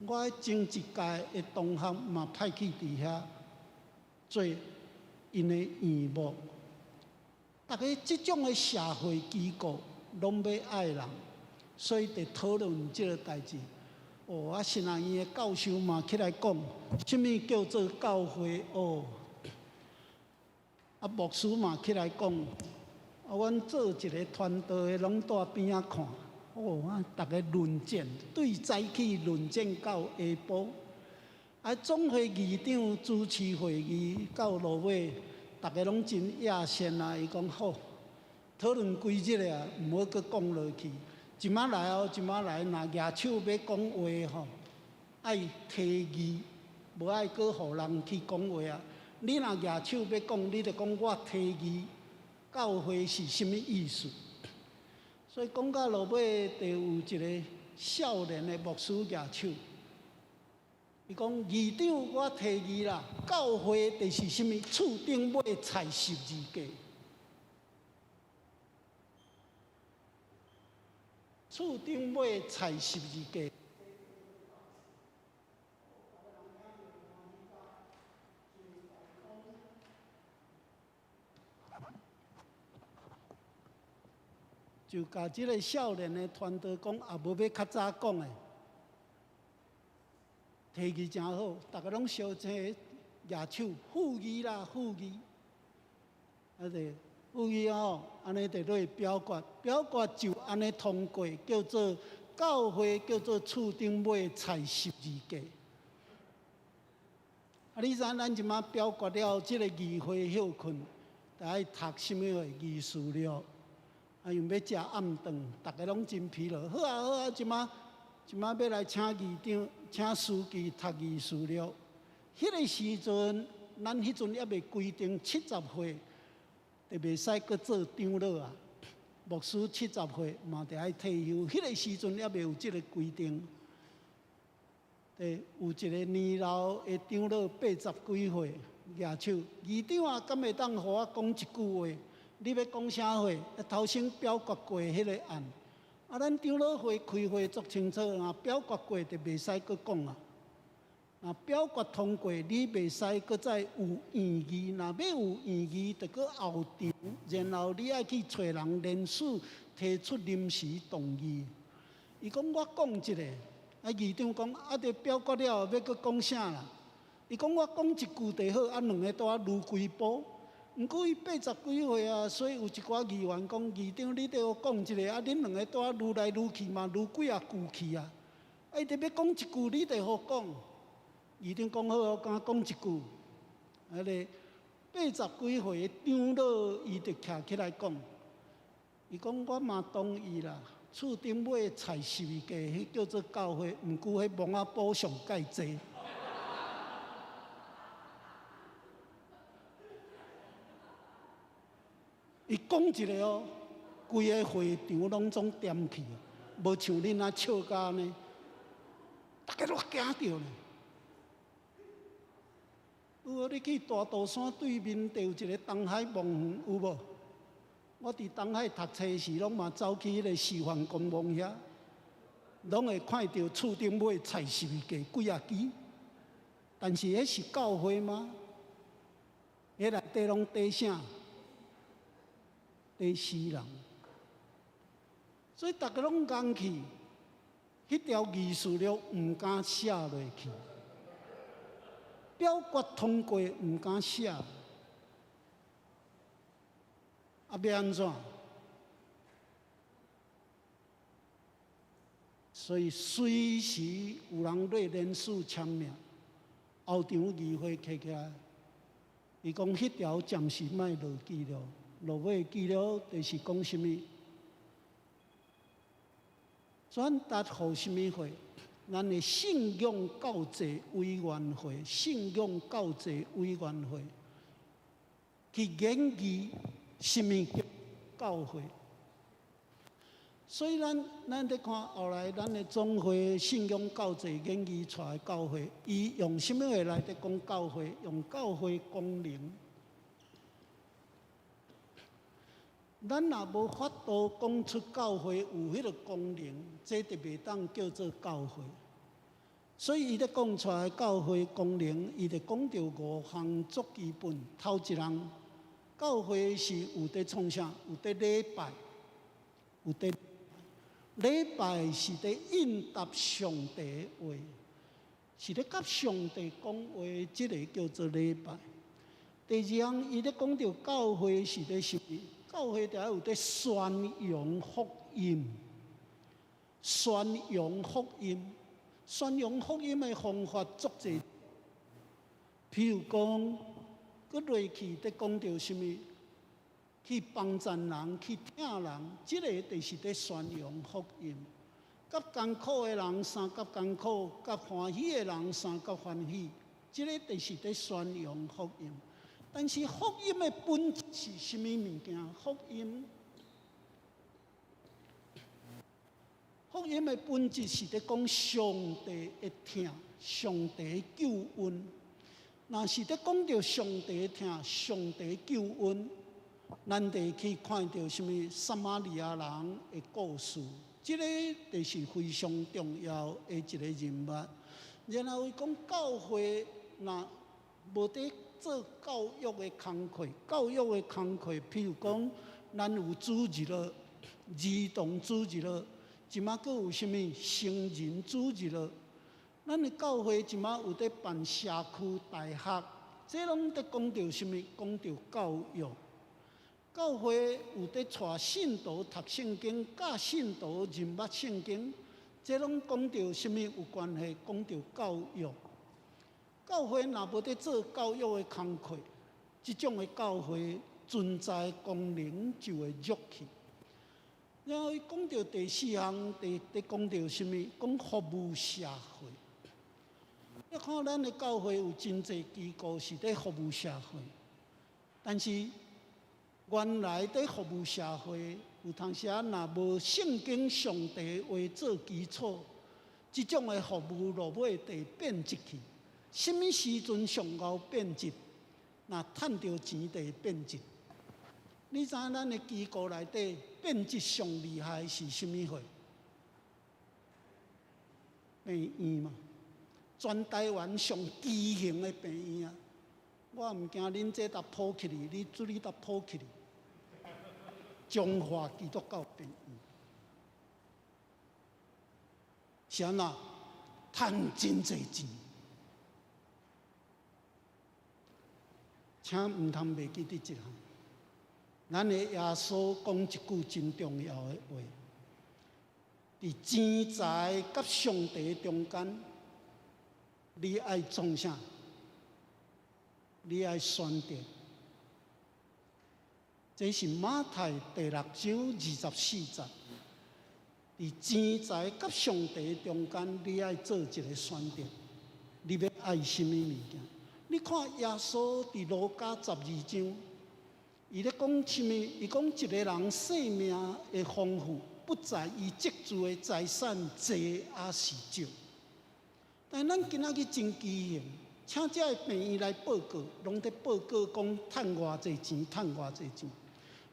我前一屆的同學嘛派去佇遐做𪜶的院牧。逐家這種的社會機構攏欲愛人，所以佇討論這個代誌。哦，啊，神學院的教授嘛起來講，啥物叫做教會？哦，啊，牧師嘛起來講，啊，阮做一個傳道的，攏蹛邊仔看。哦，啊，逐家論戰，對早起論戰到下晡。啊，總會議長主持會議到落尾，逐家攏真野心啊！伊講好，討論幾日啊，毋好閣講落去。這馬來哦，這馬來，若舉手欲講話吼，愛提議，無愛閣予人去講話啊。你若舉手欲講，你就講我提議，教會是啥物意思？所以講到落尾，就有一個少年的牧師舉手，伊講議長，我提議啦，教會就是啥物？厝頂尾踩十字架，厝頂尾踩十字架。就共這個少年的團隊講，也無欲較早講的，提議誠好，逐家攏相爭舉手附議啦，附議，啊對，附議吼，按呢就落去表決，表決就按呢通過，叫做教會叫做厝頂尾踩十字架。啊，你知咱這馬表決了，這個議會歇睏，著愛讀啥物貨議事錄。啊，因欲食暗頓，逐家攏真疲勞。好啊好啊，這馬這馬欲來請議長、請書記讀議事錄。彼個時陣，咱彼陣猶未規定70歲，就袂使閣做長老啊。牧師70歲嘛，著愛退休。彼個時陣猶未有這個規定。對，有一個年老的長老80幾歲，舉手，議長啊，敢會當予我講一句話？你欲講啥話？頭先表決過彼個案，啊，咱長老會開會足清楚啊，表決過就袂使閣講啊。若表決通過，你袂使閣再有異議。若欲有異議，就閣後場，然後你愛去揣人聯署提出臨時動議。伊講我講一下，啊，議長講啊，佇表決了後欲閣講啥啦？伊講我講一句就好，啊，兩个拄仔愈規步。毋過伊80幾歲啊，所以有一寡議員講，議長你著講一下，啊，恁兩个拄仔愈來愈去嘛，愈幾仔句去啊。啊，伊著欲講一句，你著予講。議長講好，我敢講一句。啊咧，80幾歲的長老，伊就徛起來講，伊講我嘛同意啦，厝頂尾踩十字架，彼叫做教會，毋過彼墓仔埔上蓋濟。伊講一個哦，規个會場攏總恬去，無像恁按笑甲按呢，逐家攏驚著呢。有無？你去大肚山對面就有一個東海墓園，有無？我佇東海讀冊時，攏嘛走去彼個示範公墓遐，攏會看著厝頂尾踩十字架幾仔支。但是彼是教會嗎？彼內底攏綴啥？佇死人。所以逐家攏講去，彼條議事錄毋敢寫落去，表決通過毋敢寫，啊，欲按怎？所以隨時有人來連署簽名，後場議會開起來，伊講彼條暫時莫落記錄，落尾記錄就是講啥物？轉達予啥物會？咱的信仰教濟委員會，信仰教濟委員會去研議啥物叫教會。所以咱佇看後來，咱的總會信仰教濟研議出來教會，伊用啥物話來佇講教會？用教會功能。咱若無法度講出教會有彼個功能，這就袂當叫做教會。所以伊咧講出來教會功能，伊就講著五項足基本。頭一項，教會是有佇創啥？有佇禮拜，有佇禮拜是佇應答上帝的話，是咧佮上帝講話，這个叫做禮拜。第二項，伊咧講著教會是佇啥物？教會著愛有佇宣揚福音，宣揚福音，宣揚福音的方法足濟。譬如講，閣落去佇講著啥物？去幫贊人，去疼人，這个就是佇宣揚福音。佮艱苦的人相佮艱苦，佮歡喜的人相佮歡喜，這个就是佇宣揚福音。但是福音的本質是啥物物件？福音的本質是佇講上帝的疼，上帝的救恩。若是佇講著上帝的疼，上帝的救恩，咱就去看著啥物撒瑪利亞人的故事，這個就是非常重要的一個人物。然後伊講教會若無佇做教育的工課，教育的工課，譬如講，咱有主日學，兒童主日學，這馬閣有啥物成人主日學。咱的教會這馬有佇辦社區大學，這攏佇講著啥物？講著教育。教會有佇帶信徒讀聖經，教信徒認捌聖經，這攏講著啥物有關係？講著教育。教會若無佇做教育的工課，這種的教會存在功能就會弱去。然後伊講著第四項，佇講著啥物？講服務社會。你看咱的教會有真濟機構是佇服務社會，但是原來佇服務社會，有當時仔若無聖經上帝話做基礎，這種的服務落尾就會變質去。啥物時陣上𠢕變質？若趁著錢就會變質。你知影咱的機構內底變質上厲害是啥物貨？病院嘛，全台灣上畸形的病院啊！我毋驚恁這搭普及去，你注意搭普及去。中華基督教病院是按怎？趁真濟錢。請毋通袂記得這項。咱的耶穌講一句真重要的話：佇錢財佮上帝中間，你愛創啥？你愛選擇。這是馬太第六章24節。佇錢財佮上帝中間，你愛做一個選擇。你欲愛啥物物件？你看耶穌佇路加12章，伊咧講啥物？伊講一個人生命的豐富，不在伊積聚的財產濟抑是少。但咱今仔日真畸形，請這个病院來報告，攏佇報告講趁偌濟錢，趁偌濟錢。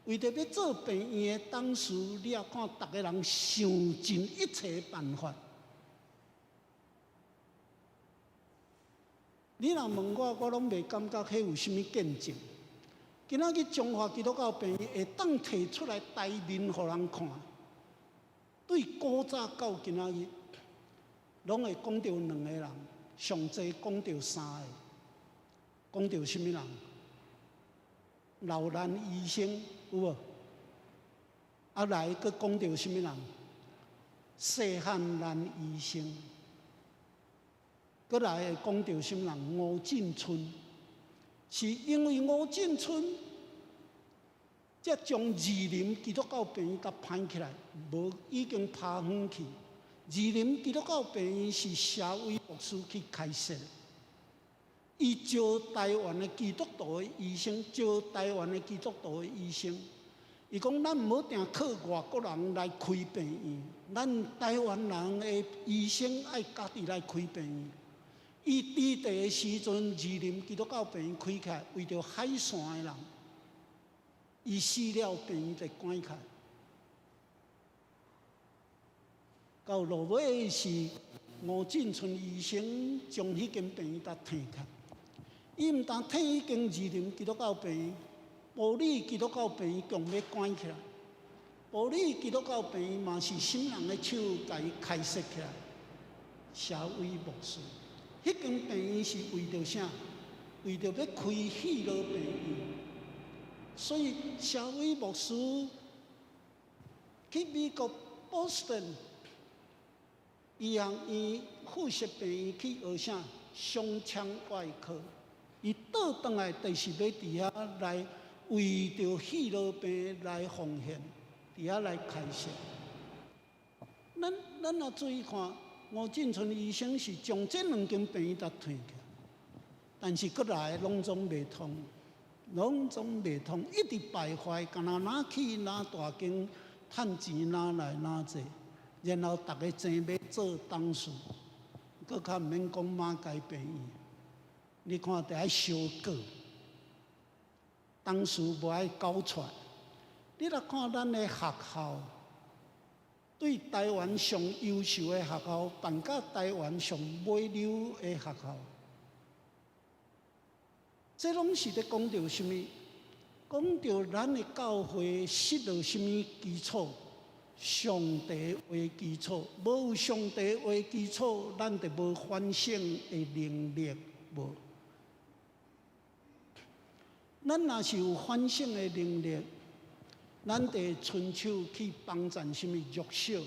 為著欲做病院的董事，你也看逐个人想盡一切辦法。你若問我，我攏袂感覺彼有啥物見證。今仔日中華基督教病院會當提出來台面予人看，對古早到今仔日，攏會講著兩個人，上濟講著三個，講著啥物人？老蘭醫生有無？啊來，閣講著啥物人？謝漢蘭醫生，閣來會講著啥物人？吳進春，是因為吳進春，才將士林基督教病院共攀起來，無已經拋遠去。士林基督教病院是謝偉牧師去開設的，伊招台灣的基督徒的醫生，招台灣的基督徒的醫生。伊講咱毋好定靠外國人來開病院，咱台灣人的醫生愛家己來開病院。伊佇佇的時陣，士林基督教病院開起來，為著海線的人，伊死了病院就關起來。到落尾是吳進春醫生將彼間病院共提起來。伊毋但提彼間士林基督教病院，埔里基督教病院強欲關起來。埔里基督教病院嘛是啥人的手共伊開設起來？謝偉牧師。彼間病院是為著啥？為著欲開戲樂病院。所以謝偉牧師去美國波士頓醫學院附設病院去學啥？胸腔外科。伊倒轉來就是欲佇遐來為著戲樂病來奉獻，佇遐來開設。咱若注意看，吳進春醫生是將這兩間病院共提起來，但是閣來攏總袂通，攏總袂通，一直敗壞，敢若哪去哪大間，趁錢哪來哪濟，然後逐个爭欲做董事，閣較毋免講馬偕病院，你看著愛相告，董事無愛交出來。你若看咱的學校，對台灣上優秀的學校，辦甲台灣上尾流的學校，這攏是咧講著啥物？講著咱的教會失落啥物基礎？上帝話基礎，無有上帝話基礎，咱就無反省的能力，無。咱若是有反省的能力，咱就會伸手去幫贊啥物弱小。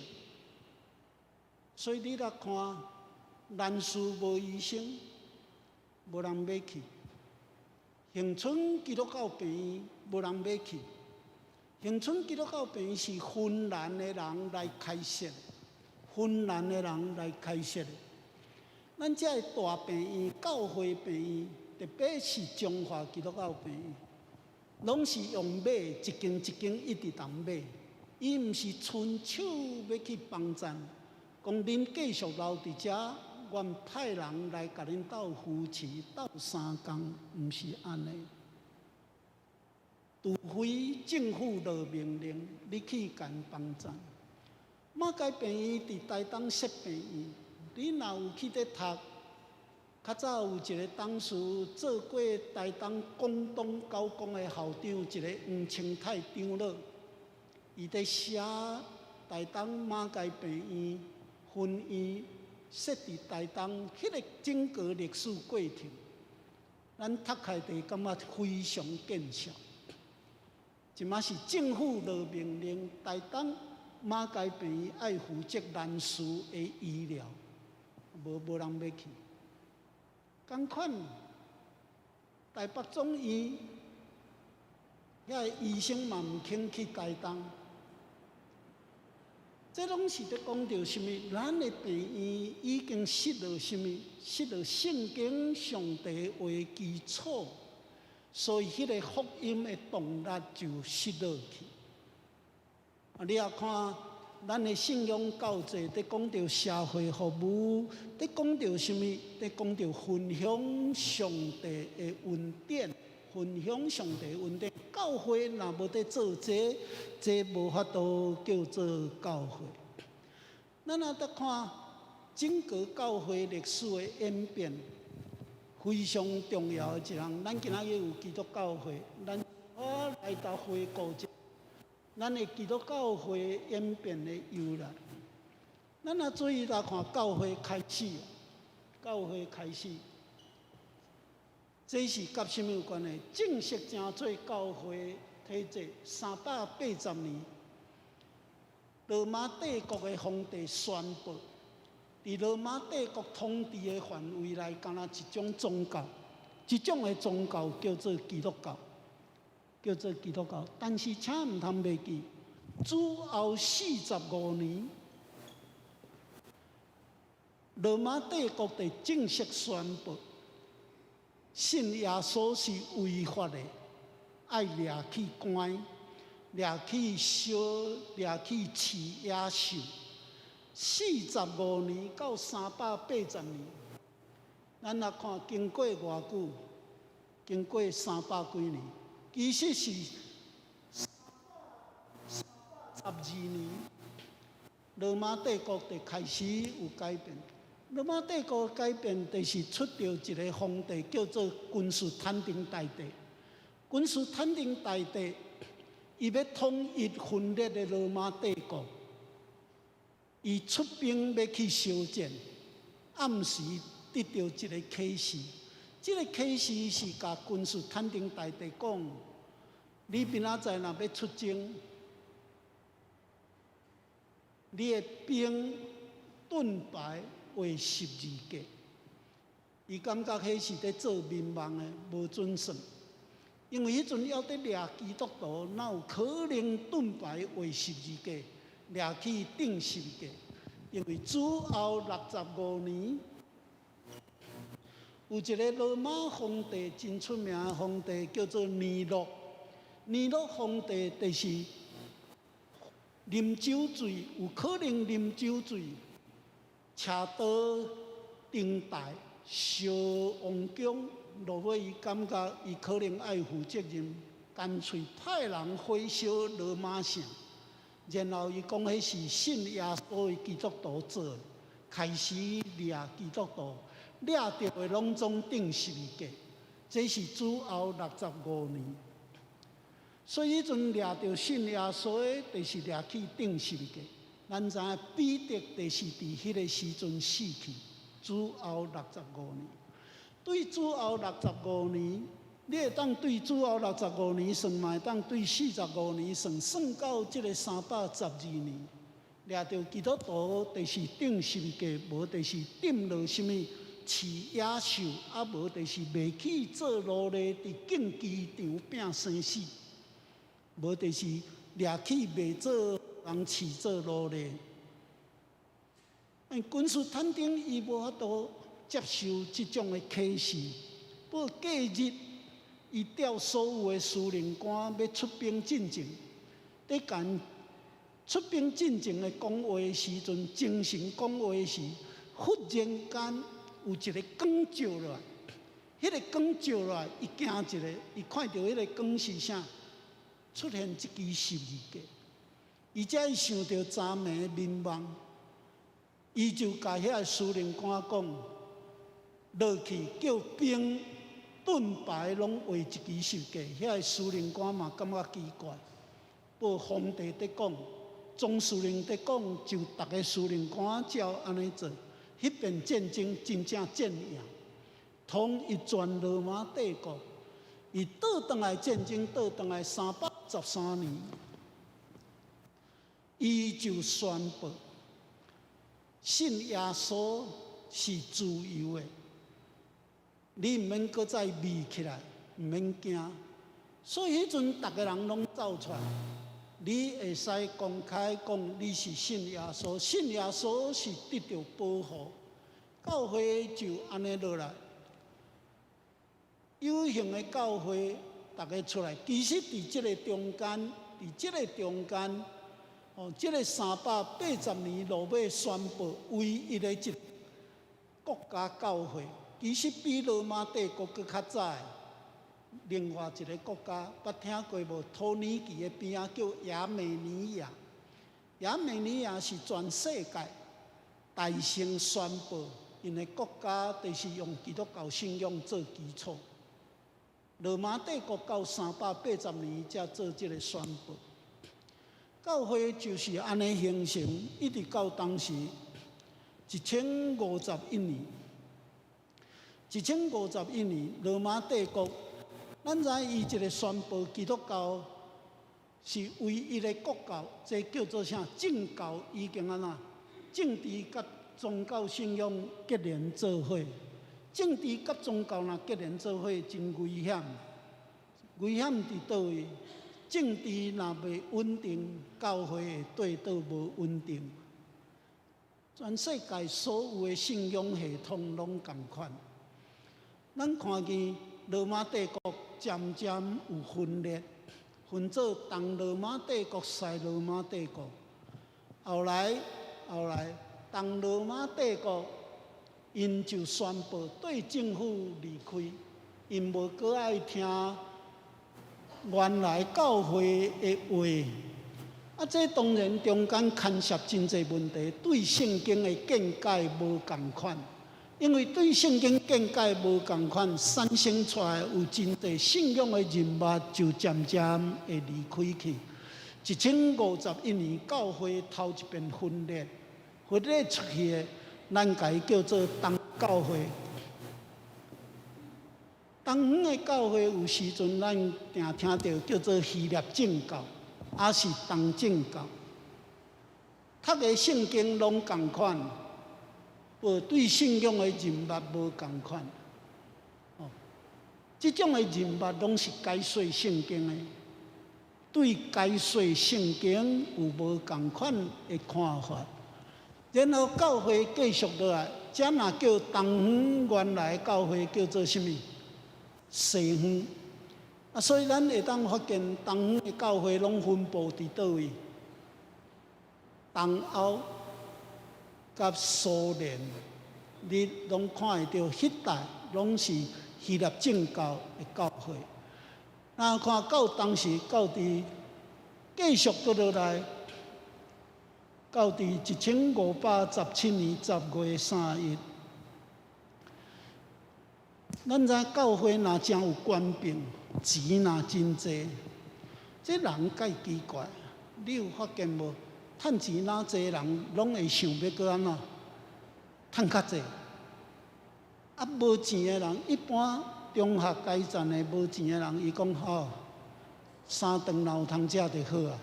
所以你若看，南勢無醫生，無人欲去；恆春基督教病院無人欲去。恆春基督教病院是芬蘭的人來開設，芬蘭的人來開設的。咱這个大病院、教會病院，特別是中華基督教病院，攏是用買，一間一間一直佇買。伊毋是伸手欲去幫贊，講恁繼續留佇遮，阮派人來共恁鬥扶持、鬥相共，毋是按呢。除非政府落命令，你去共幫贊。馬偕病院佇台東設病院，你若有去咧讀，較早有一個董事做過台東廣東高工的校長，一个黃清泰長老，伊佇寫台東馬偕病院分院設佇台東，彼个整個歷史過程，咱讀起來就感覺非常見效。這馬是政府落命令，台東馬偕病院愛負責南勢的醫療，無人欲去。仝款，台北總院遐个醫生嘛毋肯去台東。這攏是咧講著啥物？咱的病院已經失落啥物？失落聖經上帝話基礎，所以彼個福音的動力就失落去。啊，你也看咱的信仰教制，佇講著社會服務，佇講著啥物？佇講著分享上帝的恩典，分享上帝的恩典。教會若無佇做這個，這無法度叫做教會。咱若佇看整個教會歷史的演變，非常重要的一項。咱今仔日有基督教會，咱講來到回顧一下咱的基督教會演變的由來。咱若注意來看教會開始，教會開始，這是佮啥物有關係？正式成做教會體制380年，羅馬帝國的皇帝宣布，佇羅馬帝國統治的範圍內，敢若一種宗教，這種的宗教叫做基督教，叫做基督教。但是請毋通袂記，主後45年，羅馬帝國就正式宣布，信耶穌是違法的，愛掠去關，掠去燒，掠去飼野獸。45年到380年，咱來看經過偌久？經過三百幾年，其實是312年，羅馬帝國就開始有改變。羅馬帝國改變，就是出著一个皇帝叫做君士坦丁大帝。君士坦丁大帝，伊欲統一分裂的羅馬帝國，伊出兵欲去相戰，暗時得著一个啟示。這个啟示是共君士坦丁大帝講：你明仔載若欲出征，你的兵盾牌畫十字架。伊感覺彼是佇做眠夢的，無準算。因為彼陣猶佇掠基督徒，哪有可能盾牌畫十字架，掠去釘十字架？因為主後65年，有一个羅馬皇帝真出名的皇帝，叫做尼祿。尼祿皇帝就是啉酒醉，有可能啉酒醉，持刀登台燒王宮，落尾伊感覺伊可能愛負責任，乾脆派人火燒羅馬城。然後伊講彼是信耶穌的基督徒做的，開始掠基督徒，掠著的攏總釘十字架。這是主後65年。所以彼陣掠著信耶穌的，就是掠去釘十字架。咱知影彼得就是佇彼個時陣死去，主後六十五年。對主後六十五年，你會當對主後六十五年算，嘛會當對四十五年算，算到這个312年，掠著基督徒就是釘十字架，無就是釘落啥物飼野獸，啊無就是賣去做奴隸，佇競技場拚生死，無就是掠去賣做人飼做奴隸。君士坦丁伊無法度接受這種的啟示，不過隔日，伊調所有的司令官欲出兵進前，佇共出兵進前的講話的時陣，精神講話時，忽然間有一个光照落來，彼个光照落來，伊驚一个，伊看著彼个光是啥？出現這支十字架，伊才會想著昨暝的眠夢，伊就共遐个司令官講，落去叫兵盾牌攏畫一支十字架，遐个司令官嘛感覺奇怪。不過皇帝佇講，總司令佇講，就逐个司令官照按呢做。彼遍戰爭真正戰贏，統一全羅馬帝國。伊倒轉來戰爭倒轉來313年，伊就宣布信耶穌是自由的，你毋免閣再畏起來，毋免驚。所以彼陣逐个人攏走出來，你會使公開講你是信耶穌，信耶穌是得著保護。教會就按呢落來，有形的教會逐个出來，其實佇這个中間，佇這个中間，哦，這个380年落尾宣布唯一的一國家教會，其實比羅馬帝國閣較早的另外一个國家，捌聽過無？土耳其的邊仔叫亞美尼亞，亞美尼亞是全世界大聲宣布，𪜶的國家就是用基督教信仰做基礎。羅馬帝國到380年才做這个宣布。教會就是按呢形成，一直到當時1051年。1051年，羅馬帝國，咱知伊一个宣布基督教是唯一的國教，這叫做啥？政教已經按怎？政治佮宗教信仰結連做伙。政治佮宗教若結連做伙，真危險。危險佇佗位？政治若袂穩定，教會會綴倒無穩定。全世界所有的信仰系統攏仝款。咱看見羅馬帝國漸漸有分裂，分做東羅馬帝國、西羅馬帝國。後來東羅馬帝國𪜶就宣布對政府離開，𪜶無閣愛聽原來教會的話。啊，這當然中間牽涉真濟問題，對聖經的見解無仝款。因為對聖經見解無仝款，產生出來有真濟信仰的人物就漸漸會離開去。1051年，教會頭一遍分裂，分裂出去的，咱共伊叫做東教會。東方的教會有時陣咱定聽著叫做希臘正教，抑是東正教。讀的聖經攏仝款，無對信仰的認捌無仝款。哦，這種的認捌攏是解說聖經的，對解說聖經有無仝款的看法。然後教會繼續落來，這若叫東方原來教會叫做啥物？西方。啊，所以咱會當發現東方的教會攏分布佇佗位？東歐佮蘇聯，你攏看會著，彼帶攏是希臘正教的教會。若看到當時到佇繼續閣落來，到佇1517年10月3日，咱知教會若誠有權柄，錢若真濟，這人介奇怪，你有發現無？趁錢若濟人，攏會想欲閣按怎？趁較濟。啊，無錢的人，一般中學階層的無錢的人，伊講吼，三頓若有通食就好啊，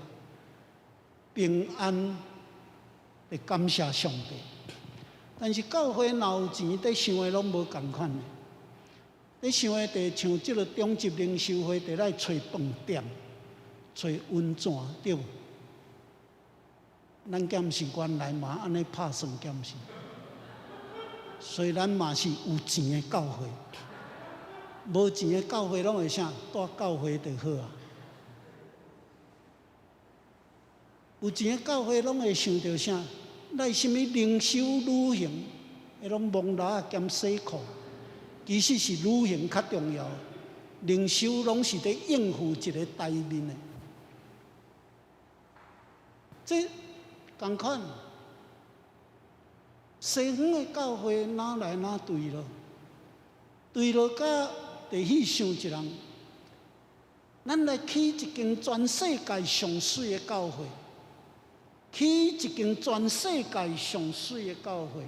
平安，會感謝上帝。但是教會若有錢，佇想的攏無仝款的。佇想的，就像這个中級靈修會，得來揣飯店、揣溫泉，對無？咱敢毋是原來嘛按呢拍算，敢毋是？所以咱嘛是有錢的教會，無錢的教會攏會啥？蹛教會就好啊。有錢的教會攏會想著啥？來啥物靈修旅行，彼攏摸蜊仔兼洗褲，其實是旅行較重要。靈修攏是佇應付一个台面的。這仝款，西方的教會哪來哪墜落，墜落甲就去想一人，咱來起一間全世界上媠的教會，起一間全世界上媠的教會。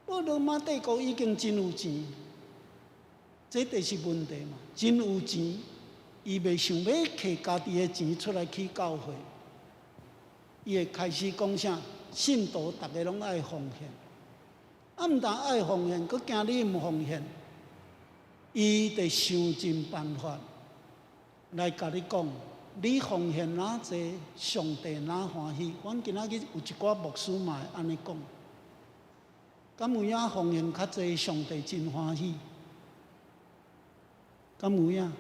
我羅馬帝國已經真有錢，這就是問題嘛。真有錢，伊袂想欲摕家己的錢出來起教會。伊會開始講啥？信徒逐个攏愛奉獻，啊，毋但愛奉獻，閣驚你毋奉獻，伊就想盡辦法來共你講，你奉獻若濟，上帝若歡喜。阮今仔日有一寡牧師嘛會按呢講，敢有影奉獻較濟，上帝真歡喜？敢有影？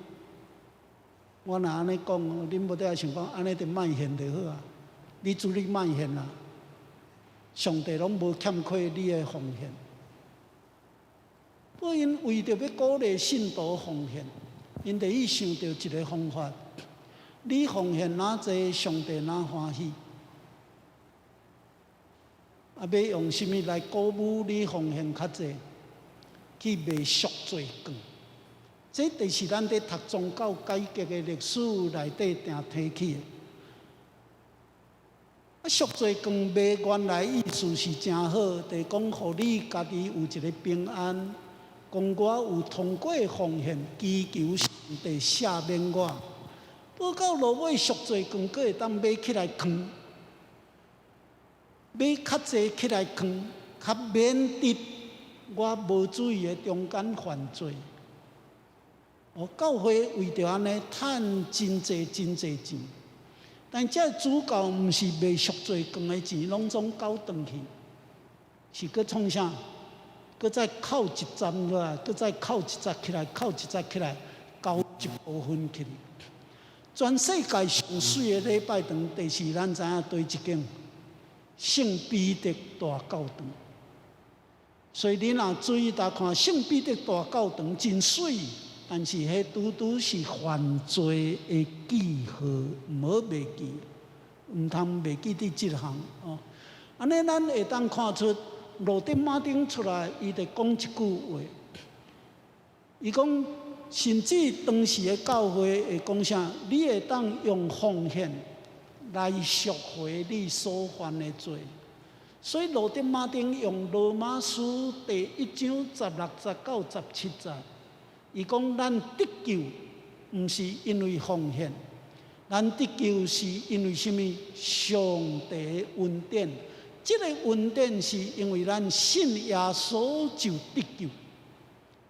我若按呢講，恁無得愛想講，按呢就莫獻就好啊。你主你莫獻啦，上帝攏無欠缺你的奉獻。不過𪜶為著欲鼓勵信徒奉獻，𪜶就去想著一个方法：你奉獻若濟，上帝若歡喜。啊，欲用啥物來鼓舞你奉獻較濟？去賣贖罪券，這就是咱佇讀宗教改革的歷史內底定提起的。啊，贖罪券買原來意思是誠好，就是講予你家己有一個平安，講我有通過奉獻，祈求上帝赦免我。報到落尾贖罪券，閣會當買起來囥，買較濟起來囥，較免得我無注意的中間犯罪。哦，教會為著按呢趁真濟真濟錢，但這主教毋是賣贖罪券的錢，攏總交轉去，是閣創啥？閣再扣一站落來，閣再扣一節起來，扣一節起來，交一部分去。全世界上媠的禮拜堂，就是咱知影佗一間聖彼得大教堂。所以你若注意來看，聖彼得大教堂真媠，但是彼拄拄是犯罪的記號，毋好袂記，毋通袂記得這項哦。按呢，咱會當看出路德馬丁出來，伊就講一句話，伊講。甚至當時的教會會講啥？你會當用奉獻來贖回你所犯的罪。所以路德馬丁用羅馬書第一章16節到17節，伊講咱得救毋是因為奉獻，咱得救是因為啥物？上帝的恩典。這個恩典是因為咱信耶穌就得救。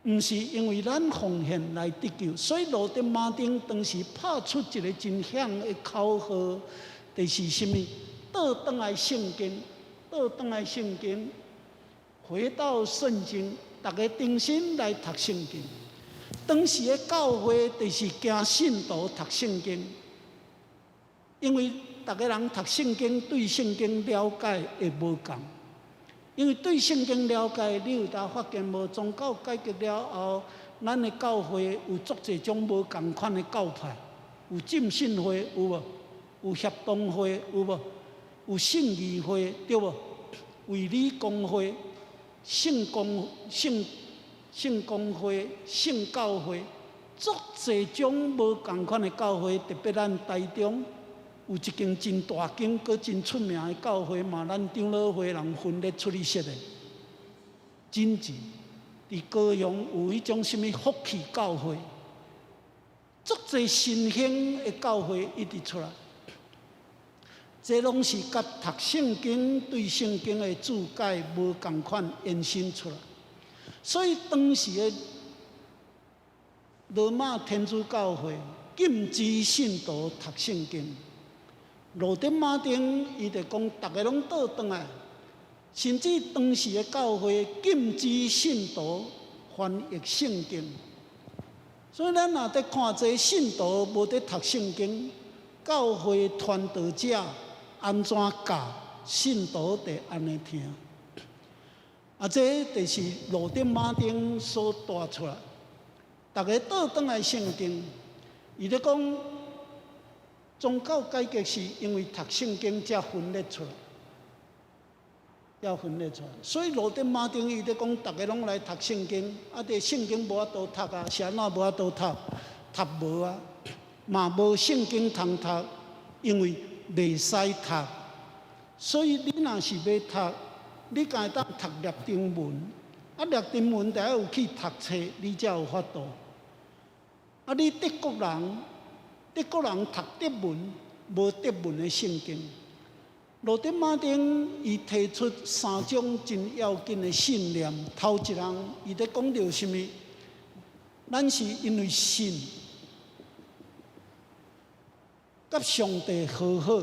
毋是因為咱奉獻來得救，所以路德馬丁當時拍出一個真響的口號，就是啥物？倒轉來聖經，倒轉來聖經，回到聖經，逐家重新來讀聖經。當時的教會就是驚信徒讀聖經，因為逐个人讀聖經對聖經了解會無仝。因為對聖經了解，你有當發現無？宗教改革了後，咱的教會有足濟種無仝款的教派，有浸信會有無？有協同會有無？有信義會對無？衛理公會、聖公聖聖公會、聖教會，足濟種無仝款的教會，特別咱台中。有一間真大間、閣真出名的教會嘛，咱長老會人分裂出去設的，真濟。佇高雄有彼種啥物福氣教會，足濟新興的教會一直出來，這攏是佮讀聖經對聖經的注解無仝款延伸出來，所以當時的羅馬天主教會禁止信徒讀聖經。路德馬丁伊就講，逐个攏倒轉來，甚至當時的教會禁止信徒翻譯聖經。所以咱若佇看這個信徒無佇讀聖經，教會傳道者按怎教，信徒就按呢聽。啊，這就是路德馬丁所帶出來，逐个倒轉來聖經，伊咧講。宗教改革是因為讀聖經才分裂出來，才分裂出來。所以路德馬丁伊咧講，逐个攏來讀聖經，啊，這聖經無法度讀啊，是按怎無法度讀？讀無啊，嘛無聖經通讀，因為袂使讀。所以你若是欲讀，你敢會當讀拉丁文，啊，拉丁文得愛有去讀冊，你才有法度。啊，你德國人。德國人讀德文，無德文的聖經。路德馬丁伊提出三種真要緊的信念。頭一項，伊咧講著啥物？咱是因為信，佮上帝和好，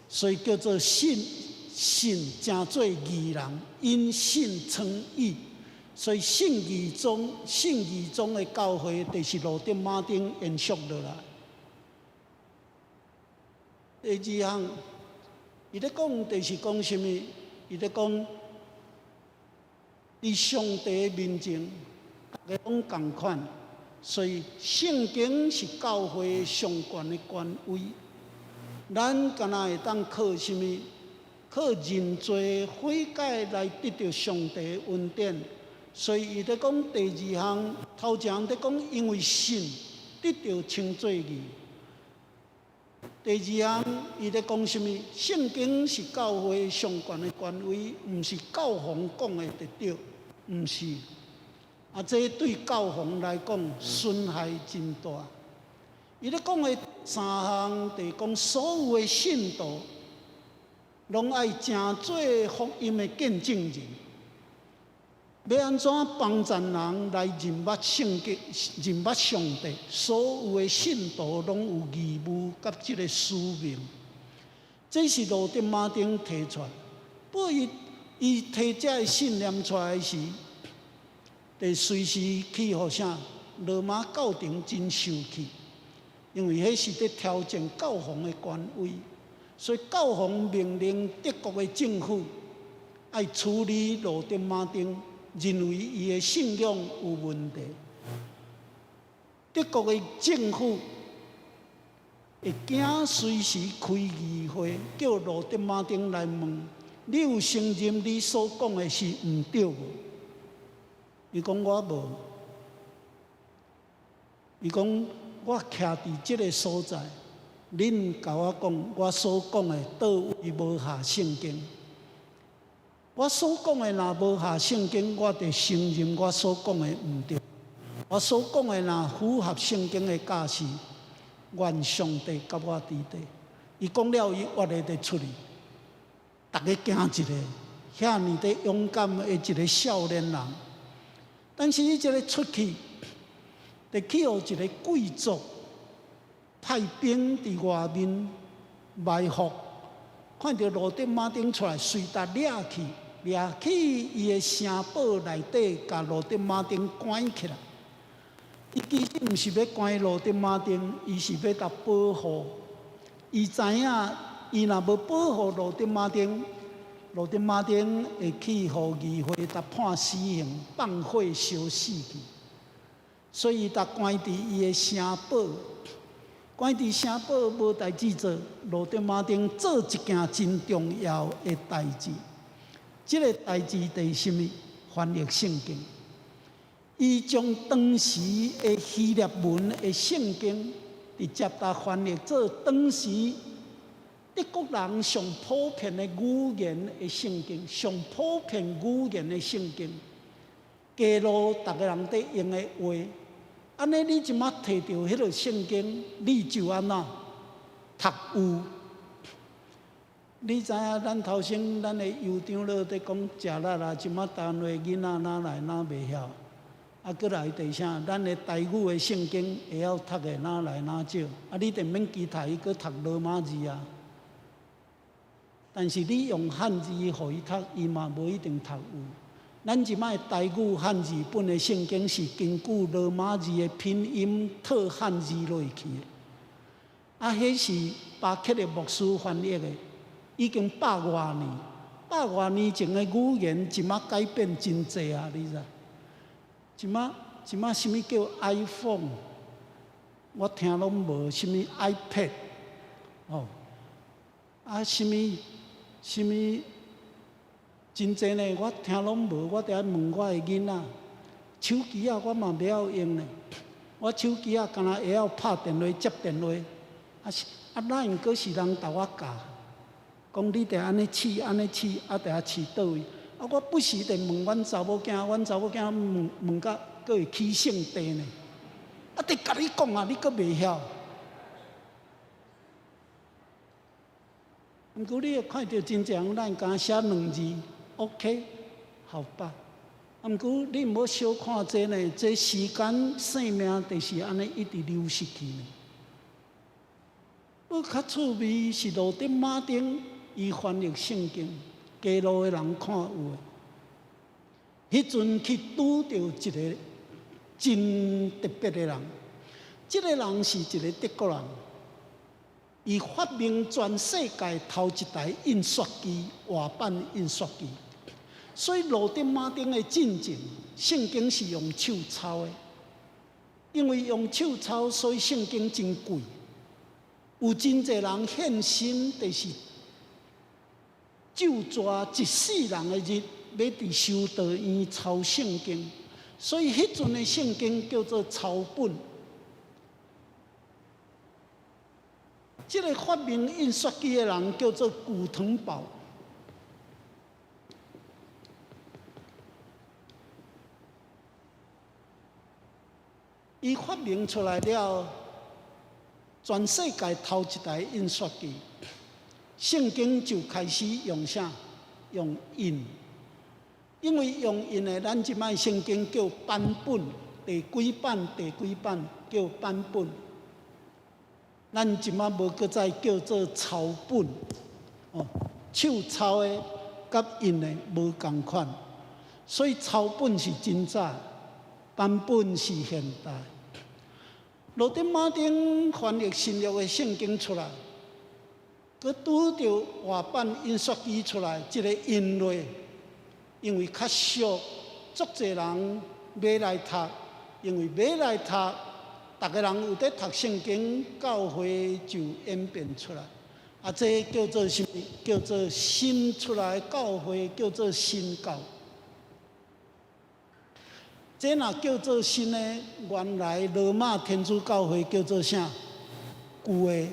所以叫做信，信成做義人，因信稱義。所以信義宗，信義宗的教會，就是路德馬丁延續落來。第二項，伊咧講就是講啥物？伊咧講，佇上帝面前，逐家攏仝款，所以聖經是教會上懸的權威。咱敢若會當靠啥物？靠認罪悔改來得著上帝恩典，所以伊咧講第二項，頭一項咧講因為信得著稱做義。第二項，伊咧講啥物？聖經是教會上懸的權威，毋是教皇講的就對，毋是。啊，這對教皇來講損害真大。伊咧講的三項，就是講所有的信徒攏愛成做福音的見證人。欲按怎幫贊人來認捌聖經、認捌上帝？所有的信徒攏有義務佮這个使命。這是路德馬丁提出來。不過伊伊提這个信念出來時，就隨時去予啥？羅馬教廷真受氣，因為彼是佇挑戰教皇的權威，所以教皇命令德國的政府愛處理路德馬丁。認為伊的信仰有問題，德國的政府會驚隨時開議會，叫路德馬丁來問：你有承認你所講的是毋對無？伊講我無。伊講我徛佇這个所在，恁共我講，我所講的佗位無合聖經。我所講的若無合聖經，我就承認我所講的毋對。我所講的若符合聖經的教示，願上帝佮我佇底。伊講了，伊活的就出去，逐家驚一个，遐爾的勇敢的一个少年人。但是伊這个出去，就去予一个貴族派兵佇外面埋伏，看著路德馬丁出來，隨共掠去。掠去伊的城堡內底，共路德馬丁關起來。伊其實毋是欲關路德馬丁，伊是欲共保護。伊知影，伊若無保護路德馬丁，路德馬丁會去予議會共判死刑，放火燒死去。所以，伊共關佇伊的城堡，關佇城堡無代誌做。路德馬丁做一件真重要的代誌。這个代誌就是啥物？翻譯聖經。伊將當時的希臘文的聖經，直接共翻譯做當時德國人上普遍的語言的聖經，上普遍語言的聖經。街路逐个人佇用的話，按呢你這馬提著彼个聖經，你就按怎讀有？你知影咱頭先咱的尤長老佇講食力啦，這馬台灣的囡仔哪來哪袂曉？啊，閣來就是啥？咱的台語的聖經會曉讀的哪來哪少？啊，你就免期待伊閣讀羅馬字啊。但是你用漢字予伊讀，伊嘛無一定讀有。咱這擺台語漢字本的聖經是根據羅馬字的拼音套漢字落去的。啊，彼是巴克的牧師翻譯的。已經百外年，百外年前的語言，這馬改變真濟啊！你知？這馬這馬啥物叫 iPhone？我聽攏無，啥物 iPad？哦，啊，啥物啥物真濟呢？我聽攏無，我著愛問我的囡仔。手機仔我嘛袂曉用呢，我手機仔敢若會曉拍電話、接電話，啊是啊，LINE閣是人共我教。講你著按呢試，按呢試，啊，著愛試佗位。啊，我不時著問阮查某囝，阮查某囝問問甲閣會起性地呢。啊，佇共你講啊，你閣袂曉。毋過你會看著真濟人，咱敢寫兩字，OK，好吧。啊，毋過你毋好小看這呢，這時間生命就是按呢一直流逝去呢。閣較趣味是路德馬丁。伊翻譯聖經，街路的人看有的。彼陣去拄著一个真特別的人，這个人是一个德國人，伊發明全世界頭一台印刷機，活版印刷機。所以路德馬丁的進前，聖經是用手抄的，因為用手抄，所以聖經真貴。有真濟人獻身，就是咒詛一世人的日，欲佇修道院抄聖經，所以彼陣的聖經叫做抄本。這个發明印刷機的人叫做古騰堡。伊發明出來了，全世界頭一台印刷機，聖經就開始用啥？用印。因為用印的，咱這擺聖經叫版本，第幾版？第幾版叫版本。咱這擺無閣再叫做抄本，哦，手抄的佮印的無仝款，所以抄本是真早，版本是現代。羅德馬丁翻譯新約的聖經出來，閣拄著活版印刷機出來，這個印落，因為較俗，足濟人買來讀，因為買來讀，逐个人有佇讀聖經，教會就演變出來。啊，這叫做啥物？叫做新出來教會，叫做新教。這若叫做新的，原來羅馬天主教會叫做啥？舊的。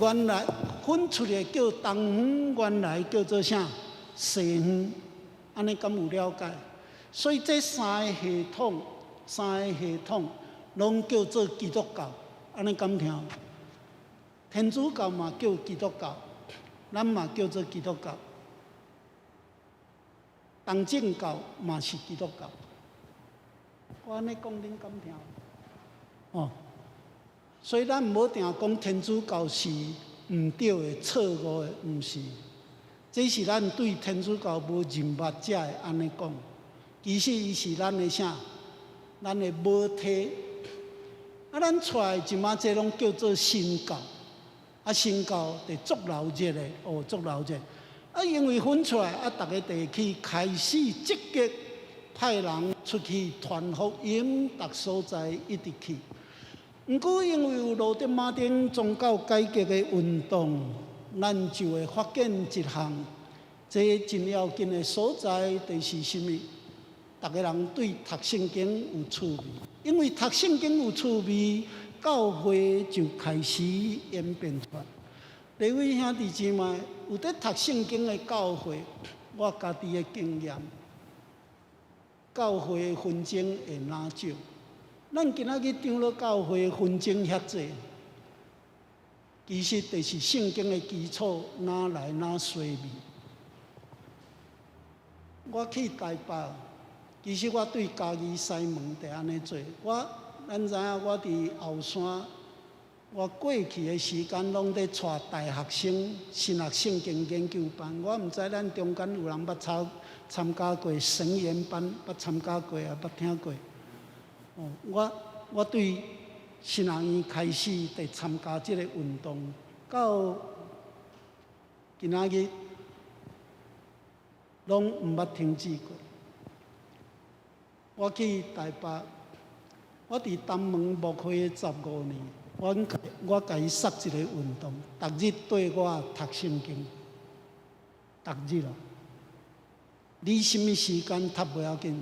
原來分出來叫東方，原來叫做啥？西方。按呢敢有了解？所以這三個系統，三個系統攏叫做基督教。按呢敢聽？天主教嘛叫基督教，咱嘛叫做基督教。東正教嘛是基督教。我按呢講，恁敢聽？哦，所以咱毋好定講天主教是毋對的、錯誤的，毋是。這是咱對天主教無認捌才會按呢講。其實伊是咱的啥？咱的母體。啊，咱出來這馬這攏叫做新教。啊，新教就足鬧熱的，哦，足鬧熱。啊，因為分出來，啊，逐个地區開始積極派人出去傳福音，逐所在一直去。毋過因為有羅德馬丁宗教改革的運動，咱就會發現一項，這真要緊的所在，就是啥物？逐个人對讀聖經有趣味，因為讀聖經有趣味，教會就開始演變出來。各位兄弟姊妹，有佇讀聖經的教會，我家己的經驗，教會的紛爭會哪少？咱今仔日長老教會紛爭遐濟，其實就是聖經的基礎哪來哪衰微。我去台北，其實我對嘉義西門就按呢做。我咱知影，我佇後山，我過去的時間攏佇帶大學生神學聖經研究班。我毋知咱中間有人捌參加過神研班，捌參加過啊，捌聽過。哦，我對神學院開始佇參加這個運動，到今仔日攏毋捌停止過。我去台北，我佇東門牧會15年，我共伊設一個運動，逐日對我讀聖經，逐日哦。你啥物時間讀袂要緊，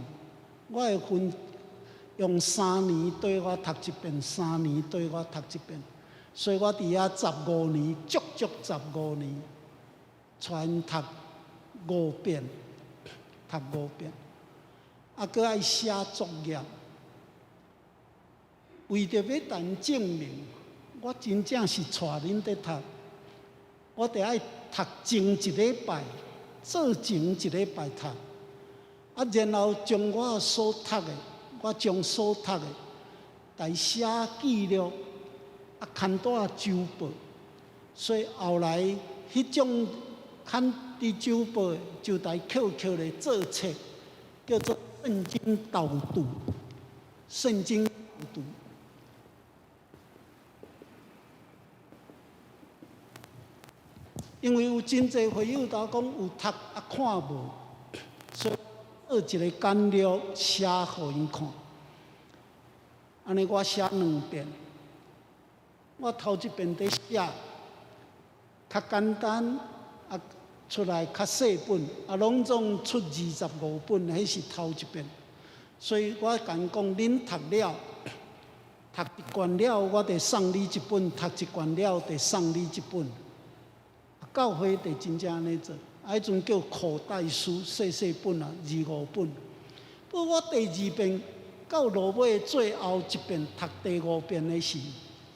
我會分用3年對我讀一遍，3年對我讀一遍，所以我佇遐15年，足足15年，帶𪜶讀5遍，讀5遍，啊，閣愛寫作業，為著欲共𪜶證明，我真正是帶恁佇讀，我得愛讀前一禮拜，做前一禮拜讀，啊，然後將我所讀的，我將所讀的，來寫記錄，啊，牽帶周報，所以後來彼種牽佇周報就來扣扣來做冊，叫做聖經導讀，聖經導讀。因為有真濟會友都講有讀啊看無，所以做一個簡略寫予𪜶看。按呢我寫2遍，我頭一遍佇寫較簡單，啊，出來較細本，啊，攏總出25本，彼是頭一遍。所以我共𪜶講，恁讀了，讀一卷了，我就送你一本；讀一卷了，就送你一本。教會就真正按呢做，啊，彼陣叫口袋書，細細本啊，二五本。不過我第二遍到落尾最後一遍讀第五遍的時，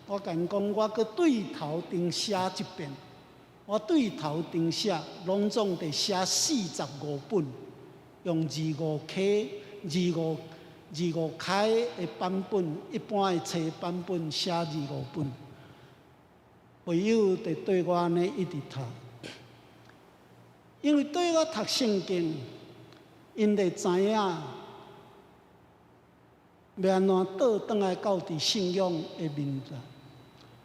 我共𪜶講，我閣對頭頂寫一遍。我對頭頂寫，攏總得寫45本，用二五 K、二五二五開的版本，一般的冊版本寫二五本。會友就對我按呢一直讀，因為對我讀聖經，𪜶就知影欲按怎倒轉來到佇信仰的面前。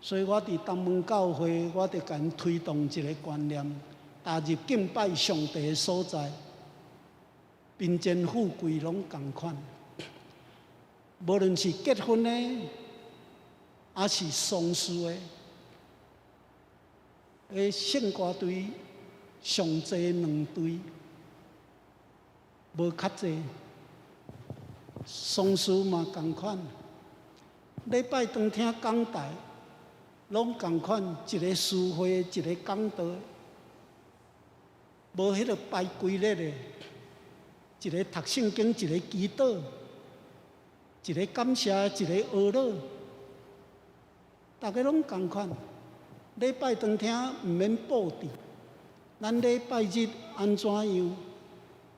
所以我佇東門教會，我就共𪜶推動一个觀念：踏入敬拜上帝的所在，貧賤富貴攏仝款。無論是結婚的，抑是喪事的，彼聖歌隊上濟兩隊，無較濟。喪事嘛仝款，禮拜當聽講台，攏仝款，一个司會，一个講道，無彼个排規律的，一个讀聖經，一个祈禱，一个感謝，一个哀樂，逐家攏仝款。禮拜當聽毋免布置，咱禮拜日按怎樣，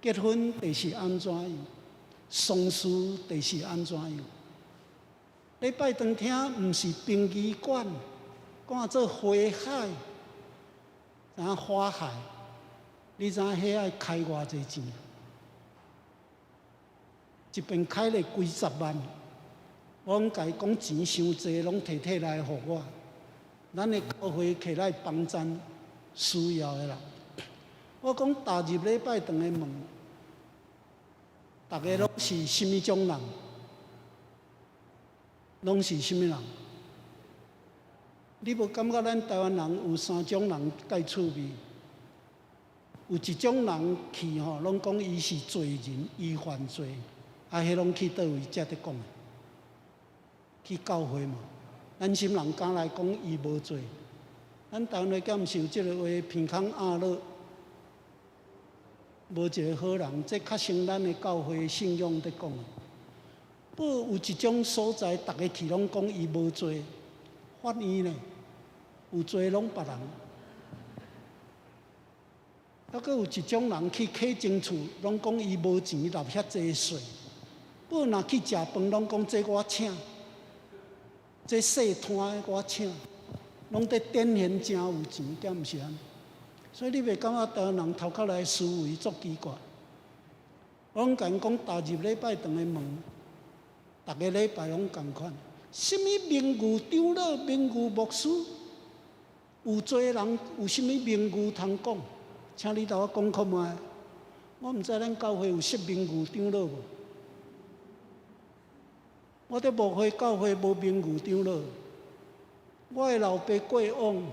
結婚就是按怎樣，喪事就是按怎樣。禮拜當聽毋是殯儀館，看做花海，知影花海？你知影彼愛開偌濟錢？一遍開咧幾十萬，我攏共伊講錢傷濟，攏提提來予我。咱的教會起來幫贊需要的人。我講踏入禮拜堂的門，逐家攏是啥物種人？攏是啥物人？你無感覺咱台灣人有三種人蓋趣味？有一種人去吼，攏講伊是罪人，伊犯罪，啊，彼攏去佗位才佇講的？去教會嘛？咱啥人敢來講伊無罪？咱台灣話敢毋是有這个話？鼻空鴨落，無一个好人，這較像咱的教會信仰佇講的。不過有一種所在，逐家去攏講伊無罪，法院呢，有罪攏別人。抑閣有一種人去稽徵處，攏講伊無錢納遐濟稅。不過若去食飯，攏講這我請，這細攤的我請，攏佇展現誠有錢，敢毋是按呢？所以你袂感覺台灣人頭殼內思維足奇怪？我攏共𪜶講，踏入禮拜堂的門，逐个禮拜攏仝款。啥物名譽長老、名譽牧師，有罪人有啥物名譽通講？請你共我講看覓。我毋知咱教會有設名譽長老無？我佇牧會教會無名譽長老。我的老爸過往，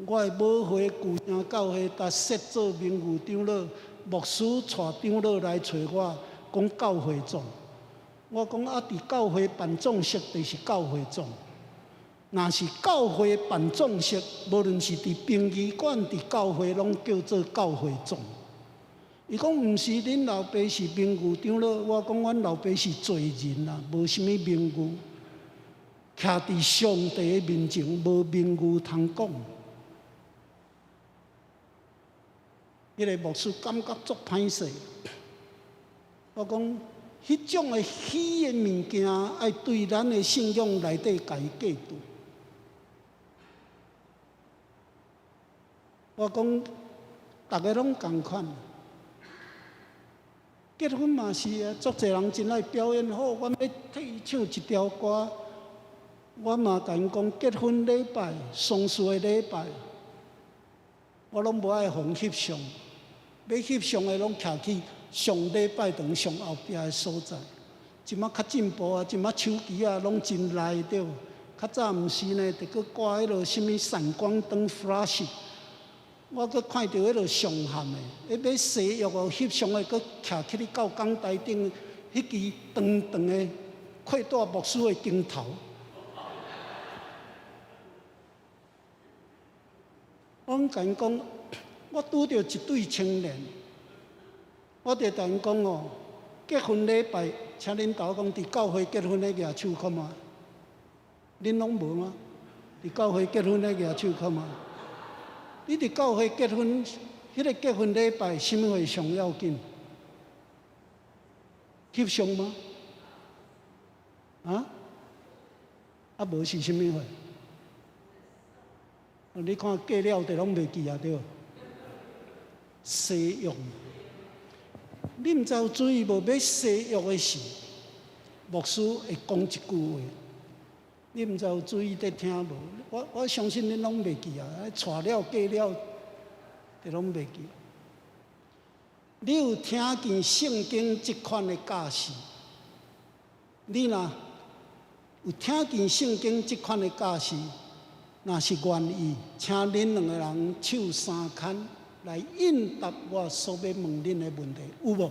我的母會舊城教會，才設做名譽長老，牧師帶長老來揣我，講教會總。我講啊，佇教會辦葬式就是教會總。若是教會辦葬式，無論是佇殯儀館、佇教會，攏叫做教會總。伊講毋是，恁老爸是名譽長老，我講阮老爸是罪人啊，無啥物名譽。徛佇上帝的面前，無名譽通講。彼个牧師感覺足歹勢。我講，彼種的虛的物件，愛對咱的信仰內底共伊過渡。我講，逐家攏仝款。結婚嘛是啊，足濟人真愛表演好，阮欲替伊唱一條歌。我嘛共𪜶講，結婚禮拜、喪事的禮拜，我攏無愛予人翕相，欲翕相的攏徛去上禮拜堂上後壁的所在。這馬較進步啊，這馬手機啊攏真來對無？較早毋是呢，得閣掛彼落啥物閃光燈 flash。我閣看著彼落上譀的，彼欲誓約哦，翕相的，閣徛起咧到講臺頂，彼支長長的擴大牧師的鏡頭。我共𪜶講，我拄著一對青年，我就共𪜶講哦，結婚禮拜，請恁兜講，佇教會結婚的舉手看覓？恁攏無嗎？佇教會結婚的舉手看覓？你佇教會結婚，彼個結婚禮拜，啥物貨上要緊？翕相嗎？啊？啊無是啥物貨？你看過了就攏袂記啊，對無？誓約，你毋知有注意無？欲誓約的時，牧師會講一句話。你毋知有注意佇聽無？我相信恁攏袂記啊！娶了嫁了，就攏袂記。你有聽見聖經這款的教示？你若有聽見聖經這款的教示，若是願意，請恁兩个人手相牽來應答我所欲問恁的問題，有無？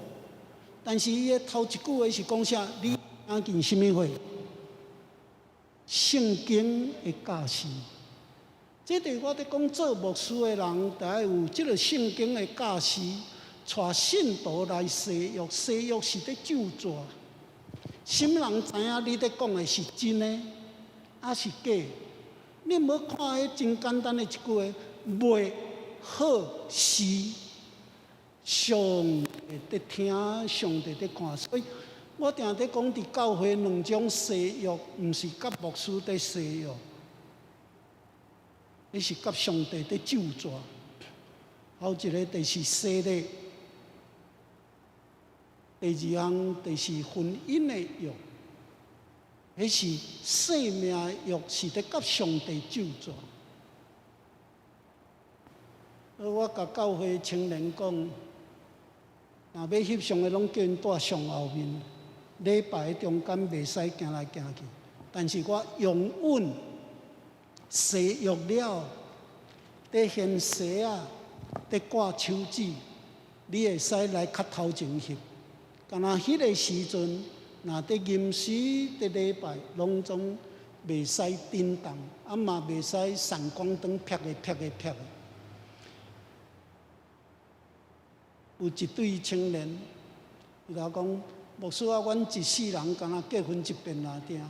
但是伊的頭一句話是講啥？你聽見啥物話？聖經的教示，這塊我佇講做牧師的人，著愛有這个聖經的教示，帶信徒來誓約，誓約是佇咒詛。啥物人知影你佇講的是真的，抑是假？你毋好看彼真簡單的一句話，袂好事，上帝佇聽，上帝佇看，所以我定佇講，佇教會兩種誓約，毋是佮牧師佇誓約，彼是佮上帝佇咒詛。還有一个就是洗禮，第二項就是婚姻的約，彼是生命的約，是佇佮上帝咒詛。我共教會青年講，若欲翕相的，攏叫𪜶蹛上後面，禮拜中間袂使行來行去。但是我容忍誓約了，佇獻鞋仔，佇掛手指，你會使來較頭前翕。敢若彼个時陣，若佇吟詩、佇禮拜，攏總袂使震動，啊嘛袂使閃光燈啪个啪个啪个。有一對青年，伊共我講，牧師啊，阮一世人敢若結婚一遍爾定。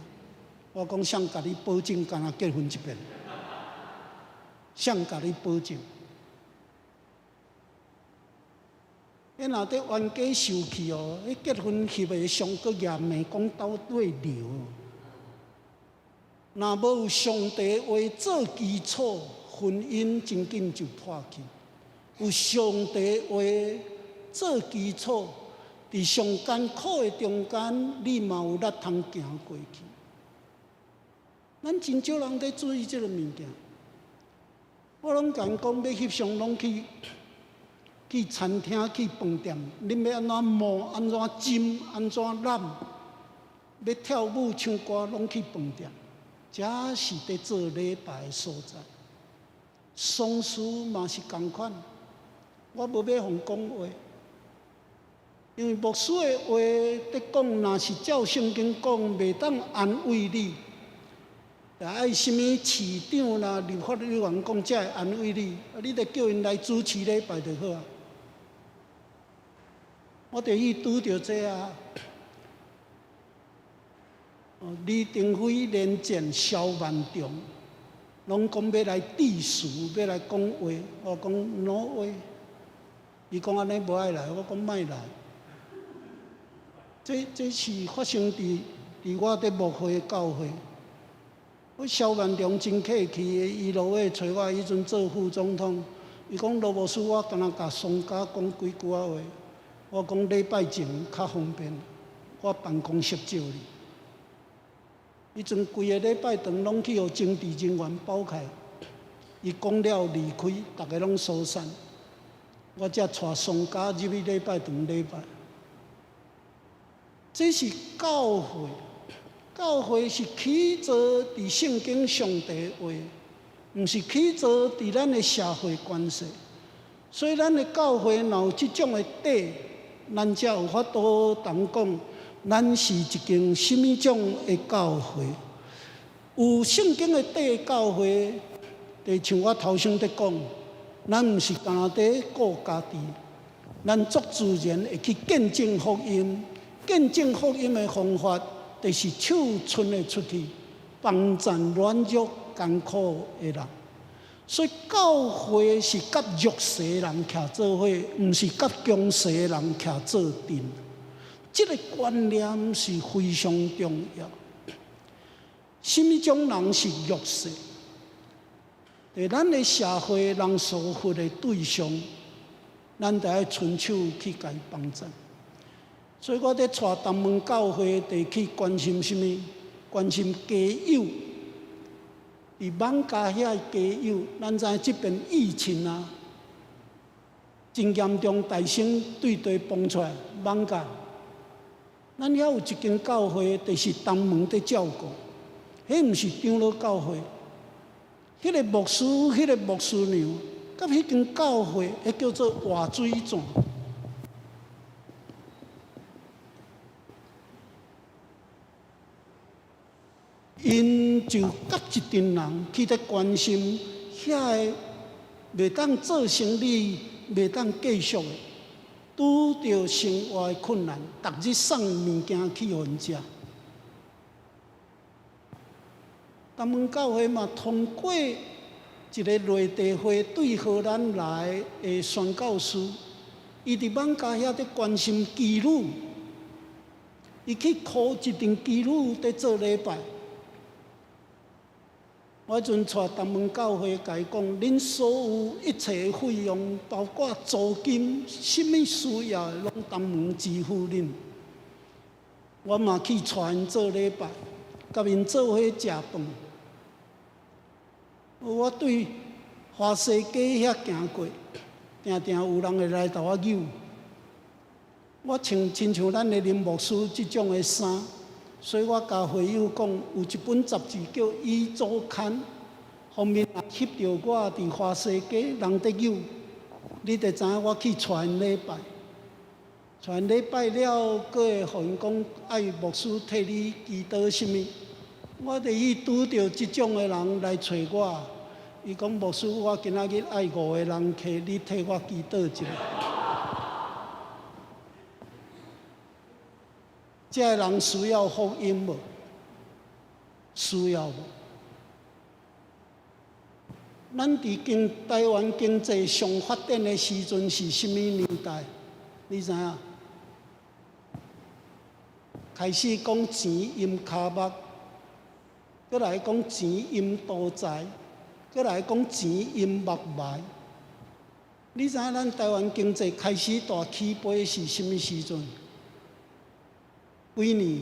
我講，誰共你保證敢若結婚一遍？誰共你保證？彼若佇冤家受氣哦，彼結婚翕的相閣嚴的，講鬥對流。若無有上帝話做基礎，婚姻真緊就破去。有上帝話做基礎，佇上艱苦的中間，你嘛有力通行過去。咱真少人佇注意這個物件。我攏共𪜶講，欲翕相，攏去餐廳、去飯店，恁欲按怎摸、按怎斟、按怎攬，欲跳舞、唱歌，攏去飯店。這是佇做禮拜的所在。喪事嘛是仝款，我無欲予講話，因為牧師的話佇講，若是照聖經講，袂當安慰你。若愛啥物市長啦、立法委員講，才會安慰你。啊，你著叫𪜶來主持禮拜就好啊。我著去拄著這啊，李登輝、連戰、蕭萬長，攏講欲來致辭，欲來講話。我講 no way，伊講按呢無愛來，我講莫來。這是發生佇我佇牧會教會。我蕭萬長真客氣的，伊落尾揣我，彼陣做副總統，伊講羅牧師，我敢若共喪家講幾句仔話。我講禮拜前較方便，我辦公室招你。彼陣規个禮拜堂攏去予政治人員包起，伊講了離開，逐个攏疏散。我才帶喪家入去禮拜堂禮拜。這是教會。教會是起造佇聖經上帝話，毋是起造佇咱的社會關係。所以咱的教會若有這種的底，咱才有法度通講，咱是一間啥物種的教會。有聖經的底教會，就像我頭先佇講，咱毋是干焦佇顧家己，咱足自然會去見證福音。見證福音的方法，就是手伸會出去，幫贊軟弱艱苦的人。所以教會是佮弱勢的人徛做伙，毋是佮強勢的人徛做陣。這個觀念是非常重要。啥物種人是弱勢？佇咱的社會，人疏忽的對象，咱著愛伸手去共伊幫贊。所以我佇帶東門教會，就去關心啥物？關心街友。佇艋舺遐的街友，咱知這邊疫情啊，真嚴重，大聲對對蹦出來艋舺。咱遐有一間教會，就是東門佇照顧，彼毋是長老教會。彼個牧師、彼個牧師娘，佮彼間教會，彼叫做活水泉。𪜶就佮一陣人去咧關心遐个袂當做生意、袂當繼續的，拄著生活的困難，逐日送物件去予𪜶食。東門教會嘛通過一个內地會對荷蘭來的宣教師，伊佇艋舺遐佇關心妓女，伊去箍一陣妓女佇做禮拜。我彼陣帶東門教會，共伊講，恁所有一切的費用，包括租金，啥物需要的，攏東門支付恁。我嘛去帶𪜶做禮拜，共𪜶做伙食飯。我對華西街遐行過，定定有人會來共我扭。我穿親像咱的林牧師這種的衫。所以我共會友講，有一本雜誌叫《壹週刊》，封面也翕著我佇華西街人佇扭，你就知影我去帶𪜶禮拜，帶𪜶禮拜了，閣會予𪜶講愛牧師替你祈禱啥物。我就去拄著這種的人來揣我，伊講牧師，我今仔日愛五個人客，你替我祈禱一下。這个人需要福音無？需要無？咱佇經台灣經濟上發展的時陣是啥物年代？你知影？開始講錢淹跤目，閣來講錢淹肚臍，閣來講錢淹目眉。你知影咱台灣經濟開始大起飛是啥物時陣？幾年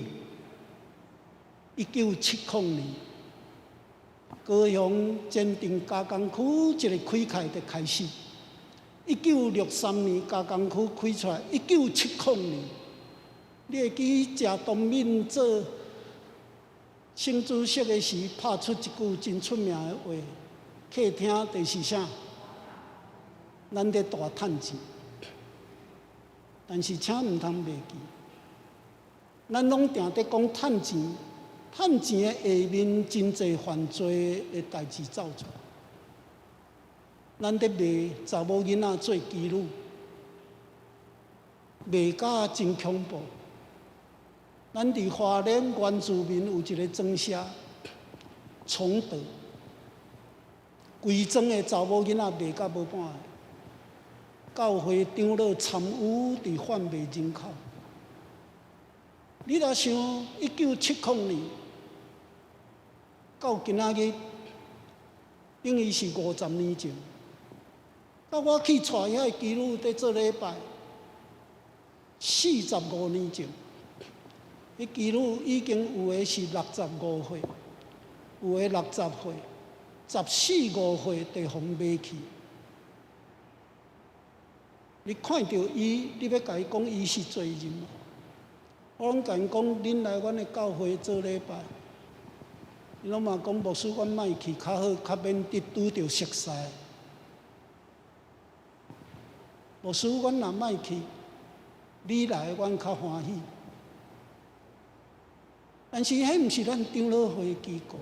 ？1970年，高雄前鎮加工區一個開開就開始。1963年加工區開出來，1970年，你會記鄭東敏做省主席的時，拍出一句真出名的話：客廳就是啥？咱咧大趁錢，但是請毋通袂記。咱攏定佇講趁錢，趁錢的下面真濟犯罪的代誌走出來。咱佇賣查某囡仔做妓女，賣甲真恐怖。咱佇花蓮原住民有一個莊社，崇德，規莊的查某囡仔賣甲無半個，教會長老參與佇販賣人口。你若想1970年到今仔日，等於是50年前。到我去帶遐个妓女佇做禮拜，45年前，彼妓女已經有的是65歲，有的60歲，14、15歲就予賣去。你看著伊，你欲共伊講伊是罪人無？我攏共𪜶講，恁來阮的教會做禮拜，𪜶攏嘛講牧師，阮莫去較好，較免得拄著熟似。牧师，阮若莫去，你来阮较欢喜。但是彼毋是咱长老会的机构。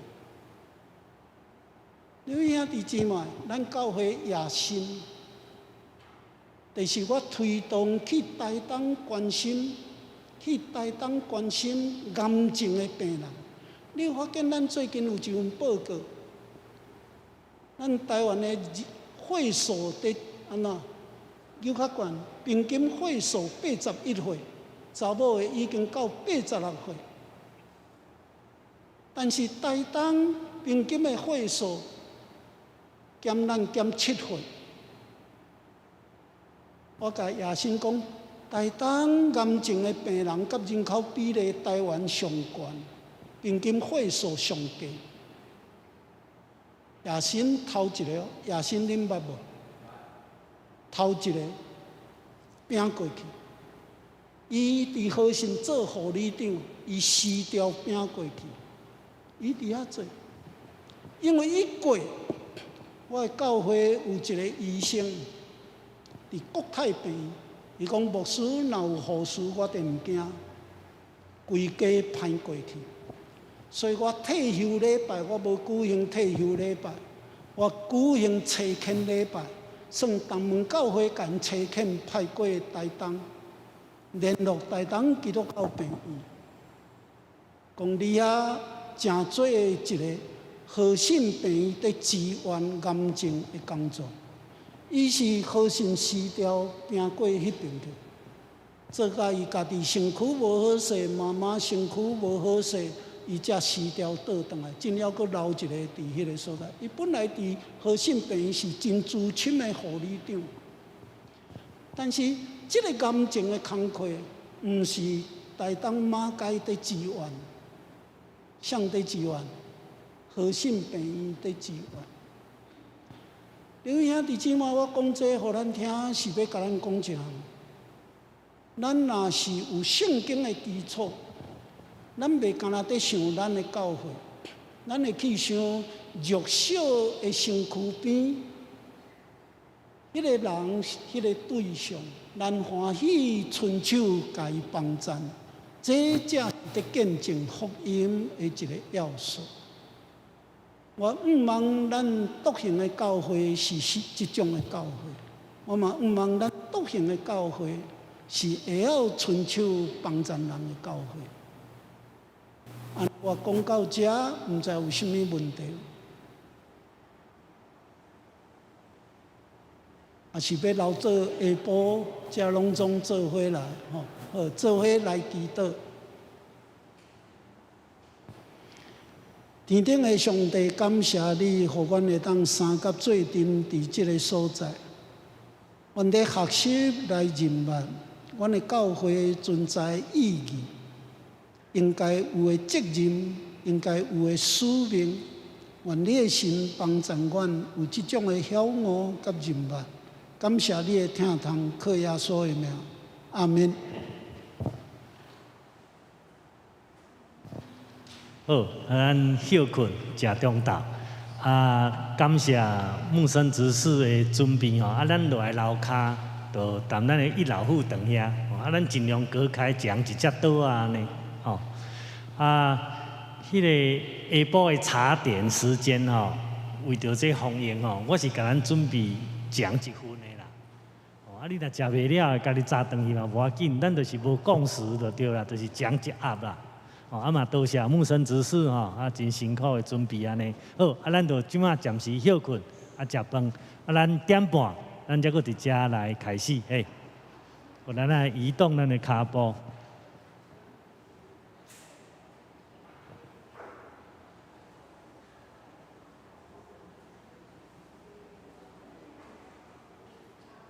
你兄弟姊妹，咱教会野心，就是我推动去台东关心，去台东关心癌症的病人。你有发现咱最近有一份报告，咱台湾的岁数伫按怎？又较悬，平均岁数81岁，查某的已经到86岁。但是台东平均的岁数减咱减7岁。我共野心讲，台东癌症的病人佮人口比例，台湾上悬，平均岁数上低。野心头一个，野心恁捌无？头一个拼过去，伊伫和信做护理长，伊辞掉拼过去，伊伫遐做，因为伊过，我的教会有一个医生伫国泰病院，伊讲牧师若有护士，我就毋惊，规家歹过去。所以我退休礼拜，我无举行退休礼拜，我举行差遣礼拜。算东门教会共差遣派过台东，联络台东基督教病院，讲你遐诚做一个和信病院伫支援癌症的工作。伊是和信辞掉拼过彼边去，做甲伊家己身躯无好势，妈妈身躯无好势，伊才辞掉倒转来，真犹阁留一个伫彼个所在。伊本来伫和信病院是真资深的护理长，但是这个癌症的工课，毋是台东马偕伫支援，谁伫支援？和信病院伫支援。各位兄弟姊妹，我讲这予咱听，是欲共咱讲一项。咱若是有圣经的基础，咱袂干焦伫想咱的教会，咱会去想弱小的身躯边，彼个人、彼个对象，咱欢喜伸手共伊帮赞，这才是伫见证福音的一个要素。我向望咱独行的教会是这种的教会，我嘛向望咱独行的教会是会晓伸手帮赞人的教会。啊，我讲到遮，毋知有啥物问题，抑是欲留做下晡，才拢总做伙来，吼，好，做伙来祈祷。天顶的上帝，感谢你，予阮会当三甲做阵伫这个所在。阮伫学习来认捌阮的教会存在意义，应该有的责任，应该有的使命。愿你的神帮助阮有这种的晓悟佮认捌。感谢你的疼痛，靠耶稣的名，阿们。好，咱歇困食中昼。啊，感谢牧生执事的准备吼。啊，咱落来楼跤，就踮咱的一老副堂遐。啊，咱尽量隔开一人一只桌仔按呢。吼，啊，彼个下晡的茶点时间吼，为著这防疫吼，我是共咱准备一人一份的啦。哦，啊，你若食袂了，家己早转去嘛无要紧，咱就是无共识就对啦，就是一人一盒啦。哦，啊嘛多谢牧生执事吼，啊真辛苦的准备按呢。好，啊咱就这马暂时歇困，啊食饭，啊咱点半，咱才阁伫遮来开始，嘿。有咱来移动咱的跤步。